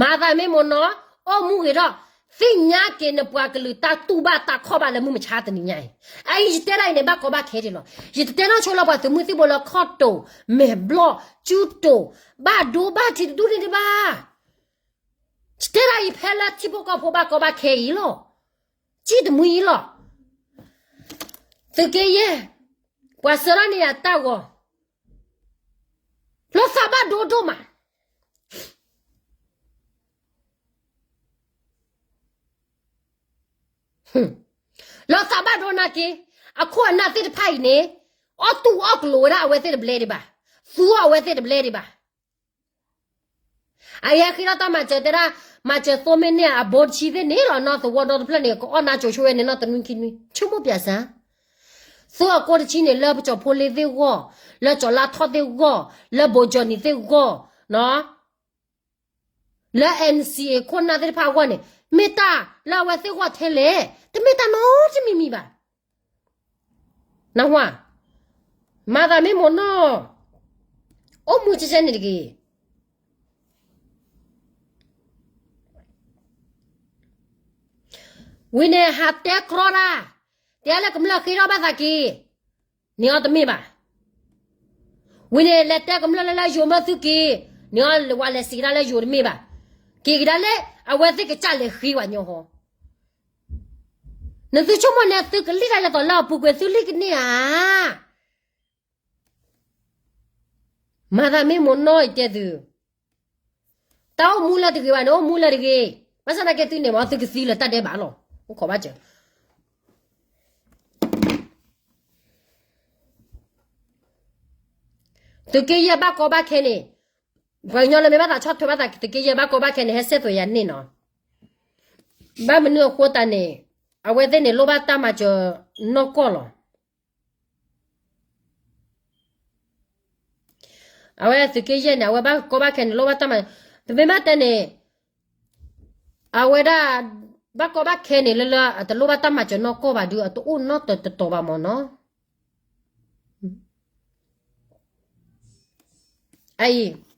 မၤသးမ့ၢ်မိၢ်နီၢ်, အိၣ်မူဂ့ၤဒီး သ့ၣ်ညါက့ၤနပှၤကလုာ်တၢ်တူၢ်ဘၣ်တၢ်ခီၣ်ဘၣ်လၢမုၢ်မဆါတနံၤညါအံၤ. အအံၤယတဲဒၣ်အံၤန့ၣ် ဘၣ်ကီဘၣ်ခဲဒံးလီၤ. ယတတဲနီၢ်ဆိလၢပှၤသုးမုၢ်သံၣ်ဘိလၢခီၣ်တိာ်, မဲာ်ဘျီၣ်, ကၠူတိာ်, ဘၣ်ဒိဘၣ်ထံးတဒူၣ်န့ၣ်ဒံးဘၣ်. ယတဲဒၣ်အံၤဖဲလၢထံဖိကီၢ်ဖိဘၣ်ကီဘၣ်ခဲအံၤလီၤ. ကံၣ်တမှံအံၤလီၤ. သုးက့ယဲၢ်, ပှၤဆှၢထီၣ်န့ၢ်ယၤတၢ်ဂီၤ, လီၤသးဘၣ်ဒိဒိၣ်မး. လီၤသးဘၣ်ဒိနာ်က့, အခိၣ်အနၢ်သ့ၣ်တဖၣ်အံၤန့ၣ်, အီၣ်တူၢ်အီၣ်ကလိာ်ဝဲဒၣ်အဝဲသ့ၣ်တဘျဲဒံးဘၣ်, သူအီၣ်အဝဲသ့ၣ်တဘျဲဒံးဘၣ်. အအံၤဟဲဃ့ထီၣ်တၢ်မၤစၢၤတဲဒၣ်, မၤစၢၤသိမ့ၢ်န့ၢ်လီၤနီၢ်သဝီဒီတဖျၢၣ်န့ၣ် ကအီၣ်နါကိၤဆိဝဲန့ၣ်နီၢ်တနွံခံနွံ, ဆိကမိၣ်ပၠးစၢ်. သုအကိၣ်တဆံန့ၣ် လၢပကၠီၤဖိလ့သ့ၣ်ဂီၢ်, လၢကၠီၤလါထီၣ်သ့ၣ်ဂီၢ်, လၢဘိးကၠီၤနံၤသ့ၣ်ဂီၢ်, လၢ NCA ခိၣ်နၢ်သ့ၣ်တဖၣ်အဂီၢ်န့ၣ် မ့ၢ်တၢ်လၢအဝဲသ့ၣ်ဂီၢ်ထဲလဲၣ်, တမ့ၢ်တၢ်နီတမံၤမံၤဘၣ်. နၢ်ဟူဧါ, မၤသးမ့ၢ်မိၢ်နီၢ်, အိၣ်မူကဲကဲန့ၣ်တဂ့ၤ. ဝံၤန့ၣ်ဟးတဲကြီတၢ်, တဲလၢကမျၢၢ်ဃ့ထီၣ်ဘၣ်သးက့ၤ, န့ၣ်အီၤတမ့ၢ်ဘၣ်. ဝံၤန့ၣ် လဲၤတဲကမျၢၢ်လၢလၢယိၤမၢသုက့ၤ, န့ၣ်အီၤဝဲလဲၤစံးကဒါလၢယိၤတမ့ၢ်ဘၣ်. က့ၤကဒါလၢ အဝဲသ့ၣ်ကစၢ်လဲၤဃ့ဝဲညီဟီ. နသုဆိကမိၣ်န့ၣ် သုကလံၣ်တၢ်လဲၤသိးလၢအပူၤကွံာ် သုလံၣ်ကန့ၢ်ဧါ. မၤသးမ့ၢ်မိၢ်နီၢ်ယတဲသု, တၢ်အိၣ်မူလၢတဂ့ၤဘၣ်န့ၣ် အိၣ်မူလၢတဂ့ၤ, ဘၣ်ဆၣ်သနာ်က့သုန့ၣ်မ့ၢ် သုကသံလၢတၢ်ဒဲးဘးလီၤ. အိၣ်ခိးဘၣ်စၢၤ သုးက့ယဲၢ်ဘၣ်ကီဘၣ်ခဲန့ၣ်, ပှၤကညီလၢမ့ၢ်ဘၣ်သးဆီၣ်ထွဲဘၣ်သးသုးက့ယဲၢ်ဘၣ်ကီဘၣ်ခဲန့ၣ် ဟဲဆဲးသွဲးယၤန့ၣ်နီၤ. ဘၣ်မနုၤအဃိသတးန့ၣ်, အဝဲသ့ၣ်န့ၣ်လိၣ်ဘၣ်တၢ်မၤစၢၤနီၢ်ကီၢ်လီၤ. အဝဲသုးက့ယဲၢ်န့ၣ် အဝဲဘၣ်ကီဘၣ်ခဲန့ၣ် လိၣ်ဘၣ်တၢ်မၤ, ပမ့ၢ်ဘၣ်တဲန့ၣ်, အဝဲဒၣ် ဘၣ်ကီဘၣ်ခဲန့ၣ် လၢလၢအတလိၣ်ဘၣ်တၢ်မၤစၢၤနီၢ်ကီၢ်ဘၣ်ဒီး အတအိၣ်နီတတီၤဘၣ်မ့ၢ်နီၤ. အအံၤ,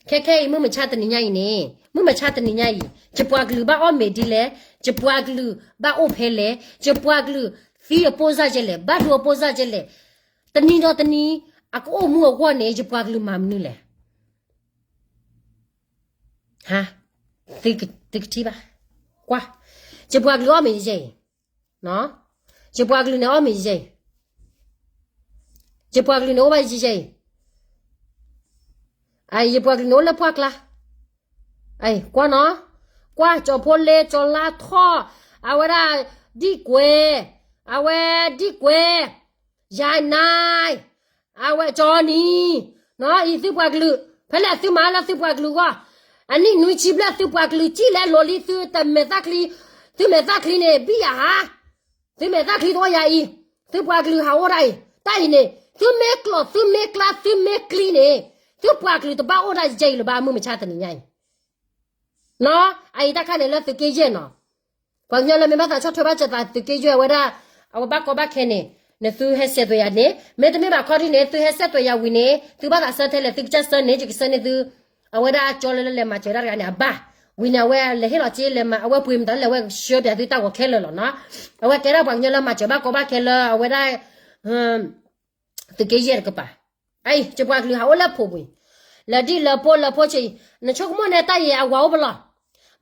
ခဲခဲအံၤ မုၢ်မဆါတနံၤညါအံၤန့ၣ်, မုၢ်မဆါတနံၤညါအံၤ ယပှၤကလုာ်ဘၣ်အီၣ်မ့ၤဒ်လဲၣ်, ယပှၤကလုာ်ဘၣ်အိၣ်ဖဲလဲၣ်, ယပှၤကလုာ်သံအပိၢ်စၢ်ယဲလဲၣ်, ဘၣ်ဒိအပိၢ်စၢ်ယဲလဲၣ်, တနံၤဒီးတနံၤ အကအိၣ်မူအဂီၢ်န့ၣ် ယပှၤကလုာ်မၤမနုၤလဲၣ်. ဟါ, သုကထံၣ်ဘၣ်, ကွၢ်, ယပှၤကလုာ်အီၣ်မ့ၤယဲအံၤ, ယပှၤကလုာ်န့ၣ်အီၣ်မ့ၤယဲအံၤ, ယပှၤကလုာ်န့ၣ်အိၣ်ဘၣ်ယဲအံၤ, ယပှၤကလုာ်န့ၣ်အိၣ်လၢပှၢ်ကျါ, ကွၢ်နီၤ, ကွၢ်ကၠီၤဖိလ့ ကၠီၤလါထီၣ်, အဝဲဒၣ် ဒံၣ်ကွဲ, အဝဲဒံၣ်ကွဲ, ယၤနၤ, အဝဲကၠီၤနံၤ, အံၤသုပှၤကလုာ်, ဖဲလဲၣ်သုမၤလၢသုပှၤကလုာ်အဂီၢ်, အနံၣ်နွံဆံဘျဲၣ်သုပှၤကလုာ် စံၣ်လဲၤလိၤလံ သုတမဲာ်သၣ်ချံ, သုမဲာ်သၣ်ချံန့ၣ် ဘံၣ်ယၤဧါ, သုမဲာ်သၣ်ချံတအိၣ်ယၤအံၤ, သုပှၤကလုာ်ဟးအိၣ်ဒၣ်အံၤ, တၢ်အံၤန့ၣ် သုမ့ၢ်ကျိာ် သုမ့ၢ်ကျါ သုမ့ၢ်ကျံန့ၣ်, သုပှၤကလုာ်တဘၣ်အိၣ်ဒၣ်ယဲအံၤလၢၤဘၣ် မုၢ်မဆါတနံၤညါအံၤ နီၤ, အအံၤတၢ်ခါန့ၣ်လၢသုးက့ယဲၢ်နီၤ, ပှၤကညီလၢမ့ၢ်ဘၣ်သးဆီၣ်ထွဲဘၣ်စၢၤသးသုးက့ယဲၢ်ဝဲဒၣ်, အဝဲဘၣ်ကီဘၣ်ခဲန့ၣ်, နသုဟဲဆဲးသွဲးယၤန့ၣ်, မ့တမ့ၢ်ဘၣ်ခီဒ်န့ၣ် သုဟဲဆဲးသွဲးယၤဝံၤန့ၣ် သုဘၣ်သးဆၢထဲလဲၣ် သုကစၢ်ဆၢန့ၣ် ယကဆၢန့ၢ်သု, အဝဲဒၣ်ကၠီလၢလၢလဲၤမၤစၢၤတၢ်တဂၤန့ၣ် အဘၣ်, ဝံၤန့ၣ် အဝဲလဲၤဟ့ၣ်လီၤစ့လဲၤမၤ အဝဲပှ့ၤမတၤလဲၣ်ဝဲဆှၢပၠးသုတၢ်ဂီၤခဲလၢာ်လီၤနီၤ, အဝဲကဲဒၣ်ပှၤကညီလၢမၤစၢၤဘၣ်ကီဘၣ်ခဲလၢအဝဲဒၣ် သုးက့ယဲၢ်တကပၤ, အံၤ ယပှၤကလုာ်ဟးအိၣ်လၢဖိပူၤ, လၢဒ်လၢဖိလၢဖိဆံးအံၤ နဆိကမိၣ်န့ၣ်တၢ်အံၤအဝၤအိၣ်ပလီၢ်,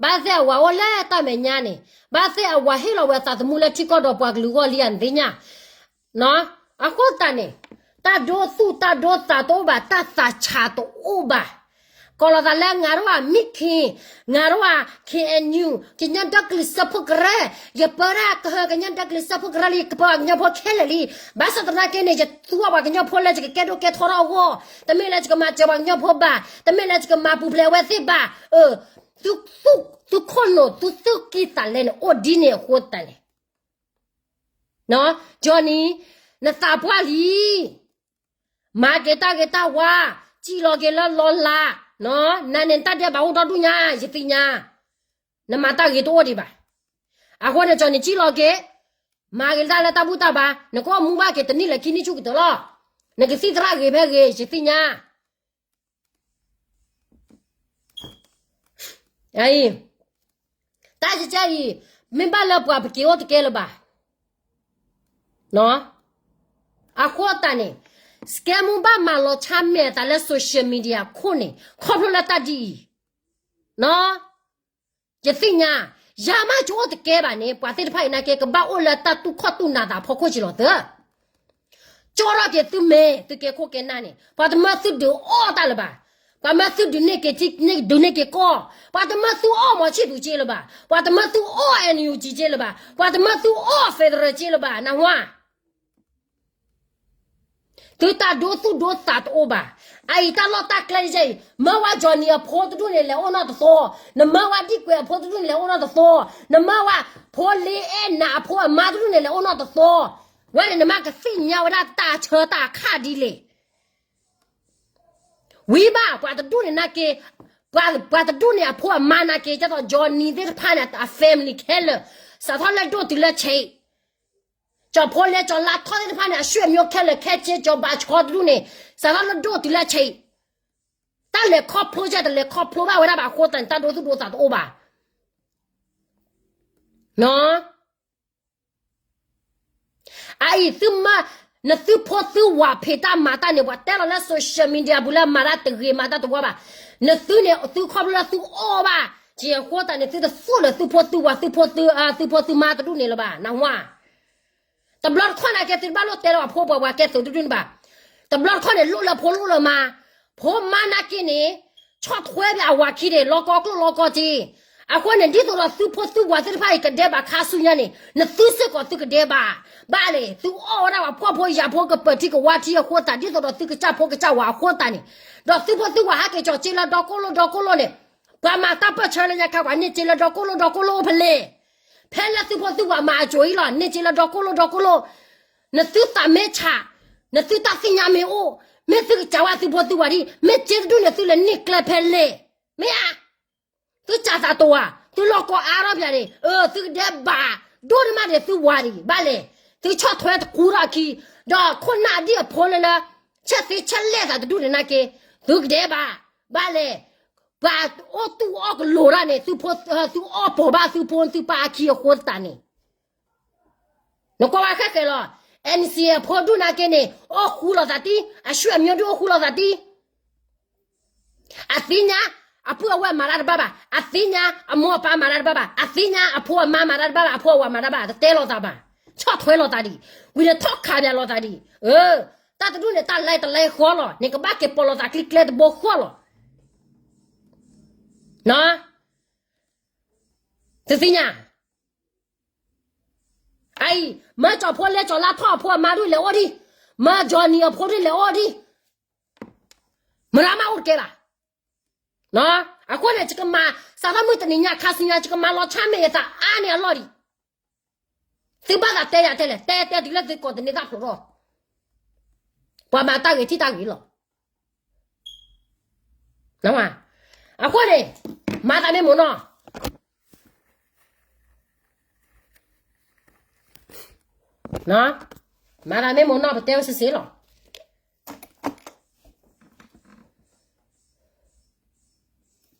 ဘၣ်သ့ၣ်အဝၤအိၣ်လၢတၢ်မဲာ်ညါန့ၣ်, ဘၣ်သ့ၣ်အဝၤဟ့ၣ်လီၤဝဲသးသမူလၢထံကီၢ်ဒီးပှၤကလုာ်အဂီၢ်လံဧါ နသ့ၣ်ညါ, အဃိသတးန့ၣ်, တၢ်ဒိသူၣ်တၢ်ဒိသးတအိၣ်ဘၣ် တၢ်သးဆးတအိၣ်ဘၣ် ကိးလီၤသးလၢ ငါတို့က မ့ၢ် ခ့, ငါတို့က KNU ကညီဒီကလုာ်စၢဖှိၣ်ကရၢ, ယပၢဒၣ်ကဟၢ ကညီဒီကလုာ်စၢဖှိၣ်ကရၢလံ ယကပၢပှၤကညီဖိခဲလၢာ်လံ. ဘၣ်ဆၣ်သနာ်က့န့ၣ် ယသူအီၤပှၤကညီဖိလၢယကကဲဒိၣ်ကဲထီထီၣ်အဂီၢ်, တမ့ၢ်လၢယကမၤစၢၤပှၤကညီဖိဘၣ်, တမ့ၢ်လၢယကမၤပူၤဖျဲးအဝဲသ့ၣ်ဘၣ်. သု, သုခိၣ်နူာ် သုသူၣ်ကံၢ်သးလဲန့ၣ် အိၣ်ဒ်န့ၣ်အဃိသတးန့ၣ် ကၠီနံၤ, နသးပှၢ်လံ. မၤက့ၤတၢ်ဂ့ၤတၢ်ဝါ, စံၣ်လီၤက့ၤလၢလီၤလး, နၤန့ၣ်နတၢ်ဒဲးဘးအိၣ်ဒီဒူၣ်ညါ ယသ့ၣ်ညါ, နမၤတၢ်ဂ့ၤတအိၣ်ဒံးဘၣ်. အဃိန့ၣ် ကၠီနံၤကံၣ်လီၤက့ၤ, မၤဂ့ၤတၢ်လၢတၢ်ဘူၣ်တၢ်ဘါ, နကအိၣ်မူဘၣ်က့ၤတနံၣ်လၢခံနံၣ်ဆူၣ်ကတၢၢ်လီၤ. နကသံၣ်သရၣ်ဂ့ၤဖဲဂ့ၤ ယသ့ၣ်ညါ တၢ်ကကဲအံၤ, မ့ၢ်ဘၣ်လၢပှၤပက့ၤအိၣ်တကဲလၢၤဘၣ်. အဃိသတးန့ၣ် စကဲမူဘၣ်မၤလီၤဆါမဲာ်အသးလၢ social media ခိၣ်န့ၣ် ခီဖျိလၢတၢ်ဒ်အံၤ, ယသ့ၣ်ညါ, ယၤမးကအိၣ်တကဲဘၣ်န့ၣ် ပှၤသ့ၣ်တဖၣ်အံၤနာ်က့ ကဘၣ်အိၣ်လၢတၢ်တူၢ်ခီၣ်တူၢ်နးသးဖီခိၣ်က့ၤလီၤသၢ ကၠီထီၣ်က့ၤသုမဲာ် သုကဲခိၣ်ကဲနၢ်န့ၣ် ပှၤတမၢသုဒုးအီၣ်တၢ်လၢၤဘၣ်. ပှၤမၢသုဒုးန့ၢ်က့ၤထံ ဒုးန့ၢ်က့ၤကီၢ်, ပှၤတမၢသုအီၣ်မီၤဆံၣ်သူးက့လၢၤဘၣ်, ပှၤတမၢသုအီၣ် NUG က့လၢၤဘၣ်, ပှၤတမၢသုအီၣ် federal က့လၢၤဘၣ်, နၢ်ဟူဧါ. သုတၢ်ဒိသူၣ်ဒိသးတအိၣ်ဘၣ်. အအံၤတၢ်လီၢ်တၢ်ကျဲယဲအံၤ မၢဝဲ Johnny အဖိတဒူၣ်န့ၣ် လဲၤအိၣ်နီၢ်တသိ, နမၢဝဲ ဒံၣ်ကွဲး အဖိတဒူၣ်န့ၣ် လဲၤအိၣ်နီၢ်တသိ, နမၢဝဲ ဖိလ့အဲၣ်နၤအဖိအမါတဒူၣ်န့ၣ် လဲၤအိၣ်နီၢ်တသိ, ဝဲန့ၣ်နမ့ၢ်ကသ့ၣ်ညါဝဲဒၣ်တၢ်ဆၢတၢ်ခါဒ်လဲၣ် ဝံၤဘၣ် ပှၤတဒူၣ်န့ၣ်နာ်က့, ပှၤတဒူၣ်န့ၣ်အဖိအမါနာ်က့ ကဲသိး Johnny သ့ၣ်တဖၣ်န့ၣ် အ family ခဲလၢာ်, စးထီၣ်လၢဒိၣ်တုၤလၢဆံး, ကၠီဖိလဲကၠီလါထီၣ်သ့ၣ်တဖၣ်န့ၣ် အဆွေမျိုး ခဲလၢာ်ခဲဆ့ ကၠီဘၣ်ဆီတဒူၣ်န့ၣ် စးထီၣ်လၢဒိၣ်တုၤလၢဆံး, တၢ်လဲၤခီဖျိယဲတလဲၤခီဖျိဘၣ်ဝဲဒၣ်ဘၣ်အဃိသတးန့ၣ် တၢ်ဒိသူၣ်ဒိသးတအိၣ်ဘၣ်. အအံၤသုမ့ၢ်, နသုဖိသုဝၤဖံးတၢ်မၤတၢ်န့ၣ် ပှၤတဲလီၤလၢ social media ပူၤလၢမၤတၢ်တဂ့ၤမၤတၢ်တဝါဘၣ်. နသုန့ၣ် သုခီဖျိလၢသုအီၣ်ဘၣ်, က့ၤအဃိသတးန့ၣ် သုတသိၣ်လၢသုဖိသုဝၤ သုဖိသု, သုဖိသုမါတဒူၣ်န့ၣ်လၢၤဘၣ် နၢ်ဟူဧါ. တဘျီတခီၣ်နာ်က့ သုတဘၣ်လိၣ်တဲလၢအဖိပှၤဝၤကဲသုးတဒူၣ်န့ၣ်ဘၣ်. တဘျီတခီၣ်န့ၣ် လိၣ်လၢဖိလိၣ်လၢမါ, ဖိမါနာ်က့န့ၣ် ဆီၣ်ထွဲဘၣ်အဝၤခံန့ၣ် လီၤကီကျိၣ်လီၤကီစ့. အဃိန့ၣ် ဒ်သိးဒီးသုဖိသုဝၤသ့ၣ်တဖၣ်အံၤ ကဒဲးဘးခါဆူညါန့ၣ် နသုစ့ၢ်ကီးသုကဒဲးဘး, ဘၣ်လဲၣ် သုအီၣ်ဝဲဒၣ်ပှၤဖှီၣ်ဖိယာ်ဖိကပၢၤထံကဝါထံအဃိသတး ဒ်သိးဒီးသုကစၢ်ဖိကစၢ်ဝၤအဃိသတးန့ၣ်, ဒီးသုဖိသုဝၤဟဲက့ၤကၠီၤစ့လၢဒီကိၣ်လိၣ်ဒီကိၣ်လိၣ်န့ၣ်, ပှၤမၤတၢ်ပၢၢ်ဆၢလၢညါခါ ပှၤန့ၢ်စ့လၢဒီကိၣ်လိၣ်ဒီကိၣ်လိၣ်အိၣ်ဖဲလဲၣ်. ဖဲလၢသုဖိသုဝၤမၤအစိၤအံၤလီၤ န့ၢ်စ့လၢဒီကိၣ်လိၣ်ဒီကိၣ်လိၣ်, နသုသးမ့ၢ်ဆး, နသုတၢ်သ့ၣ်ညါမ့ၢ်အိၣ်, မ့ၢ်သုကစးဝဲသုဖိသုဝၤဒံး မ့ၢ်စ့တဒူၣ်န့ၣ် သုလဲၤန့ၢ်ကျဲဖဲလဲၣ်, မ့ၢ်ဧါ. သုစးသးတဝၤ, သုလီၤကီအါထီၣ်ပၠးန့ၣ်, သုကဒဲးဘး, ဒိၣ်န့ၢ်မးန့ၣ်သုဝၤဒံး ဘၣ်လဲၣ်, သုဆီၣ်ထွဲတကူထီၣ်အခံ, ဒီးခိၣ်နၢ်ဒ်အဖိလၢလၢ, ဆဲးသ့ဆဲးလဲၣ်သးတဒူၣ်န့ၣ်နာ်က့, သုကဒဲးဘး, ဘၣ်လဲၣ်, ပှၤအိၣ်တူၢ်အီၣ်ကလိၤတၢ်န့ၣ် သုအီၣ်ပိာ်ဘၣ်သုဖိသုပၢ်အခံအဃိသတးန့ၣ် နကွၢ်ဝဲဃဲဃဲလီၤ, NCA အဖိဒူၣ်နာ်က့န့ၣ် အိၣ်ဃူလိာ်သးတံၢ်, အဆွေမျိုးဒူၣ်အိၣ်ဃူလိာ်သးတံၢ်, အသ့ၣ်ညါ, အပုၢ်အဝဲၢ်မၤတၢ်တဘၣ်ဘၣ်, အသ့ၣ်ညါ, အမိၢ်အပၢ်မၤတၢ်တဘၣ်ဘၣ်, အသ့ၣ်ညါ, အဖိအမါမၤတၢ်တဘၣ်ဘၣ်, အဖိအဝၤမၤတၢ်ဘၣ်, တတဲလိာ်သးဘၣ်, ဆီၣ်ထွဲလိာ်သးဒံး, ဝံၤန့ၣ်ထီၣ်ခးပၠးလိာ်သးဒံး, တၢ်တဒူၣ်န့ၣ် တၢ်လဲတလဲဃီလီၤ, န့ၣ်ကဘၣ်က့ၤပိာ်လိာ်သးကျံကျဲတဘိဃီလီၤ သုသ့ၣ်ညါ, အအံၤ, မၢကၠီၤဖိလဲကၠီၤလါထီၣ်အဖိအမါဒူၣ်လဲၤအိၣ်ဒံး, မၢကၠီၤနံၤအဖိဒူၣ်လဲၤအိၣ်ဒံး, မရၤမးအိၣ်တကဲဘၣ်, အဃိန့ၣ် ယကမၤ, စးထီၣ်မုၢ်တနံၤညါခါဆူညါ ယကမၤလီၤဆါမဲာ်ယသးအါန့ၢ်အလီၢ်ဒံး, သုဘၣ်သးတဲယၤတဲလဲၣ်, တဲတဲတုၤလၢသုကိးသန့ၤတၢ်ဖျိးထီၣ်, ပှၤမၤတၢ်ဂ့ၤထံၣ်တၢ်ဂ့ၤလီၤ အဃိန့ၣ်, မၤသးမ့ၢ်မိၢ်နီၢ်, မၤသးမ့ၢ်မိၢ်နီၢ် ပတဲဝဲစ့ၢ်စ့ၢ်လီၤ.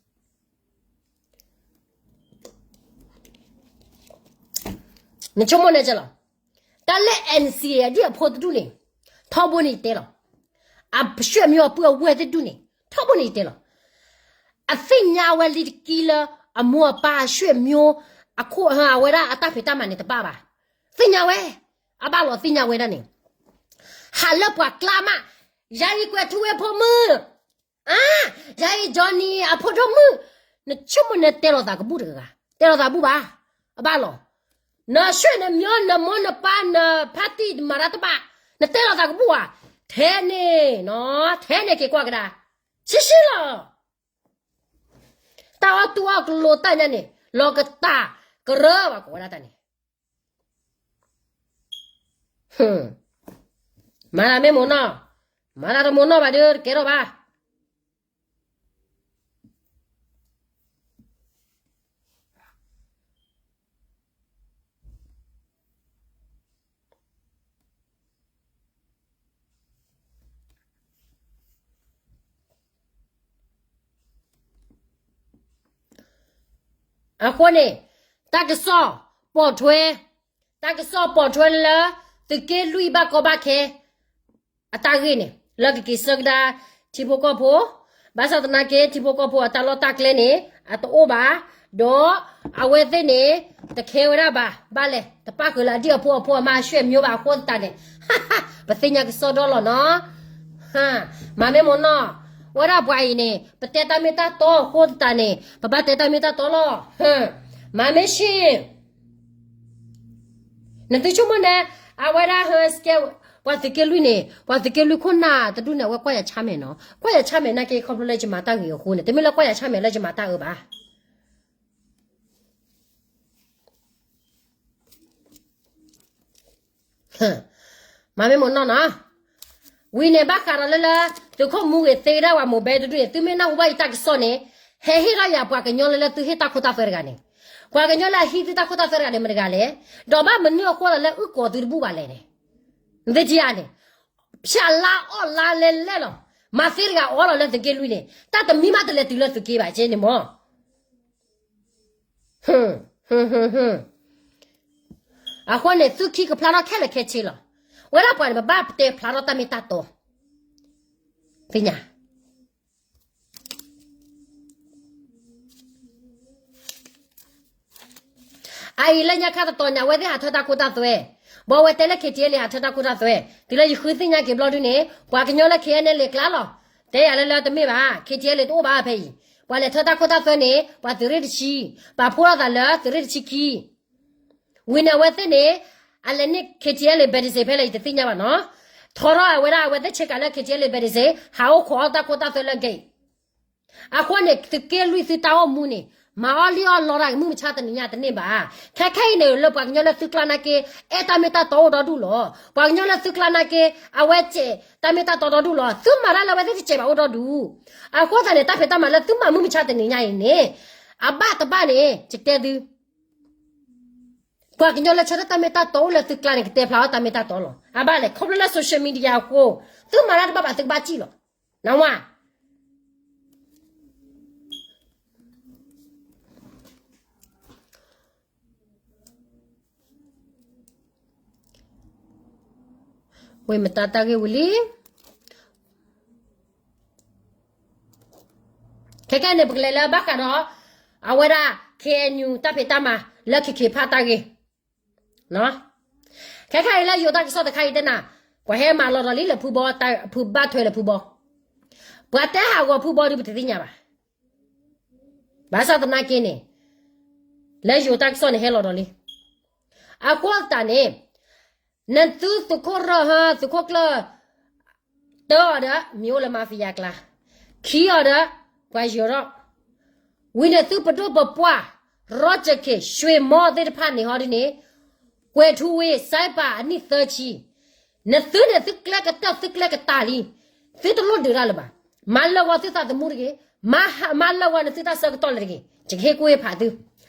နဆိကမိၣ်န့ၣ်ကလီၤ, တၢ်လၢ NCA ဒ်အဖိတဒူၣ်န့ၣ်, ထီဘိန့ၣ်ယတဲလီၤ, အဆွေမျိုးအပုၢ်အဝဲၢ်တဒူၣ်န့ၣ် ထီဘိန့ၣ်ယတဲလီၤ, အသ့ၣ်ညါဝဲလံတက့ၢ်လၢ အမိၢ်အပၢ်အဆွေမျိုး, အခိၣ်အဝဲဒၣ်အတၢ်ဖံးတၢ်မၤန့ၣ်တဘၣ်ဘၣ်, သ့ၣ်ညါဝဲ, အဘၣ်လီၤသ့ၣ်ညါဝဲဒၣ်န့ၣ်, ဟးလၢပှၤကျါမး, ယၤအံၤကွဲးထူဝ့ဖိမုၣ် အါ, ယၤအံၤ Johnny အဖိဒိၣ်မုၣ်, နဆိကမိၣ်န့ၣ်တဲလိာ်သးကဘူၣ်တဂၤ, တဲလိာ်သးဘူၣ်ဘၣ်, အဘၣ်လီၤ, နဆွေနမျိုး နမိၢ်နပၢ် နဖါတံၢ်မၤတၢ်တဘၣ်, နတဲလိာ်သးကဘူၣ်ဧါ, ထဲန့ၣ်, ထဲန့ၣ်က့ၤကွၢ်ကဒါ, ဆံးဆံးလီၤ, တၢ်အီၣ်တူၢ်အီၣ်ကလိၤတၢ်ညါန့ၣ် လီၤကတၢ်ကရၢဘၣ်ကိးဝဲဒၣ်တၢ်န့ၣ် မၤတၢ်မ့ၢ်မိၢ်နီၢ်, မၤတၢ်တမိၢ်နီၢ်ဘၣ်ဒီးတကဲထီၣ်ဘၣ်. အဃိန့ၣ် တၢ်ကစီၣ်ပိာ်ထွဲ, တၢ်ကစီၣ်ပိာ်ထွဲလၢ သုးက့လွံၢ်ဘၣ်ကီဘၣ်ခဲ အတၢ်ဂ့ၢ်န့ၣ် လၢကက့ၤဆၢကဒါ ထံဖိကီၢ်ဖိ, ဘၣ်ဆၣ်သနာ်က့ ထံဖိကီၢ်ဖိအတၢ်လီၢ်တၢ်ကျဲန့ၣ် အတအိၣ်ဘၣ်, ဒီးအဝဲသ့ၣ်န့ၣ် တခဲဝဲဒၣ်ဘၣ်, ဘၣ်လဲၣ် တပၣ်ဃုာ်လၢအဒံၣ်အဖိအဖိအမါအရွဲၣ်မံၤဘၣ်အဃိသတးန့ၣ်, ပသ့ၣ်ညါကစီဒီလီၤနီၤ. မၤမ့ၢ်မ့ၢ်နီၢ်, ဝဲဒၣ်ပှၤအံၤန့ၣ် ပတဲတၢ်မ့ၢ်တၢ်တီအဃိသတးန့ၣ် ပဘၣ်တဲတၢ်မ့ၢ်တၢ်တီလီၤ. မၤမ့ၢ်ဆ့ၣ် နသုဆိကမိၣ်န့ၣ်, အဝဲဒၣ်ဟဲစကဲ ပှၤသုးက့လွံၢ်န့ၣ် ပှၤသုးက့လွံၢ်ခိၣ်နၢ်တဒူၣ်န့ၣ် အဝဲကွၢ်ယၤဆါမဲာ်နီၤ, ကွၢ်ယၤဆါမဲာ်နာ်က့ ခီဖျိလၢယမၤတၢ်ဂ့ၤအဃိန့ၣ် တမ့ၢ်လၢကွၢ်ယၤဆါမဲာ်လၢယမၤတၢ်အၢဘၣ်. မၤမ့ၢ်မ့ၢ်နီၢ်နီၤ, ဝံၤန့ၣ်ဘၣ်ဃးဒီးလၢလၢ သုးခိၣ်မူဂ့ၤသ့ဒၣ်ဝဲမိၢ်ဘဲတဒူၣ်န့ၣ် သုမ့ၢ်နၢ်ဟူဘၣ်ယတၢ်ကစီၣ်န့ၣ်, ဟဲဟ့ၣ်ထီၣ်ယၤပှၤကညီလၢလၢသုဟ့ၣ်တၢ်ခိတၢ်သွဲတဂၤန့ၣ်, ပှၤကညီလၢအဟံးသုတၢ်ခိတၢ်သွဲတဂၤန့ၣ် မတဂၤလဲၣ်, ဒီးဘၣ်မနုၤအဃိဒီးလၢအုၣ်ကီၤသုတဘူၣ်ဘၣ်လဲၣ်န့ၣ်, နသ့ၣ်ညါန့ၣ်, ဖၠးလါအီၣ်လါလဲလဲလီၤ, မၤသ့တဂၤအီလီၤလၢသုးက့လွံၢ်န့ၣ် တၢ်တမံၤမးတလဲၤတုၤလၢသုးက့ဘၣ်က့န့ၣ်မၢ် အဃိန့ၣ် သုခံကဖျါထီၣ်ခဲလၢာ်ခဲဆ့လီၤ. ဝဲဒၣ်ပှၤန့ၣ် ပဘၣ်တဲဖျါထီၣ်တၢ်မ့ၢ်တၢ်တီ, သ့ၣ်ညါ အအံၤလၢညါခါတတီၤန့ၣ် အဝဲသ့ၣ်ဟးထၢတၢ်ခိတၢ်သွဲ, ဘၣ်ဝဲတဲလၢ KTLA ဟးထၢတၢ်ခိတၢ်သွဲ, တုၤလၢယဃုသ့ၣ်ညါက့ၤဘျီဒုန့ၣ် ပှၤကညီလၢ KNLA ကျါလီၤ, တဲယၤလၢလၢတမ့ၢ်ဘၣ်, KTLA တအိၣ်ဘၣ်ဖဲအံၤ, ပှၤလဲၤထၢတၢ်ခိတၢ်သွဲန့ၣ် ပှၤသုးရ့ၣ်တဆံ, ပာ်ဖှိၣ်ထီၣ်သးလၢသုးရ့ၣ်တဆံခံ ဝံၤန့ၣ်အဝဲသ့ၣ်န့ၣ် အလဲၤန့ၢ် KTLA ဘဲးတစ့းဖဲလဲၣ် ယတသ့ၣ်ညါဘၣ်နီၤ, ထီထီၣ်အဝဲဒၣ်အဝဲသ့ၣ်ဆ့ကၤလၢ KTLA ဘဲးတစ့း ဟးအိၣ်ခိးအီၣ်တၢ်ခိတၢ်သွဲလၢက့ၤ, အဃိန့ၣ် သုးက့လွံၢ်သုတၢ်အိၣ်မူန့ၣ် မၤအီၣ်လံၣ်အီၣ်လီတၢ်မုၢ်မဆါတနံၤညါတန့ၢ်ဘၣ်, ခဲခဲအံၤန့ၣ် လၢပှၤကညီလၢသုကျါနာ်က့ အဲၣ်တၢ်မ့ၢ်တၢ်တီအိၣ်ဒီဒူၣ်လီၤ, ပှၤကညီလၢသုကျါနာ်က့ အဝဲစဲးတၢ်မ့ၢ်တၢ်တီဒီဒူၣ်လီၤ, သုမၤတၢ်လၢအဝဲသ့ၣ်တစဲးဘၣ်အိၣ်ဒီဒူၣ်, အဃိသတးန့ၣ် တၢ်ဖံးတၢ်မၤလၢသုမၤမုၢ်မဆါတနံၤညါအံၤန့ၣ်, အဘၣ်တဘၣ်န့ၣ် ယတဲသု ပှၤကညီလၢဆၢထၢၣ်တၢ်မ့ၢ်တၢ်တီအိၣ်လၢသုကျါန့ၣ် ကတဲဖျါအီၣ်တၢ်မ့ၢ်တၢ်တီလီၤ. အဘၣ်လဲၣ် ခီဖျိလၢ social media အဃိ, သုမၤတၢ်တဘၣ်ဘၣ်သုကဘၣ်စံၣ်လီၤ. နဝါ ဝ့ၢ်မတၤတၢ်ဂ့ၢ်ဝံၤလံ ခဲခဲန့ၣ် ပကလဲၤလၢဘၣ်ဃးဒီး အဝဲဒၣ် KNU တၢ်ဖံးတၢ်မၤလၢ ခဲခဲဖးတၢ်ဂ့ၢ်, ခဲခဲအံၤလၢယိၤတၢ်ကစီၣ်တခါအံၤတဲနၤ, ပှၤဟဲမၤလီၤဒီးလံလၢဖုဘီ, ဖုဘၣ်ထွဲလၢဖုဘီ, ပှၤတဲဟးဂီၤဖုဘီဒုးပတသ့ၣ်ညါဘၣ်. ဘၣ်ဆၣ်သနာ်က့န့ၣ်, လၢယိၤတၢ်ကစီၣ်န့ၣ်ဟဲလီၤဒီးလံ. အဃိသတးန့ၣ်, နသုသုးခိၣ်ရၢၢ်ဟၢ သုးခိၣ်ကျၢၢ် တၢအီၤဒီး မ့ၢ်အိၣ်လၢ mafia ကျါ, ခံအီၤဒီး ပှၤယၢၤထီၣ်, ဝံၤန့ၣ်သုပဒိၣ်ပပှၢ် ရီကၠၢၣ်ခ့ၣ် ရွှေမော် သ့ၣ်တဖၣ်န့ၣ်ဟီဒ်န့ၣ်, ကွဲၤထူဝ့ စဲးပာ်အနံၣ်သၢဆံ, နသုန့ၣ်သုကျဲကတၢၢ်သုကျဲကတၢၢ်လံ, သုတလိၣ်ဒုးတၢ်လၢၤဘၣ်, မၤလၢာ်ဂီၤသုသးသမူတဂ့ၤ, မၤလၢာ်ဂီၤနသုတၢ်ဆၢကတီၢ်လၢၤတဂ့ၤ, ယကဟ့ၣ်ကူၣ်ဟ့ၣ်ဖးသု,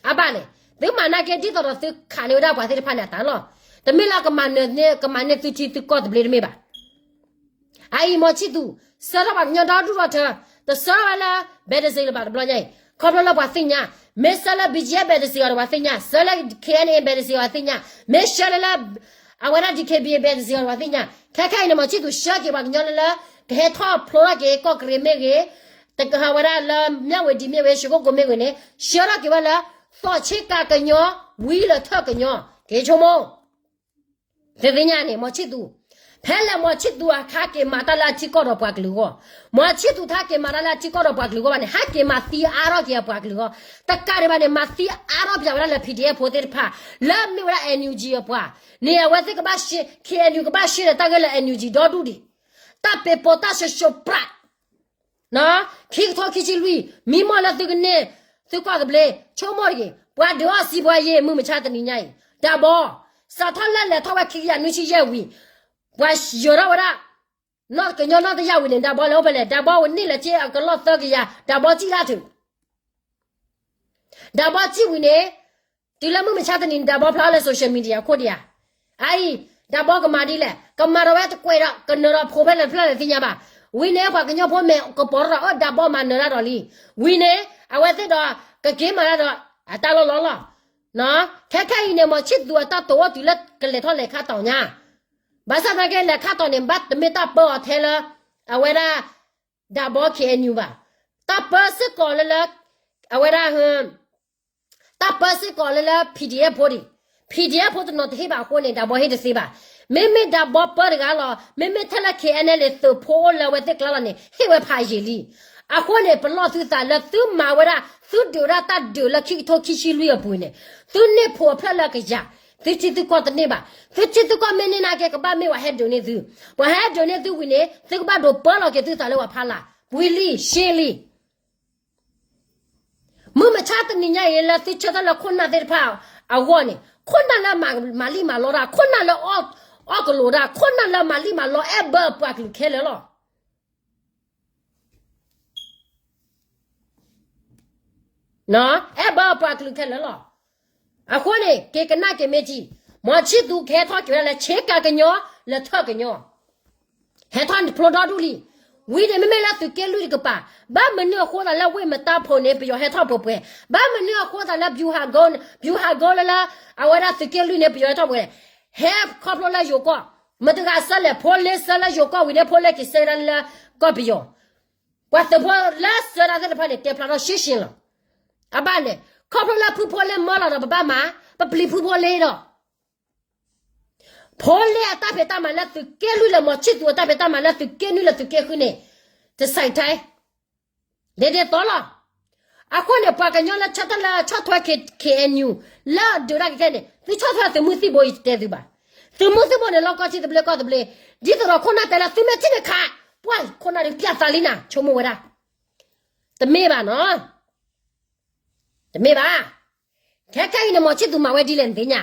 အဘၣ်လဲၣ်, သုမၤနာ်က့ဒ်သိးဒီးသုခးန့ၢ်ဝဲဒၣ်ပှၤသ့ၣ်တဖၣ်န့ၣ်အသးလီၤ, တမ့ၢ်လၢကမၤနၢၤန့ၢ်သုထံသုကီၢ်သဘျ့တမ့ၢ်ဘၣ်. အအံၤ မီၤဆံၣ်သူး ဆှၢထီၣ်ပှၤကညီဒီဒူၣ်ဒီထၢ, တဆှၢဝဲလၢ ဘဲးတစ့းလၢၤဘၣ်တဘျီညါအံၤ, ခီဖျိလၢပှၤသ့ၣ်ညါ, မ့ၢ်ဆှၢလၢ ဘီကၠံၣ်အ့ ဘဲးတစ့းအီၤဒီးပှၤသ့ၣ်ညါ, ဆှၢလၢ ခ့ၣ်အဲၣ်အဲၣ် ဘဲးတစ့းအီၤသ့ၣ်ညါ, မ့ၢ်ဆှၢလၢလၢ အဝဲဒၣ် ဒံၣ်ခ့ၣ်ဘံၣ် ဘဲးတစ့းအီၤဒီးပှၤသ့ၣ်ညါ, ခဲခဲအံၤန့ၣ် မီၤဆံၣ်သူးဆှၢက့ၤပှၤကညီလၢလၢ ကဟဲထီၣ်ဖျိထီၣ်က့ၤကီၢ်ကရ့ၣ်မ့ၢ်ဂ့ၤ, တကဟးဝဲဒၣ်လၢ မၠၣ်ဝတံၤမ့ၢ်ဂ့ၤ ရွှေကုက္ကို မ့ၢ်ဂ့ၤန့ၣ် ဆှၢထီၣ်က့ၤဝဲလၢ သီၣ်ဆ့ကၤကညီ ဝံလၢထၢၣ်ကညီ, က့ၤဆိကမိၣ် သ့ၣ်ညါန့ၣ် မီၤဆံၣ်သူး, ဖဲလဲၣ်မီၤဆံၣ်သူးအခါက့ၤမၤတၢ်လၢအထံကီၢ်ဒီးပှၤကလုာ်အဂီၢ်, မီၤဆံၣ်သူးထါက့ၤမၤတၢ်လၢအထံကီၢ်ဒီးပှၤကလုာ်အဂီၢ်ဘၣ်န့ၣ် ဟဲက့ၤမၤသံအါထီၣ်က့ၤအပှၤကလုာ်အဂီၢ်, တကးဒံးဘၣ်န့ၣ် မၤသံအါထီၣ်ပၠးဝဲဒၣ်လၢ ပီၣ်ဒံၣ်အဲၣ်ဖိသ့ၣ်တဖၣ်, လၢမ့ၢ်ဝဲဒၣ် NUG အပှၤ, န့ၣ်အဝဲသ့ၣ်ကဘၣ် KNU ကဘၣ်ရှဲဒီးတၢ်ဂ့ၢ်လၢ NUG ဒီဒူၣ်ဒံး, တၢ်ပ့ၤပိာ်တၢ်ရှုပ်ရှုပ်ပြး ခံကထိခံဆံလွံၢ် မံမီၢ်လၢသုကန့ၢ် သုကီၢ်သဘျ့ ဆိကမိၣ်တဂ့ၤ, ပှၤဒုးအီၣ်စံးပှၤယ့ၢ်မုၢ်မဆါတနံၤညါအံၤ, တၢ်ဘီ, စးထီၣ်လၢလဲၤထီၣ်ဝဲခံကယၤနွံဆံယဲၢ်ဝံၤ, ပှၤယၢၤထီၣ်ဝဲဒၣ် နီၢ်ကညီနီၢ်တယၢ်ဝံၤန့ၣ် တၢ်ဘီလဲၤအိၣ်ဖဲလဲၣ်, တၢ်ဘီဝဲန့ၢ်လၢက့အကလီၢ်သၢကယၤ, တၢ်ဘီစံၣ်လၢထုး တၢ်ဘီစံၣ်ဝံၤန့ၣ်, တုၤလၢမုၢ်မဆါတနံၤန့ၣ် တၢ်ဘီဖျါလၢ social media ခိၣ်ဒံးဧါ, အအံၤ, တၢ်ဘီကမၤဒ်လဲၣ်, ကမၤဒီးဝဲတကွဲးဒီး ကနၢၤဒီးဖိဖဲလဲၣ်တဖျၢၣ်လဲၣ်သ့ၣ်ညါဘၣ်, ဝံၤန့ၣ် ပှၤကညီဖိမဲာ်ကပီၤထီၣ်ဒီး အၢ တၢ်ဘီမၤနၢၤတၢ်ဒီးလံ, ဝံၤန့ၣ် အဝဲသ့ၣ်ဒီး ကက့ၤမၤတၢ်ဒီး အတၢ်လီၢ်လီၤလီၤ. ခဲခဲအံၤန့ၣ် မီၤဆံၣ်သူၤအတၢ်တိာ်အိၣ်တုၤလၢကလဲၤထီၣ်လဲၤခါတီၤညါ, ဘၣ်ဆၣ်သနာ်က့လဲၤခါတီၤန့ၣ် ဘၣ်တမ့ၢ်တၢ်ပၢအီၤထဲလၢ အဝဲဒၣ် ဒၣ်ဘီ ခ့ၣ်အဲၣ်ယူၣ် ဘၣ်. တၢ်ပၢစ့ၢ်ကီးလၢလၢ အဝဲဒၣ် တၢ်ပၢစ့ၢ်ကီးလၢလၢ PDF ဖိဒံး, PDF ဖိတနီၤတဟ့ၣ်ဘၣ်အဃိန့ၣ် ဒၣ်ဘီဟ့ၣ်တသ့ဘၣ်. မ့မ့ၢ်ဒၣ်ဘီပၢတဂၤလီၤ, မ့မ့ၢ်ထဲလၢ KNLA သုးဖိအိၣ်လၢအဝဲသ့ၣ်ကျါလီၤန့ၣ် ဟ့ၣ်ဝဲဖးယံာ်လံ. အဃိန့ၣ် ပလီၢ်သုသးလၢသုမၤဝဲဒၣ် သုဒုးဒၣ်တၢ်ဒုးလၢခံကထိခံဆံလွံၢ်အပူၤန့ၣ်, သုန့ၢ်ဖိးအဖျၢၣ်လၢကယၤ, သုထံသုကီၢ်တန့ၢ်ဘၣ်. သုထံသုကီၢ်မ့ၢ်န့ၢ်နာ်က့ ကဘၣ်မ့ၢ်ပှၤဟဲဒုးန့ၢ်သု, ပှၤဟဲဒုးန့ၢ်သုဝံၤန့ၣ် သုကဘၣ်ဒိးပၢလီၤက့ၤသုသးလၢပှၤဖီလာ်, ပှဲၤလံ, ရှဲလံ. မုၢ်မဆါတနံၤညါအံၤလၢသုဆၢထၢၣ်လၢခိၣ်နၢ်သ့ၣ်တဖၣ်အဂီၢ်န့ၣ်, ခိၣ်နၢ်လၢမၤလံၣ်မၤလီတၢ်, ခိၣ်နၢ်လၢအီၣ်ကလိာ်တၢ်, ခိၣ်နၢ်လၢမၤလံၣ်မၤလီ အဲၣ်ဘၢအပှၤကလုာ်ခဲလၢာ်လီၤ. အဲၣ်ဘၢအပှၤကလုာ်ခဲလၢာ်လီၤ. အဃိန့ၣ် က့ၤကနၣ်က့ၤမ့ၢ်ကံ, မီၤဆံၣ်သူၤကဟဲထီၣ်က့ၤဝဲဒၣ်လၢ ဆ့ကၤကညီ, လၢထၢၣ်ကညီ ဟဲထီၣ်ဖျိဒီဒူၣ်လံ. ဝံၤန့ၣ်မ့မ့ၢ်လၢသုးက့လွံၢ်တကပၤ, ဘၣ်မနုၤအဃိသးလၢဝ့ၢ်မတၤဖိန့ၣ် ပယီၤဟဲထီၣ်ပှဲၤပှဲၤ, ဘၣ်မနုၤအဃိသးလၢ ဗျူဟာကုန်း လၢလၢ အဝဲဒၣ်သုးက့လွံၢ်န့ၣ် ပယီၤဟဲထီၣ်ပှဲၤ, ဟဲခီဖျိလၢယိၤကီၢ်, မတၤတဂၤဆှၢလဲၣ်, ဖိလ့ဆှၢလၢယိၤကီၢ်ဝံၤန့ၣ် ဖိလ့က့ၤဆှၢဒၣ်လၢကီၢ်ပယီၤ. ပှၤသုးဖိလၢဆှၢဒၣ်သ့ၣ်တဖၣ်န့ၣ် တဲဖျါထီၣ်ရှဲရှဲလီၤ. အဘၣ်လဲၣ်, ခီဖျိလၢဖုဖိလ့မၢလီၤဒီးပဘၣ်မၤ, ပပျံၤဖုဖိလ့ဒီး ဖိလ့အတၢ်ဖံးတၢ်မၤလၢသုးက့လွံၢ်လၢ မီၤဆံၣ်သူၤအတၢ်ဖံးတၢ်မၤလၢသုးက့နွံလၢသုးက့ဃုန့ၣ် တစဲးထဲ ဒ်သိးလီၤ. အဃိန့ၣ် ပှၤကညီလၢဆၢထၢၣ်လၢဆီၣ်ထွဲ ခ့ၣ်အဲၣ်ယူၣ် လၢဒုးတၢ်ကဲခဲန့ၣ် သုဆီၣ်ထွဲသုးမုၢ်သံၣ်ဘိ ယတဲသုဘၣ်. သုးမုၢ်သံၣ်ဘိန့ၣ် လီၢ်ကီၢ်ထံသဘျ့ကီၢ်သဘျ့, ဒ်သိးဒီးခိၣ်နၢ်တဲလၢသုမ့ၢ်ထံၣ်န့ၣ်ခး, ပှၤခိၣ်နၢ်ဒုးပျၢ်သးလံနၤ ဆိကမိၣ်ဝဲဒၣ်. တမ့ၢ်ဘၣ်နီၤ. တမ့ၢ်ဘၣ်. ခဲခဲအံၤန့ၣ် မီၤဆံၣ်သူၤမၤဝဲဒ်လဲၣ်နသ့ၣ်ညါ.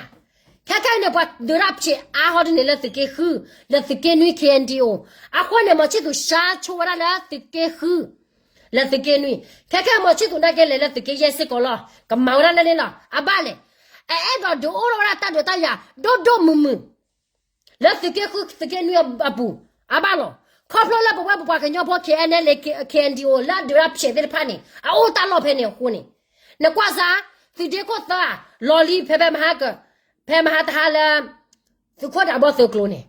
ခဲခဲအံၤန့ၣ် ပှၤဒုးတၢ်ဖျဲးအါဟီဒ်န့ၣ်လၢသုးက့ဃု, လၢသုးက့နွံ ခ့ၣ်အဲၣ်ယူၣ်, အဃိန့ၣ် မီၤဆံၣ်သူၤဆါဆိဝဲဒၣ်လၢသုးက့ဃု, လၢသုးက့နွံ. ခဲခဲမီၤဆံၣ်သူၤနာ်က့လဲၤလၢသုးက့ယဲၢ်စ့ၢ်ကီးလီၤ. ကမၤဝဲဒၣ်လၢန့ၣ်လီၤ. အဘၣ်လဲၣ်. အအဲၣ်ဒိးဒုးအိၣ်ထီၣ်ဝဲဒၣ်တၢ်ဒုးတၢ်ယၤ ဒိၣ်ဒိၣ်မုၢ်မုၢ် လၢသုးက့ဃုသုးက့နွံအပူၤ, အဘၣ်လီၤ. ခီဖျိလၢပဝဲပပှၤကညီဖိ ခ့ၣ်အဲၣ်ယူၣ်, ခ့ၣ်အဲၣ်ယူၣ် လၢအဒုးတၢ်ဖျဲးသ့ၣ်တဖၣ်န့ၣ် အအိၣ်တၢ်လီၢ်ဖဲန့ၣ်အဃိန့ၣ်, နကွၢ်စၢ်, သုးဒ့ခိၣ်သၢ, လီၤလံဖဲဖဲမဟါက, ဖဲမဟါတဟါလၢ သုးခိၣ်ဒၣ်ဘီသုးကျိၤန့ၣ်,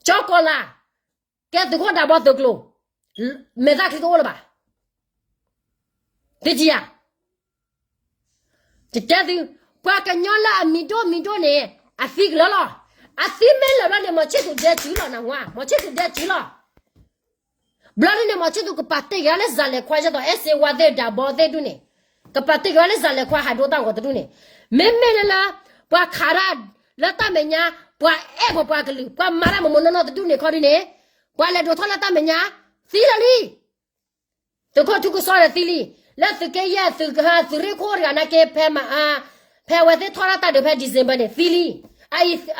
ကၠီကီၤလၤ, ကဲသုးခိၣ်ဒၣ်ဘီသုးကျိၤ, မဲာ်သၣ်ချံတအိၣ်လၢၤဘၣ်. သုထံၣ်ဧါ. တတဲသု, ပှၤကညီလၢအမံၤဒိၣ်မံၤဒိၣ်န့ၣ် အသံကလၢာ်လီၤ. အသံမ့ၢ်လၢာ်ဘျီန့ၣ် မီၤဆံၣ်သူၤဒဲတုၤလီၤနဝါ, မီၤဆံၣ်သူၤဒဲတုၤလီၤ. ဘျီဒ်န့ၣ် မီၤဆံၣ်သူၤကပာ်တ့ၢ်က့ၤဒၣ်လၢစၤလဲၤခွါ ဒ်သိး အဲၣ်စ့ဝါသ့ၣ် ဒၣ်ဘီသ့ၣ်ဒူၣ်န့ၣ်, ကပာ်တ့ၢ်က့ၤဒၣ်လၢစၤလဲၤခွါဟးဒိတၢ်ဂီၤတဒူၣ်န့ၣ်, မ့မ့ၢ်လၢ ပှၤခးတၢ်လၢတၢ်မဲာ်ညါ, ပှၤအဲၣ်ပှၤပှၤကလုာ်, ပှၤမၤတၢ်မ့ၢ်မ့ၢ်နီၢ်နီၢ်တဒူၣ်န့ၣ်ခီဒ်န့ၣ်, ပှၤလဲၤဒိးထီၣ်လၢတၢ်မဲာ်ညါ, သံလီၤလံ. သုးခိၣ်ထူကစီဒီးသံလံ. လၢသုးက့ယဲၢ် သုးကဟၢ သုးရ့ၣ်ခိၣ်တဂၤနာ်က့ ဖဲမဟါ, ဖဲအဝဲသ့ၣ်ထီၣ်တၢ်တၢ်ဒုးဖဲ December န့ၣ် သံလံ.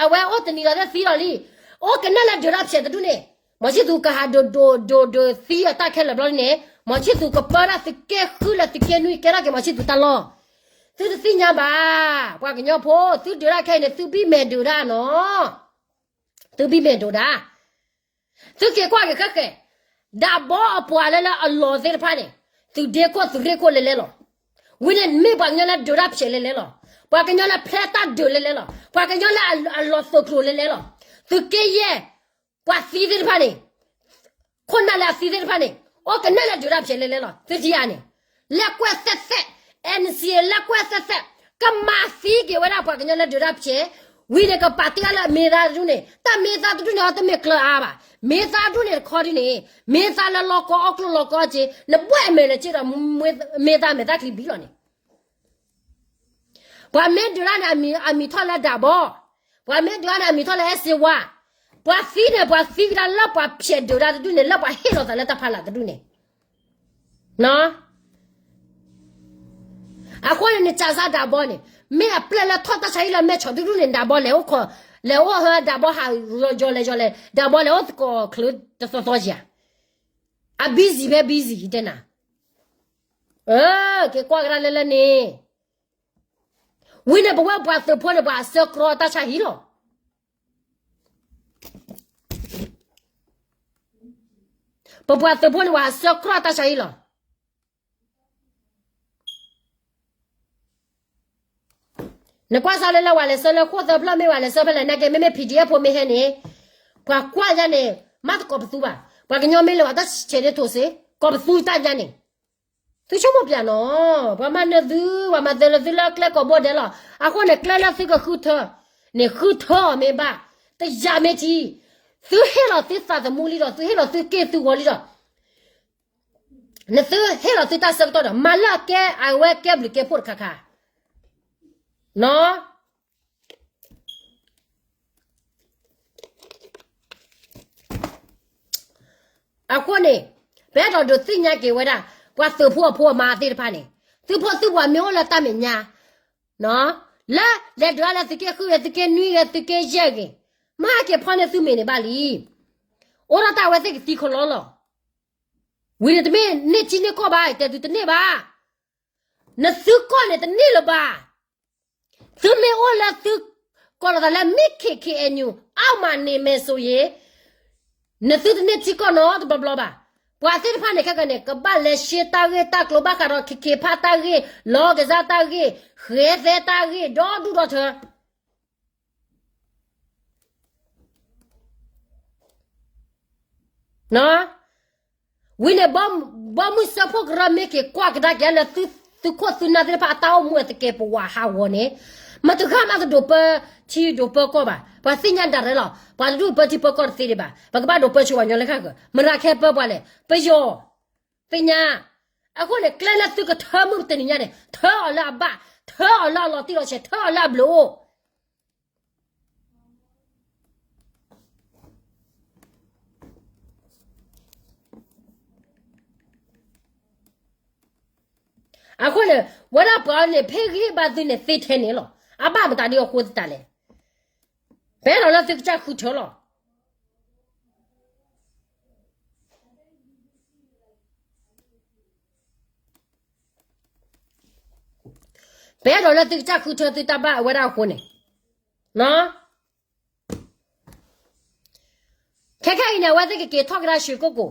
အဝဲအိၣ်တနံၤလီၤသ့ၣ်သံလီၤလံ. အိၣ်ကနဲၣ်လၢဒုးတၢ်ဖျဲးတဒူၣ်န့ၣ်, မီၤဆံၣ်သူၤကဟးဒိးဒိးဒိးဒုးသံအတၢ်ခဲလၢာ်ဘျီန့ၣ်, မီၤဆံၣ်သူၤကပၢဒၣ်သုးက့ဃုလၢသုးက့နွံ ကဲထီၣ်က့ၤမီၤဆံၣ်သူၤတၢ်လီၢ်. သုတသ့ၣ်ညါဘၣ်, ပှၤကညီဖိ, သုဒုးတၢ်ခဲအံၤန့ၣ် သုဘံၣ်မဲာ်ဒုးတၢ်နီၤ. သုဘံၣ်မဲာ်ဒိးဒၣ်. သုက့ၤကွၢ်က့ၤခဲကဲ, ဒၣ်ဘီအပှၤလၢလၢအလီၢ်သ့ၣ်တဖၣ်န့ၣ်, သုးဒ့ခိၣ်သုးရ့ၣ်ခိၣ်လဲၤလဲၤလီၤ. ဝံၤန့ၣ်မ့ၢ်ပှၤကညီလၢဒုးတၢ်ဖျဲးလဲၤလဲၤလီၤ. ပှၤကညီလၢဖျဲးတၢ်ဒုးလဲၤလဲၤလီၤ. ပှၤကညီလၢအလီၢ်သုးကျိၤလဲၤလဲၤလီၤ. သုးက့ယဲၢ် ပှၤသံသ့ၣ်တဖၣ်န့ၣ်, ခိၣ်နၢ်လၢအသံသ့ၣ်တဖၣ်န့ၣ်, အိၣ်ကနဲၣ်လၢဒုးတၢ်ဖျဲးလဲၤလဲၤလီၤ. သုထံၣ်ဧါန့ၣ်, လဲၤကွဲးသဲးသဲး, NCA လဲၤကွဲးသဲးသဲး, ကမၤသံက့ၤဝဲဒၣ်ပှၤကညီလၢဒုးတၢ်ဖျဲး, ဝံၤန့ၣ်ကပာ်တ့ၢ်လၢအမ့ၢ်သါတဒူၣ်န့ၣ်, တၢ်မ့ၢ်သါတဒူၣ်န့ၣ် အတမ့ၢ်ကျၢၤအါဘၣ်. မ့ၢ်သါတဒူၣ်န့ၣ်တခီဒ်န့ၣ်, မ့ၢ်သါလၢလီၢ်ကီအီၣ်ကျိၣ်လီၢ်ကီက့ၤ, နဘှဲၣ်အမဲာ်လဲၤက့ၤဒီး, မ့ၢ်သါမဲာ်သၣ်ချံဘံၣ်လီၤန့ၣ် ပှၤမ့ၢ်ဒုးတၢ်န့ၣ် အမံၤထီၣ်လၢဒၣ်ဘီ, ပှၤမ့ၢ်ဒုးတၢ်န့ၣ် အမံၤထီၣ်လၢအဲၣ်စ့ဝါ, ပှၤသံန့ၣ် ပှၤသံကဒါလၢပှၤဖျဲးဒုးတၢ်တဒူၣ်န့ၣ် လၢပှၤဟ့ၣ်လီၤသးလၢတၢ်ဖးလၢ်တဒူၣ်န့ၣ်, အဃိန့ၣ် နစၢ်စၢ်ဒၣ်ဘီန့ၣ်, မ့ၢ်အပျဲၢ်လၢထီၣ်တၢ်ဆါဟံၣ်လၢမဲၢ်ဆီးတဒူၣ်န့ၣ် ဒၣ်ဘီလဲၤအိၣ်, လဲၤအိၣ်ဟၢဒၣ်ဘီဟးယီၤလဲၤယီၤလဲၤ, ဒၣ်ဘီလဲၤအိၣ်သကိးချုးတသီသီယၤ, အ busy ဖဲ busy တဲနၤ, က့ၤကွၢ်ကဒါလၢလၢန့ၣ် ဝံၤန့ၣ် ပဝဲပှၤသုးဖိန့ၣ် ပှၤအဆၢကြီတၢ်ဆါဟံၣ်လီၤ. ပပှၤသုးဖိန့ၣ် ပှၤအဆၢကြီတၢ်ဆါဟံၣ်လီၤ. နကွၢ်စၢ်လၢလၢပှၤလဲၤဆှၢလၢခိၣ်သၢဖျၢၣ်မ့ၢ်ပှၤလဲၤဆှၢဖဲလဲၣ်နာ်က့ မ့မ့ၢ် P D F ဖိမ့ၢ်ဟဲန့ၣ်, ပှၤကွၢ်ယါန့ၣ် မ့ၢ်တကိးပသူဘၣ်. ပှၤကညီမ့ၢ်လဲၤဝဲတၢ်ဆဲးန့ၣ်ထိးစ့, ကိးပသူတၢ်ယါန့ၣ် သုဆိကမိၣ်ပျးနီၤ, ပှၤမၤနၢၤသု, ပှၤမၤသၢလၢသုလၢကျဲကိးဘိဒဲးလီၤ. အဃိန့ၣ် ကျဲလၢသုကဃုထၢန့ၣ် ဃုထၢအီၤမ့ၢ်ဘၣ်, တယာ်မ့ၢ်ထံ, သုဟ့ၣ်လီၤသုသးသမူလံဒီး သုဟ့ၣ်လီၤသုက့ၢ်သုဂီၤလံဒီး နသုဟ့ၣ်လီၤသုတၢ်ဆၢကတီၢ်ဒီး မၤလၢအကဲအဝဲကဲဘျုးကဲဖှိၣ်တခါခါ, နီၤ. အဃိန့ၣ် ပအဲၣ်ဒိးဒုးသ့ၣ်ညါက့ၤဝဲဒၣ် ပှၤသုးဖိအဖိအမါသ့ၣ်တဖၣ်န့ၣ်, သုဖိသုပှၤမ့ၢ်အိၣ်လၢတၢ်မဲာ်ညါ, လၢလဲၤဒုးလၢသုးက့ဃုဂ့ၤ သုးက့နွံဂ့ၤ သုးက့ယဲၢ်ဂ့ၤ, မ့ၢ်ဟဲက့ၤဖီၣ်န့ၢ်သုမ့ၢ်န့ၣ်ဘၣ်လံ. အိၣ်ဒၣ်တၢ်အဝဲသ့ၣ်ကသံခလီလီၤ. ဝံၤန့ၣ်တမ့ၢ်န့ၢ်ထံန့ၢ်ကီၢ်ဘၣ်, တဲသုတန့ၢ်ဘၣ်. နသုကီၢ်န့ၣ်တန့ၢ်လၢၤဘၣ်. သုမ့ၢ်အိၣ်လၢသု ကိးလီၤသးလၢ မ့ၢ် K K N U အမၤန့ၢ်မဲာ်ဆိယ့ၤ, နသုတန့ၢ်ထံကီၢ်နီတဘျီဘျီဘၣ်. ပှၤသ့ၣ်တဖၣ်န့ၣ် ခဲကနံၣ်န့ၣ် ကဘၣ်လဲၤရှဲတၢ်ဂ့ၢ်တၢ်ကျိၤ ဘၣ်ဃးဒီး ခ့ခ့ဖးတၢ်ဂ့ၢ်, လီၤကစၢ်တၢ်ဂ့ၢ်, ဃဲသဲတၢ်ဂ့ၢ် ဒီဒူၣ်ဒီထၢ ဝံၤန့ၣ် ဘီမုၢ်စၢဖှိၣ်ကရၢမ့ၢ်က့ၤကွၢ်ကဒါက့ၤလၢ သုခိၣ်သုနၢ်သ့ၣ်တဖၣ်အတၢ်အိၣ်မူအသကဲးပဝးဟးဂီၤန့ၣ်, မတဂၤမးတဒိးပၢထံဒိးပၢကီၢ်ဘၣ်. ပှၤသ့ၣ်ညါဒၣ်ရဲၣ်လီၤ. ပှၤတဒူၣ်ပၢထံပၢကီၢ်တသ့ဒံးဘၣ်. ပကဘၣ်ဒိးပၢဆိပှၤကညီလၢဃၣ်ဃၢၤ, မတၤကဟဲပၢပှၤလဲၣ်, ပယီၤ, သ့ၣ်ညါ. အဃိန့ၣ် ကျဲလၢသုကထၢမုၢ်တနံၤညါန့ၣ် ထၢအီၤလၢအဘၣ်, ထၢအီၤလၢအလီၤတံၢ်လီၤဆဲး, ထၢအီၤလၢအဘျုးအိၣ် အဃိန့ၣ် ဝဲဒၣ်ပှၤန့ၣ် ဖဲဂ့ၤဘၣ်သုန့ၣ်သ့ထဲန့ၣ်လီၤ. အဘၣ်မတၤဒ်အဃိသတးလဲၣ်. ပအဲၣ်ဒိးလၢသုကစၢ်ဃုထၢလီၤ. ပအဲၣ်ဒိးလၢသုကစၢ်ဃုထၢသုတၢ်ဘၣ်အဝဲဒၣ်အဃိန့ၣ်, ခဲခဲအံၤန့ၣ် အဝဲသ့ၣ်ကက့ၤထီၣ်ကဒါရွှေကုက္ကို,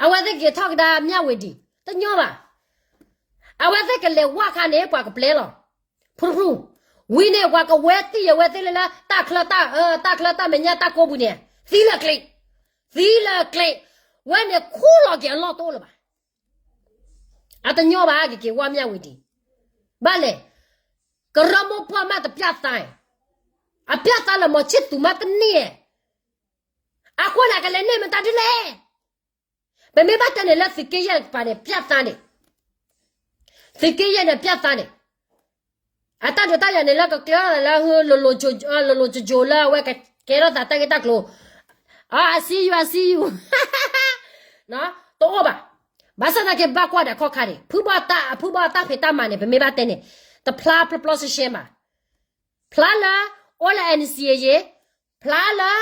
အဝဲသ့ၣ်ကက့ၤထီၣ်ကဒါမြဝတီ, တညီဘၣ်. အဝဲသ့ၣ်ကလဲၤဝၢ်ခါန့ၣ် ပှၤကပျဲလီၤ. ဖုဖု, ဝံၤန့ၣ် ပှၤကဝဲသံအဝဲသ့ၣ်လၢ လၢတၢ်ချၢတၢ်အၢ တၢ်ချၢတၢ်မဲာ်ညါတၢ်ကိးပူၤန့ၣ်, သံလၢကျဲ, သံလၢကျဲ, ဝဲန့ၣ်ခူၣ်လီၤက့ၤအလီၢ်တအိၣ်လၢၤဘၣ်. အတညီဘၣ် ကက့ၤဝၢ်မြဝတီ, ဘၣ်လဲၣ်, ကရၢမိၢ်ပှၢ်မးတပျၢ်သး, အပျၢ်သးလၢမီၤဆံၣ်သူးမးတန့ၢ်, အဃိန့ၣ် အကလဲၤန့ၢ်မတၤဒ်လဲၣ်. ပမ့ၢ်ဘၣ်တဲန့ၣ်လၢသုးက့ယဲၢ်တကပၤန့ၣ် ပျၢ်သးန့ၣ်, သုးက့ယဲၢ်န့ၣ်ပျၢ်သးန့ၣ်, အတၢ်ဒုးတၢ်ယၤန့ၣ်လၢကကျဲထီၣ်သးလၢ လိၤလိၤကၠိၤကၠိၤလၢအဝဲကကဲထီၣ်သးတၢ်ဂ့ၢ်တၢ်ကျိၤ, အ I see you, I see you, တအိၣ်ဘၣ်. ဘၣ်ဆၣ်သနာ်က့ ဘၣ်ကွၢ်ဒီးခီၣ်ခါန့ၣ် ဖုဘီတၢ် ဖုဘီတၢ်ဖံးတၢ်မၤန့ၣ် ပမ့ၢ်ဘၣ်တဲန့ၣ် တဖျါပျီပျီရှဲရှဲဘၣ်. ဖျါလၢ အိၣ်လၢ N C A ယ့ၤ, ဖျါလၢ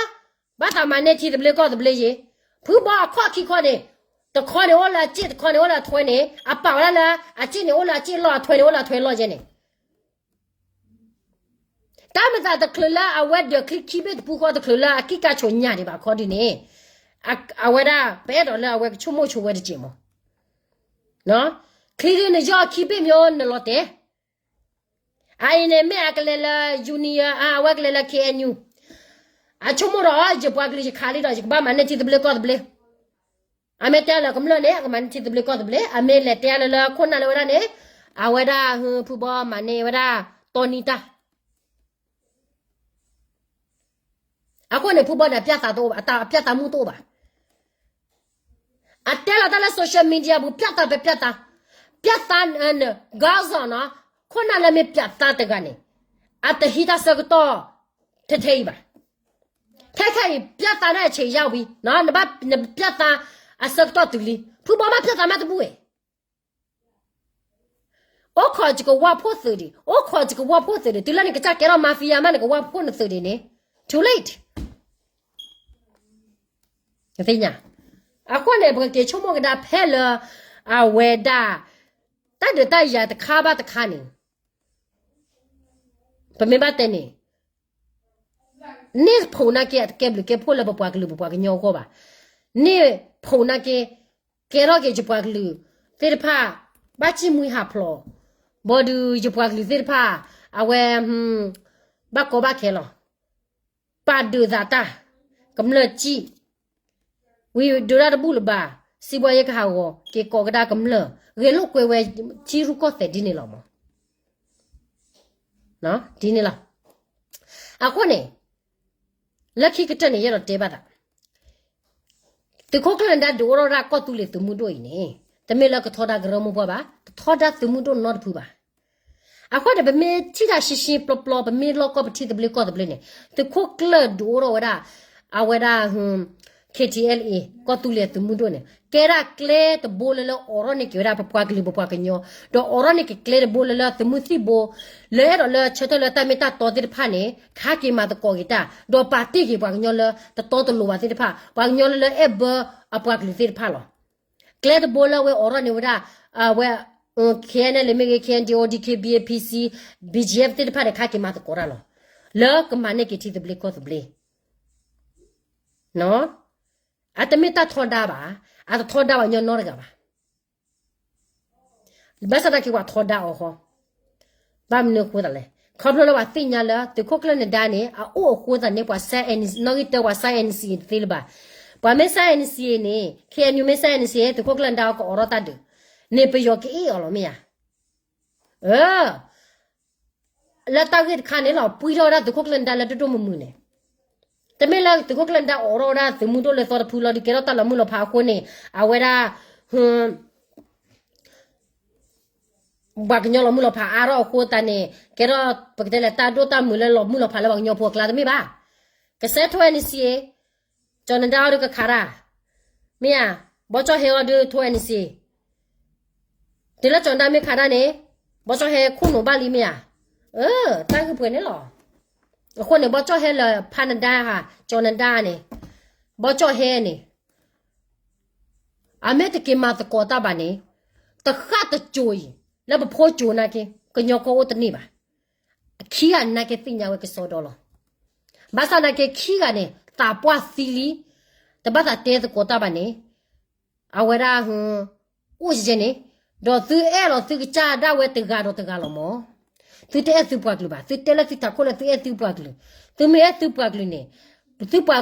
ဘၣ်သးမၤန့ၢ်ထံသဘျ့ကီၢ်သဘျ့ယ့ၤ, ဖုဘီအခီၣ်ခံခီန့ၣ် တခီန့ၣ်အိၣ်လၢအစ့ၣ် တခီန့ၣ်အိၣ်လၢအထွဲန့ၣ် အပာ်ဝဲဒၣ်လၢ အစ့ၣ်န့ၣ်အိၣ်လၢအစ့ၣ်လီၢ် အထွဲန့ၣ်အိၣ်လၢအထွဲလီၢ်ယဲန့ၣ် တၢ်မၤသးတချုးလၢအဝဲဒၢးချံခံဘ့ၣ်တပူၤဃီ တချုးလၢအကံၢ်ကါဆိညၣ်ဒံးဘၣ်ခီဒ်န့ၣ်, အဝဲဒၣ် ပအဲၣ်ဒိးလၢအဝဲကဆိကမိၣ်ဆိဝဲတက့ၢ်မး. ချံဒ်နယီၢ်ခံဘ့ၣ်မ့ၢ်နလီၤတဲာ်, အအံၤန့ၣ်မ့ၢ်အကလဲၤလၢ union အဝဲကလဲၤလၢ K N U, အဆိကမိၣ်ဒီး ယပှၤကလုာ် ယခးလံဒီး ယကဘၣ်မၤန့ၢ်ထံသဘျ့ကီၢ်သဘျ့. အမ့ၢ်တဲလၢကမျၢၢ်န့ၣ် အကမၤန့ၢ်ထံသဘျ့ကီၢ်သဘျ့, အမ့ၢ်လဲၤတဲလၢလၢခိၣ်နၢ်လၢဝဲဒၣ်န့ၣ်, အဝဲဒၣ်ဟၢဖုဘီမၤန့ၢ်ဝဲဒၣ် တီနံတၢ် အဃိန့ၣ် ဖုဘီန့ၣ် အပျၢ်သးတအိၣ်ဘၣ်, အတၢ်အပျၢ်သးမူတအိၣ်ဘၣ်. အတဲလီၤတၢ်လၢ social media ပူၤ ပျၢ်သးပဲပျၢ်သး, ပျၢ်သးန့ၣ် ဂါဇီနီၤ, ခိၣ်နၢ်လၢမ့ၢ်ပျၢ်သးတဂၤန့ၣ် အတဟံးတၢ်ဆၢကတီၢ်ထဲထဲအံၤဘၣ်. ခဲခဲအံၤ ပျၢ်သးန့ၣ်အဆံးယါဝံၤ, နဘၣ်နပျၢ်သးအဆၢကတီၢ်တုၤလံ, ဖုဘီမ့ၢ်ပျၢ်သးမ့ၢ်တဘူၣ်ဝဲ အိၣ်ခိးယကဝီၤဖိသုးဒံး, အိၣ်ခိးယကဝီၤဖိသုးဒံး, တုၤလၢနကစၢ်ကဲထီၣ် mafia မး နကဝီၤဖိနသုးဒံးန့ၣ် too late. သ့ၣ်ညါ, အဃိန့ၣ် ပကက့ၤဆိကမိၣ်ကဒါဖဲလၢ အဝဲဒၣ် တၢ်ဒုးတၢ်ယၤတခါဘၣ်တခါန့ၣ် ပမ့ၢ်ဘၣ်တဲန့ၣ် န့ၢ်ဖုးနာ်က့ အတကဲဘျုးကဲဖှိၣ်လၢ ပပှၤကလုာ်ပပှၤကညီအဂီၢ်ဘၣ်. န့ၢ်ဖုးနာ်က့ ကဲထီၣ်က့ၤယပှၤကလုာ်သ့ၣ်တဖၣ် ဘၣ်စံၣ်မှံဟးဖျိး, ဘၣ်ဒီးယပှၤကလုာ်သ့ၣ်တဖၣ် အဝဲ ဘၣ်ကီဘၣ်ခဲလီၤ. ပာ်ဒုးသးတၢ်, ကမျၢၢ်စံၣ်, ဝံၤဒုးတၢ်တဘူၣ်လၢၤဘၣ်, စံးဘှီယဲကဟးဂီၤ က့ၤကိးကဒါကမျၢၢ်, ဂဲၤလိာ်ကွဲဝဲထံရူၢ်ကီၢ်သဲးဒ်န့ၣ်လီၤမး. ဒ်န့ၣ်လီၤ. အဃိန့ၣ် လၢခံကတၢၢ်န့ၣ် ယအဲၣ်ဒိးတဲဘၣ်သး သုးခိၣ်ကျၢၢ်နဒါဒုးအိၣ်ထီၣ်ဝဲဒၣ်ကီၢ်သူလ့ၤသုးမုၢ်ဒိၣ်အံၤန့ၣ် တမ့ၢ်လၢကထီဒါကရၢမိၢ်ပှၢ်ဘၣ်, ကထီဒါသုးမုၢ်ဒိၣ်နီတဖုဘၣ်. အဃိန့ၣ် ပမ့ၢ်ထံၣ်တၢ်ရှဲရှဲပျီပျီ ပမ့ၢ်လီၢ်ကီၢ်ပထံသဘျ့ကီၢ်သဘျ့န့ၣ် သုးခိၣ်ကျၢၢ်ဒုးအိၣ်ထီၣ်ဝဲဒၣ် အဝဲဒၣ် K T L A ကီၢ်သူလ့ၤသုးမုၢ်ဒိၣ်န့ၣ် ကဲဒၣ်ကျဲတဘိလၢလၢအိးထီၣ်န့ၢ်က့ၤဝဲဒၣ်ပပှၤကလုာ်ပပှၤကညီ, ဒီးအိးထီၣ်န့ၢ်က့ၤကျဲတဘိလၢလၢသုးမုၢ်သံၣ်ဘိ လၢအဲၣ်ဒိးလၢဆၢထၢၣ်လၢတၢ်မ့ၢ်တၢ်တီသ့ၣ်တဖၣ်န့ၣ် ကဟဲက့ၤမၤသကိးက့ၤတၢ်, ဒီးပာ်တ့ၢ်က့ၤပှၤကညီလၢတတီတလိၤဘၣ်သ့ၣ်တဖၣ်, ပှၤကညီလၢလၢအဲၣ်ဘၢအပှၤကလုာ်သ့ၣ်တဖၣ်လီၤ. ကျဲတဘိလၢအဝဲအိးထီၣ်န့ၢ်ဝဲဒၣ် အဝဲ K N L A မ့ၢ်ဂ့ၤ K N D O, D K B A, P C, B G F သ့ၣ်တဖၣ်န့ၣ် ကဟဲက့ၤမၤသကိးတၢ်လီၤ. လၢကမၤန့ၢ်က့ၤထံသဘျ့ကီၢ်သဘျ့ အတမ့ၢ်တၢ်ထီဒါဘၣ်, အတထီဒါပှၤကညီနီတဂၤဘၣ်. ဘၣ်ဆၣ်သနာ်က့ ပှၤထီဒါအီၤဃီ, ဘၣ်မနုၤအဃိသတးလဲၣ်. ခီဖျိလၢပှၤသ့ၣ်ညါလၢ သုးခိၣ်ကျၢၢ်နဒါန့ၣ် အအိၣ်အဃိသတးန့ၣ် ပှၤ နီၣ်ဂံၢ်တၢပှၤ sign N C A တသ့လၢၤဘၣ်. ပှၤမ့ၢ် sign N C A န့ၣ် K N U မ့ၢ် sign N C A သုးခိၣ်ကျၢၢ်နဒါအီၤကအိးထီၣ်တၢ်ဒုး, န့ၣ်ပယီၤကအ့ၣ်အီၤလီၤမ့ၢ်ဧါ. အၢ လၢတၢ်ဂ့ၢ်တခါန့ၣ်လီၤ ပှံထီၣ်ဝဲဒၣ်သုးခိၣ်ကျၢၢ်နဒါလၢဒိၣ်ဒိၣ်မုၢ်မုၢ်န့ၣ်, တမ့ၢ်လၢသုးခိၣ်ကျၢၢ်နဒါအိးထီၣ်ဝဲဒၣ်သုးမုၢ်ဒိၣ်လၢသီတဖုလီၤဒီး ကဲထီၣ်တၢ်လီၤမုၢ်လီၤဖးအဃိန့ၣ် အဝဲဒၣ် ပှၤကညီလီၤမုၢ်လီၤဖးအါထီၣ်အဃိသတးန့ၣ် ကဲထီၣ်ပကတဲလဲၣ် တၢ်ဒိၣ်တၢ်မုၢ်လၢလီၤမုၢ်လီၤဖးလၢပှၤကညီဖိအကျါတမ့ၢ်ဘၣ်. ကစဲး ထိၣ်ဝဲ N C A, ကၠီၤနဒါအီၤဒုးကခးတၢ်, မ့ၢ်ဧါ, ဘီကၠီၣ်ဟဲအီၤဒုးထိၣ်ဝဲ N C A, တုၤလၢကၠီၤနဒါမ့ၢ်ခးတၢ်န့ၣ် ဘီကၠီၣ်ဟဲခိၣ်နူာ်ဘၣ်လံမ့ၢ်ဧါ. အၢ တၢ်ဂ့ၢ်ပှဲၤန့ၣ်လီၤ. အဃိန့ၣ် ဘီကၠီၣ်ဟဲလၢဖးနဒါဧါ ကၠီၤနဒါန့ၣ် ဘီကၠီၣ်ဟဲန့ၣ် အမ့ၢ်တက့ၤမၤသကိးတၢ်ဘၣ်န့ၣ် တဃၣ်တစိၤအံၤ လၢပဖိစိၤနာ်က့ ကညီကီၢ်အိၣ်တန့ၢ်ဘၣ်. အခံဂၤနာ်က့သ့ၣ်ညါဝဲကစီဒီလီၤ. ဘၣ်ဆၣ်နာ်က့ခံဂၤန့ၣ် သးပှၢ်သံလံ, တဘၣ်သးတဲသကိးတၢ်ဘၣ်န့ၣ် အဝဲဒၣ် အိၣ်ယဲန့ၣ်, ဒီးသုအဲၣ်လီၤသုကစၢ်ဒၣ်ဝဲတဂၤဒီးတဂၤလီၤမး. သုတအဲၣ်သုပှၤကလုာ်ဘၣ်, သုတဲလၢသုထးခိၣ်လၢသုအဲၣ်သုပှၤကလုာ်, သုမ့ၢ်အဲၣ်သုပှၤကလုာ်န့ၣ် သုပှၤကလုာ်လီၤ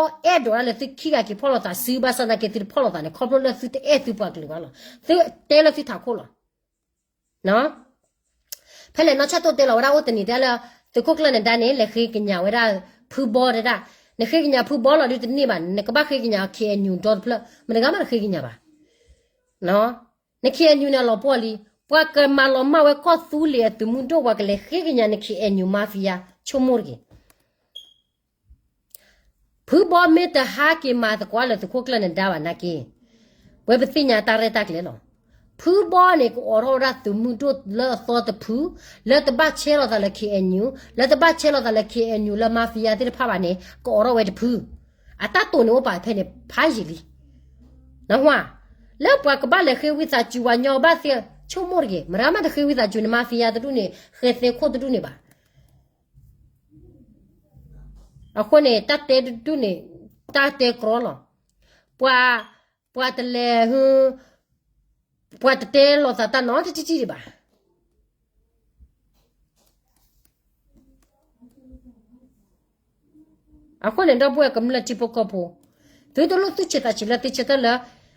ကီအဲၣ်ဒိးတၢ်လၢသုခံဂၤက့ၤဖီၣ်လိာ်သးစု ဘၣ်ဆၣ်သနာ်က့သုတဖီၣ်လိာ်သးန့ၣ် ခီဖျိလၢသုတအဲၣ်သုပှၤကလုာ်ဘၣ်လီၤ. သုတဲလၢသုထးခိၣ်လီၤ. ဖဲလဲၣ်နီၢ်ဆၣ်တိၣ်တဲလီၤဝဲဒၣ်အိၣ်တနံၤတဲလၢ သုးခိၣ်ကျၢၢ်နဒါန့ၣ် လဲၤဃ့ကညးဝဲဒၣ် ဖုဘီတဲဒၣ်, နဃ့ကညးဖုဘီလီၤဒုးတန့ၢ်ဘၣ်, နကဘၣ်ဃ့ကညး K N U ဒီတဖျၢၣ်, မတဂၤမးတဃ့ကညးဘၣ်. န K N U န့ၣ်အလီၤပှီၢ်လံ, ပှၤကမၤလီၤမၢ်ဝဲကီၢ်သူလ့ၤအသုးမုၢ်ဒိၣ် ပှၤကလဲၤဃ့ကညးန K N U mafia ဆိကမိၣ်တဂ့ၤ. ဖုဘီမ့ၢ်တဟးက့ၤမၤသကိးလၢသုးခိၣ်ကျၢၢ်နဒါဘၣ်နာ်က့, ဝဲပသ့ၣ်ညါတၢ်ရဲၣ်တၢ်ကျဲၤလီၤ. ဖုဘီန့ၣ် ကအိးထီၣ်ဝဲဒၣ်သုးမုၢ်ဒိၣ်လၢအသီတဖု, လၢတဘၣ်ဆဲးလိာ်သးလၢ K N U, လၢတဘၣ်ဆဲးလိာ်သးလၢ K N U လၢ mafia သ့ၣ်တဖၣ်ဘၣ်န့ၣ် ကအိးထီၣ်ဝဲတဖု. အတၢ်တိာ်န့ၣ်အိၣ်ပာ်ဖဲန့ၣ် ဖးယံာ်လံ. နဟါ, လၢပှၤကဘၣ်လဲၤဃ့ဝံသးစူၤပှၤကညီဘၣ်သ့ၣ် ဆိကမိၣ်တဂ့ၤ, မတဂၤမးတဃ့ဝံသးစူၤန့ၣ် mafia တဒူၣ်န့ၣ် ဃဲၤသဲခိၣ်တဒူၣ်န့ၣ်ဘၣ်. အဃိန့ၣ် တၢ်တဲတဒူၣ်န့ၣ် တၢ်တဲကြီလီၤ. ပှၤ, ပှၤတလဲၤ, ပှၤတတဲလိာ်သးတၢ်နီတထံၣ်ထံၣ်ဒံးဘၣ်. အဃိန့ၣ် ဒီပုၢ်ဝဲၢ်ကမျၢၢ်ထံဖိကီၢ်ဖိ, သုတလိၣ်သူၣ်ဆံးသးဆံးလၢသုဆၢထၢၣ်လၢ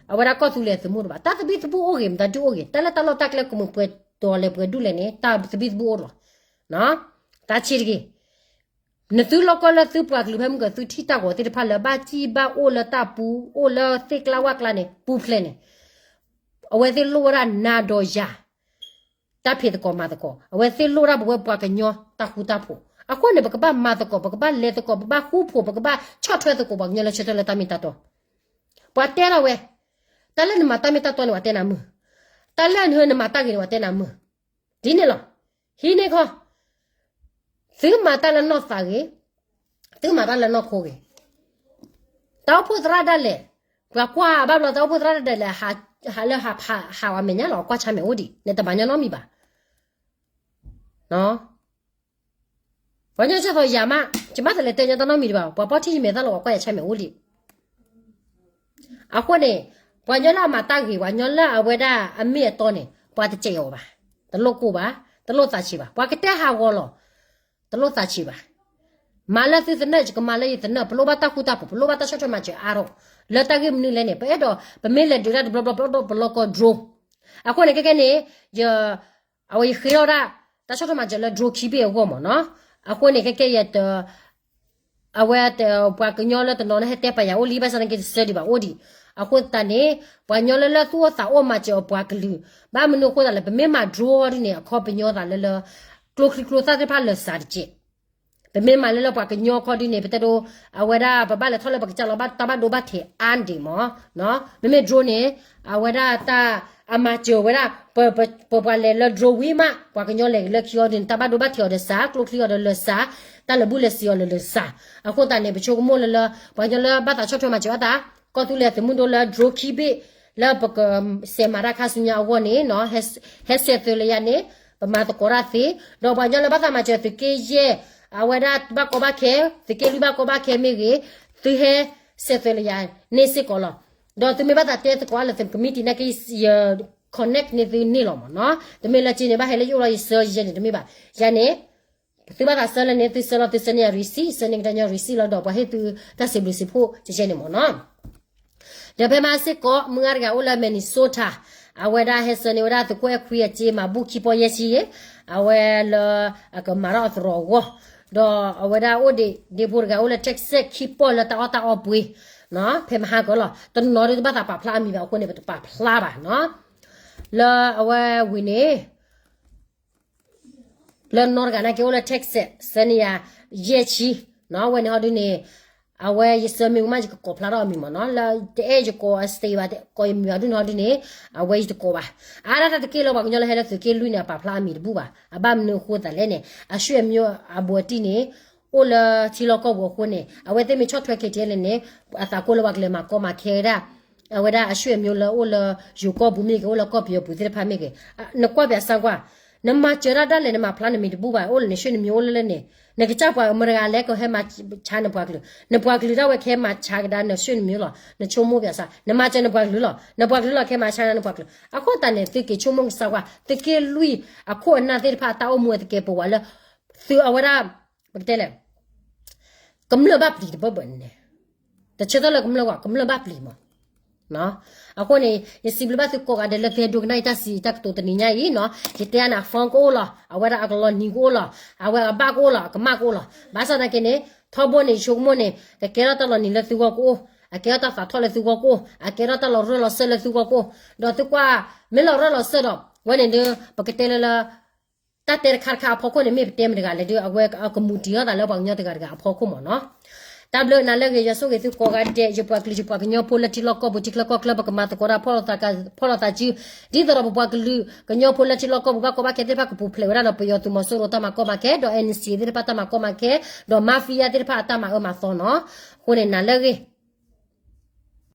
အဝဲဒၣ်ကီၢ်သူလ့ၤအသုးမုၢ်ဒိၣ်ဘၣ်. တၢ်သဘံၣ်သဘုၣ်အိၣ်ဂ့ၤ မတၤဒုအိၣ်ဂ့ၤ, တၢ်လၢတၢ်လီၢ်တၢ်ကျဲကမုာ်ပှဲၤတီၤလဲၤပှဲၤဒူၣ်လဲၣ်န့ၣ် တၢ်သဘံၣ်သဘုၣ်အိၣ်လီၤ. တၢ်ဆံးတဂ့ၤ, နသုလီၢ်ကီၢ်လၢသုပှၤကလုာ်ဖဲမုၢ်ကသုထံၣ်တၢ်ဂီၤသ့ၣ်တဖၣ်လၢဘၣ်စံၣ်ဘၣ်အိၣ်လၢတၢ်ပူၤ အိၣ်လၢသ့ၣ်ကျါဝၣ်ကျါန့ၣ် ပူၤဖျဲးန့ၣ်, အဝဲသ့ၣ်လိၣ်ဝဲဒၣ်နၤဒီးယၤ တၢ်ဖံးသကိးမၤသကိး, အဝဲသ့ၣ်လိၣ်ဒၣ်ပဝဲပှၤကညီတၢ်ဃူတၢ်ဖိး. အဃိန့ၣ် ပကဘၣ်မၤသကိး, ပကဘၣ်လဲၤသကိး, ပဘၣ်ဃူဖိး, ပကဘၣ်ဆီၣ်ထွဲသကိးပှၤကညီလၢဆၢထၢၣ်လၢတၢ်မ့ၢ်တၢ်တီ. ပှၤတဲထီၣ်ဝဲ, တၢ်လၢနမၤတၢ်မ့ၢ်တၢ်တီန့ၣ် ပှၤတဲနၤမုာ်, တၢ်လၢနမၤတၢ်ဂ့ၤန့ၣ် ပှၤတဲနၤမုာ်. ဒ်န့ၣ်လီၤ. ဟံးန့ၢ်ခီ သုမၤတၢ်လၢနီၢ်သးဂ့ၤ, သုမၤတၢ်လၢနီၢ်ခိဂ့ၤ. တၢ်အိၣ်ဖှိၣ်သရၣ်ဒၣ်လဲာ်, ပှၤကွၢ်ဘၣ်ဘျီ တၢ်အိၣ်ဖှိၣ်သရၣ်ဒၣ်လဲာ် ဟးလၢဟးဝဲမဲာ်ညါလီၤ ကွၢ်ဆါမဲာ်အိၣ်ဒံး နတမၤညီနီတမံၤဘၣ်. ပှၤကညီဆၢသီယၤမး ယမ့ၢ်တလဲၤတဲညီတၢ်နီတမံၤဒံးဘၣ်, ပှၤပီၢ်ထံၣ်ယမဲာ်သၣ်လီၤ ပှၤကွၢ်ယၤဆါမဲာ်အိၣ်လံ. အဃိန့ၣ် ပှၤကညီလၢအမၤတၢ်ဂ့ၤ ပှၤကညီလၢအဝဲဒၣ်အမ့ၢ်အတီန့ၣ် ပှၤတစဲးအီၤဘၣ်, တလိၣ်ကိၢ်ဘၣ်, တလိၣ်သးဆံးဘၣ်. ပှၤကတဲဟးဂီၤလီၤ. တလိၣ်သးဆံးဘၣ်. မၤလၢသုသနၢၣ် ယကမၤလၢယသနၢၣ်, ပလိၣ်ဘၣ်တၢ်ဃူတၢ်ဖိး, ပလိၣ်ဘၣ်တၢ်ဆီၣ်ထွဲမၤစၢၤအါထီၣ်, လၢတၢ်ဂ့ၢ်မနုၤလဲၣ်န့ၣ် ပအဲၣ်ဒိး ပမ့ၢ်လဲၤဒုးတၢ်တဘျီဘျီ ပအဲၣ်ဒိးပလီၢ်ကီၢ် drone. အဃိန့ၣ် ခဲကဲန့ၣ် ယ အဝဲယဃ့ထီၣ်ဒၣ် တၢ်ဆီၣ်ထွဲမၤစၢၤလၢ drone ခံဘ့ၣ်အဂီၢ်မ့ၢ်နီၤ. အဃိန့ၣ် ခဲကဲယတ အဝဲ ပှၤကညီလၢတနီၤန့ၣ် ဟဲတဲပာ်ယၤအိၣ်လံ ဘၣ်ဆၣ်သနာ်က့တဆၢဒံးဘၣ်အိၣ်ဒံး. အဃိသတးန့ၣ် ပှၤကညီလၢလၢသူၣ်အိၣ်သးအိၣ်မၤစၢၤအီၤပှၤကလုာ်, ဘၣ်မနုၤအဃိသတးလဲၣ် ပမ့ၢ်မၤ drone ဒ်န့ၣ် အခီပညီသးလၢလၢ ကျိချံကျိသၣ်သ့ၣ်တဖၣ်လၢာ်စးတက့ၢ်. ပမ့ၢ်မၤလၢလၢပှၤကညီခီဒ်န့ၣ် ပတဲဒိ အဝဲဒၣ်ပဘၣ်လဲၤထီၣ်လၢပကစၢ်လီၤ ဘၣ်တၢ်ဘၣ်ဒိဘၣ်ထံးအါဒံးမ့ၢ်, မ့မ့ၢ် drone န့ၣ် အဝဲဒၣ်တၢ်အမၤစၢၤဝဲဒၣ် ပပှၤလဲၤလၢ drone ဝံၤမး ပှၤကညီလဲၤလၢခံအီၤဒ်န့ၣ် တၢ်ဘၣ်ဒိဘၣ်ထံးအီၤဒီးစး ကျိချံအီၤဒီးလၢာ်စး တၢ်လၢာ်ဘူၣ်လၢာ်စ့ၤအီၤလၢာ်စး. အဃိသတးန့ၣ် ပဆိကမိၣ်လၢလၢ ပှၤကညီလၢဘၣ်သးဆီၣ်ထွဲမၤစၢၤအသး ကီၢ်သူလ့ၤသုးမုၢ်ဒိၣ်လၢ drone ခံဘ့ၣ် လၢပကစဲးမၤတၢ်ခါဆူညါအဂီၢ်န့ၣ် ဟဲဆဲးသွဲးလၢယၤန့ၣ် ပမၤသကိးတၢ်သ့, ဒီးပှၤကညီလၢဘၣ်သးမၤစၢၤသုးက့ယဲၢ် အဝဲဒၣ်ဘၣ်ကီဘၣ်ခဲ သုးက့လွံၢ်ဘၣ်ကီဘၣ်ခဲမ့ၢ်ဂ့ၤ သုဟဲဆဲးသွဲးလၢယၤန့ၣ်စ့ၢ်ကီးလီၤ. ဒီးသုမ့ၢ်ဘၣ်သးတဲသကိးလၢသုကမံးတံာ်နာ်က့ ယ connect န့ၢ်သုန့ၣ်လီၤမ့ၢ်နီၤ. တမ့ၢ်လၢက့န့ၣ် ဘၣ်ဟဲလၢယအိၣ်လီၤ ယဆှၢယဲန့ၣ် တမ့ၢ်ဘၣ်. ယၤန့ၣ် သုဘၣ်သးဆှၢလၢန့ၣ် သုဆှၢလီၤ သုဆှၢန့ၢ်ယၤ receipt ဆှၢန့ၢ်ကဒါညီ receipt လီၤဒီး ပှၤဟ့ၣ်သုတၢ်စံးဘျုးစံးဖှိၣ်ကဲန့ၣ်မ့ၢ်နီၤ. ဒီးဖဲမဟါစ့ၢ်ကီး မုၢ်ဂၤတဂၤအိၣ်လၢ Minnesota အဝဲဒၣ်ဟဲဆှၢန့ၢ်ဝဲဒၣ်သုးခိၣ်အဲၣ်ခွံအစ့ မၤဘူၣ်ခံပီၢ်ယဲၢ်ဆံ, အဝဲလၢအကမၤထီၣ်အသရိာ်အဂီၢ်, ဒီးအဝဲဒၣ်အိၣ်ဒံး ဒ့ဖိတဂၤအိၣ်လၢ Texas ခံပီၢ်လၢတၢ်အီၣ်တၢ်အီပှ့ၤ, ဖဲမဟါကီးလီၤ. တနီၤဒ်တဘၣ်သးပာ်ဖျါအမံၤဘၣ်အဃိန့ၣ် ပတပာ်ဖျါဘၣ်နီၤ. လၢအဝဲဝံၤန့ၣ် လၢနီတဂၤနာ်က့အိၣ်လၢ Texas ဆှၢန့ၢ်ယၤ ယဲၢ်ဆံ, အဝဲန့ၣ်ဟီဒုန့ၣ် အဝဲယဆှၢမ့ၢ်ဝံၤမး ယကကိးဖျါထီၣ်အမံၤမ့ၢ်နီၤ, လၢတအဲၣ်ယကိးအ state ဘၣ် ကိးယမံၤဘၣ်ဒုန့ၣ်ဟီဒုန့ၣ် အဝဲယတကိးဘၣ်. အါဒၣ်တၢ်တက့ၢ်လၢပှၤကညီလၢဟဲလၢသုးက့လွံၢ်န့ၣ် အပာ်ဖျါအမံၤတဘူၣ်ဘၣ်. အဘၣ်မနုၤအဃိသတးလဲၣ်န့ၣ် အဆွေမျိုးအဘူးအတံၢ်န့ၣ် အိၣ်လၢထံလီၢ်ကီၢ်ပူၤအဃိန့ၣ် အဝဲသ့ၣ်မ့ၢ်ဆီၣ်ထွဲ KTLA န့ၣ် အသးကိၢ်လၢပှၤကလဲၤမၤကီမၤခဲဝဲဒၣ် အဝဲဒၣ် အဆွေမျိုး လၢအိၣ်လၢယိၤကီၢ်ပူၤမ့ၢ်ဂ့ၤ အိၣ်လၢကီၢ်ပယီၤပူၤသ့ၣ်တဖၣ်မ့ၢ်ဂ့ၤ, နကွၢ်ပၠးစၢ်ကွၢ်, နမၤစၢၤတၢ်ဒၣ်လဲာ် နမၤဖျါနမံၤတဘူၣ်ဘၣ်, အိၣ်လၢန့ၣ် ဆွေမျိုး အိၣ်လၢလၢန့ၣ် နကစၢ်ပှၤမတဂၤလဲၤကဟဲမၤဆါနပှၤကလုာ်, နပှၤကလုာ်ဒၣ်ဝဲကဟဲမၤဆါကဒါန ဆွေမျိုး လီၤ, နဆိကမိၣ်ပၠးစၢ်, နမၤစၢၤနပှၤကလုာ်လီၤ, နပှၤကလုာ်လီၤကဟဲမၤဆါနပှၤကလုာ်. အဃိသတးန့ၣ် သုက့ၤဆိကမိၣ်ကစၢ်ကွၢ်, သုးက့လွံၢ်အခိၣ်အနၢ်သ့ၣ်တဖၣ် တၢ်အိၣ်မူအသကဲးပဝးလၢ သုးအဝဲဒၣ် ပကတဲလဲၣ် ကမျၢၢ်ဘၣ်ပျံၤတဘၢဘၢန့ၣ်, တဆၢထၢၣ်လၢကမျၢၢ်ဝဲ ကမျၢၢ်ဘၣ်ပျံၤမး. အဃိန့ၣ် ယစံးဘျုးဘၣ်သုကိးဂၤဒဲးလၢသုဟဲဒိကနၣ်ယတၢ်စံးတၢ်ကတိၤတနံၤညါအံၤနီၤ, ယတဲအါန့ၣ် အ phone ကအိၣ်လီၤ, အဝဲဒၣ်အကလီၤနံၤကအိၣ်လီၤ, အဝဲအဘၣ်ကအိၣ်လီၤ, အကမၣ်ကအိၣ်လီၤ. ဘၣ်ဆၣ်သနာ်က့န့ၣ် ထီဘိန့ၣ် ယဆိကမိၣ်န့ၣ် ကကဲထီၣ်တၢ်လီၤနံၤလၢသုဂီၢ်ကအိၣ်, အကဲထီၣ်တၢ်သးထီၣ်လၢသုဂီၢ်ကအိၣ်, အကဲထီၣ်တၢ်လီၤရၢၢ်လီၤစၢၢ်လၢသုဂီၢ်ကအိၣ်, ဒီးသုကွၢ် မ့ၢ်လီၤရၢၢ်လီၤစၢၢ်ဒီး ဝဲန့ၣ်ဒုး ပကတဲလၢလၢ တၢ်တဲတခါတခါအဖီခိၣ်န့ၣ် မ့ၢ်ပတဲမတၤတဂၤလဲၣ်ဒီး အဝဲအကမူးတံာ်ထီၣ်သးလၢပှၤကညီတဂၤတဂၤအဖီခိၣ်မးနီၤ. တၢ်ဘျုးနၤလၢအဂ့ၤ ယွၤဆိၣ်ဂ့ၤသုကိးဂၤဒဲး ယပှၤကလုာ် ယပှၤကညီဖိလၢထံလီၢ်ကီၢ်ပူၤ ထံချၢကီၢ်ချၢ ပကမၤသကိးတၢ်ဖီၣ်လိာ်သးစု, ဒ်သိးဒီးပပှၤကလုာ်ကညီဖိလၢထံလီၢ်ကီၢ်ပူၤ ဘၣ်ကီဘၣ်ခဲသ့ၣ်တဖၣ် ကပူၤဖျဲးဝဲဒၣ်ဒီးပယီၤသုးမီၤစိရိၤတၢ်မၤကီမၤခဲ ဒီး NCA သ့ၣ်တဖၣ်တၢ်မၤကီမၤခဲ ဒီး mafia သ့ၣ်တဖၣ်အတၢ်မၤအၢမၤသီနီၤ. အဃိန့ၣ် နၤလၢအဂ့ၤ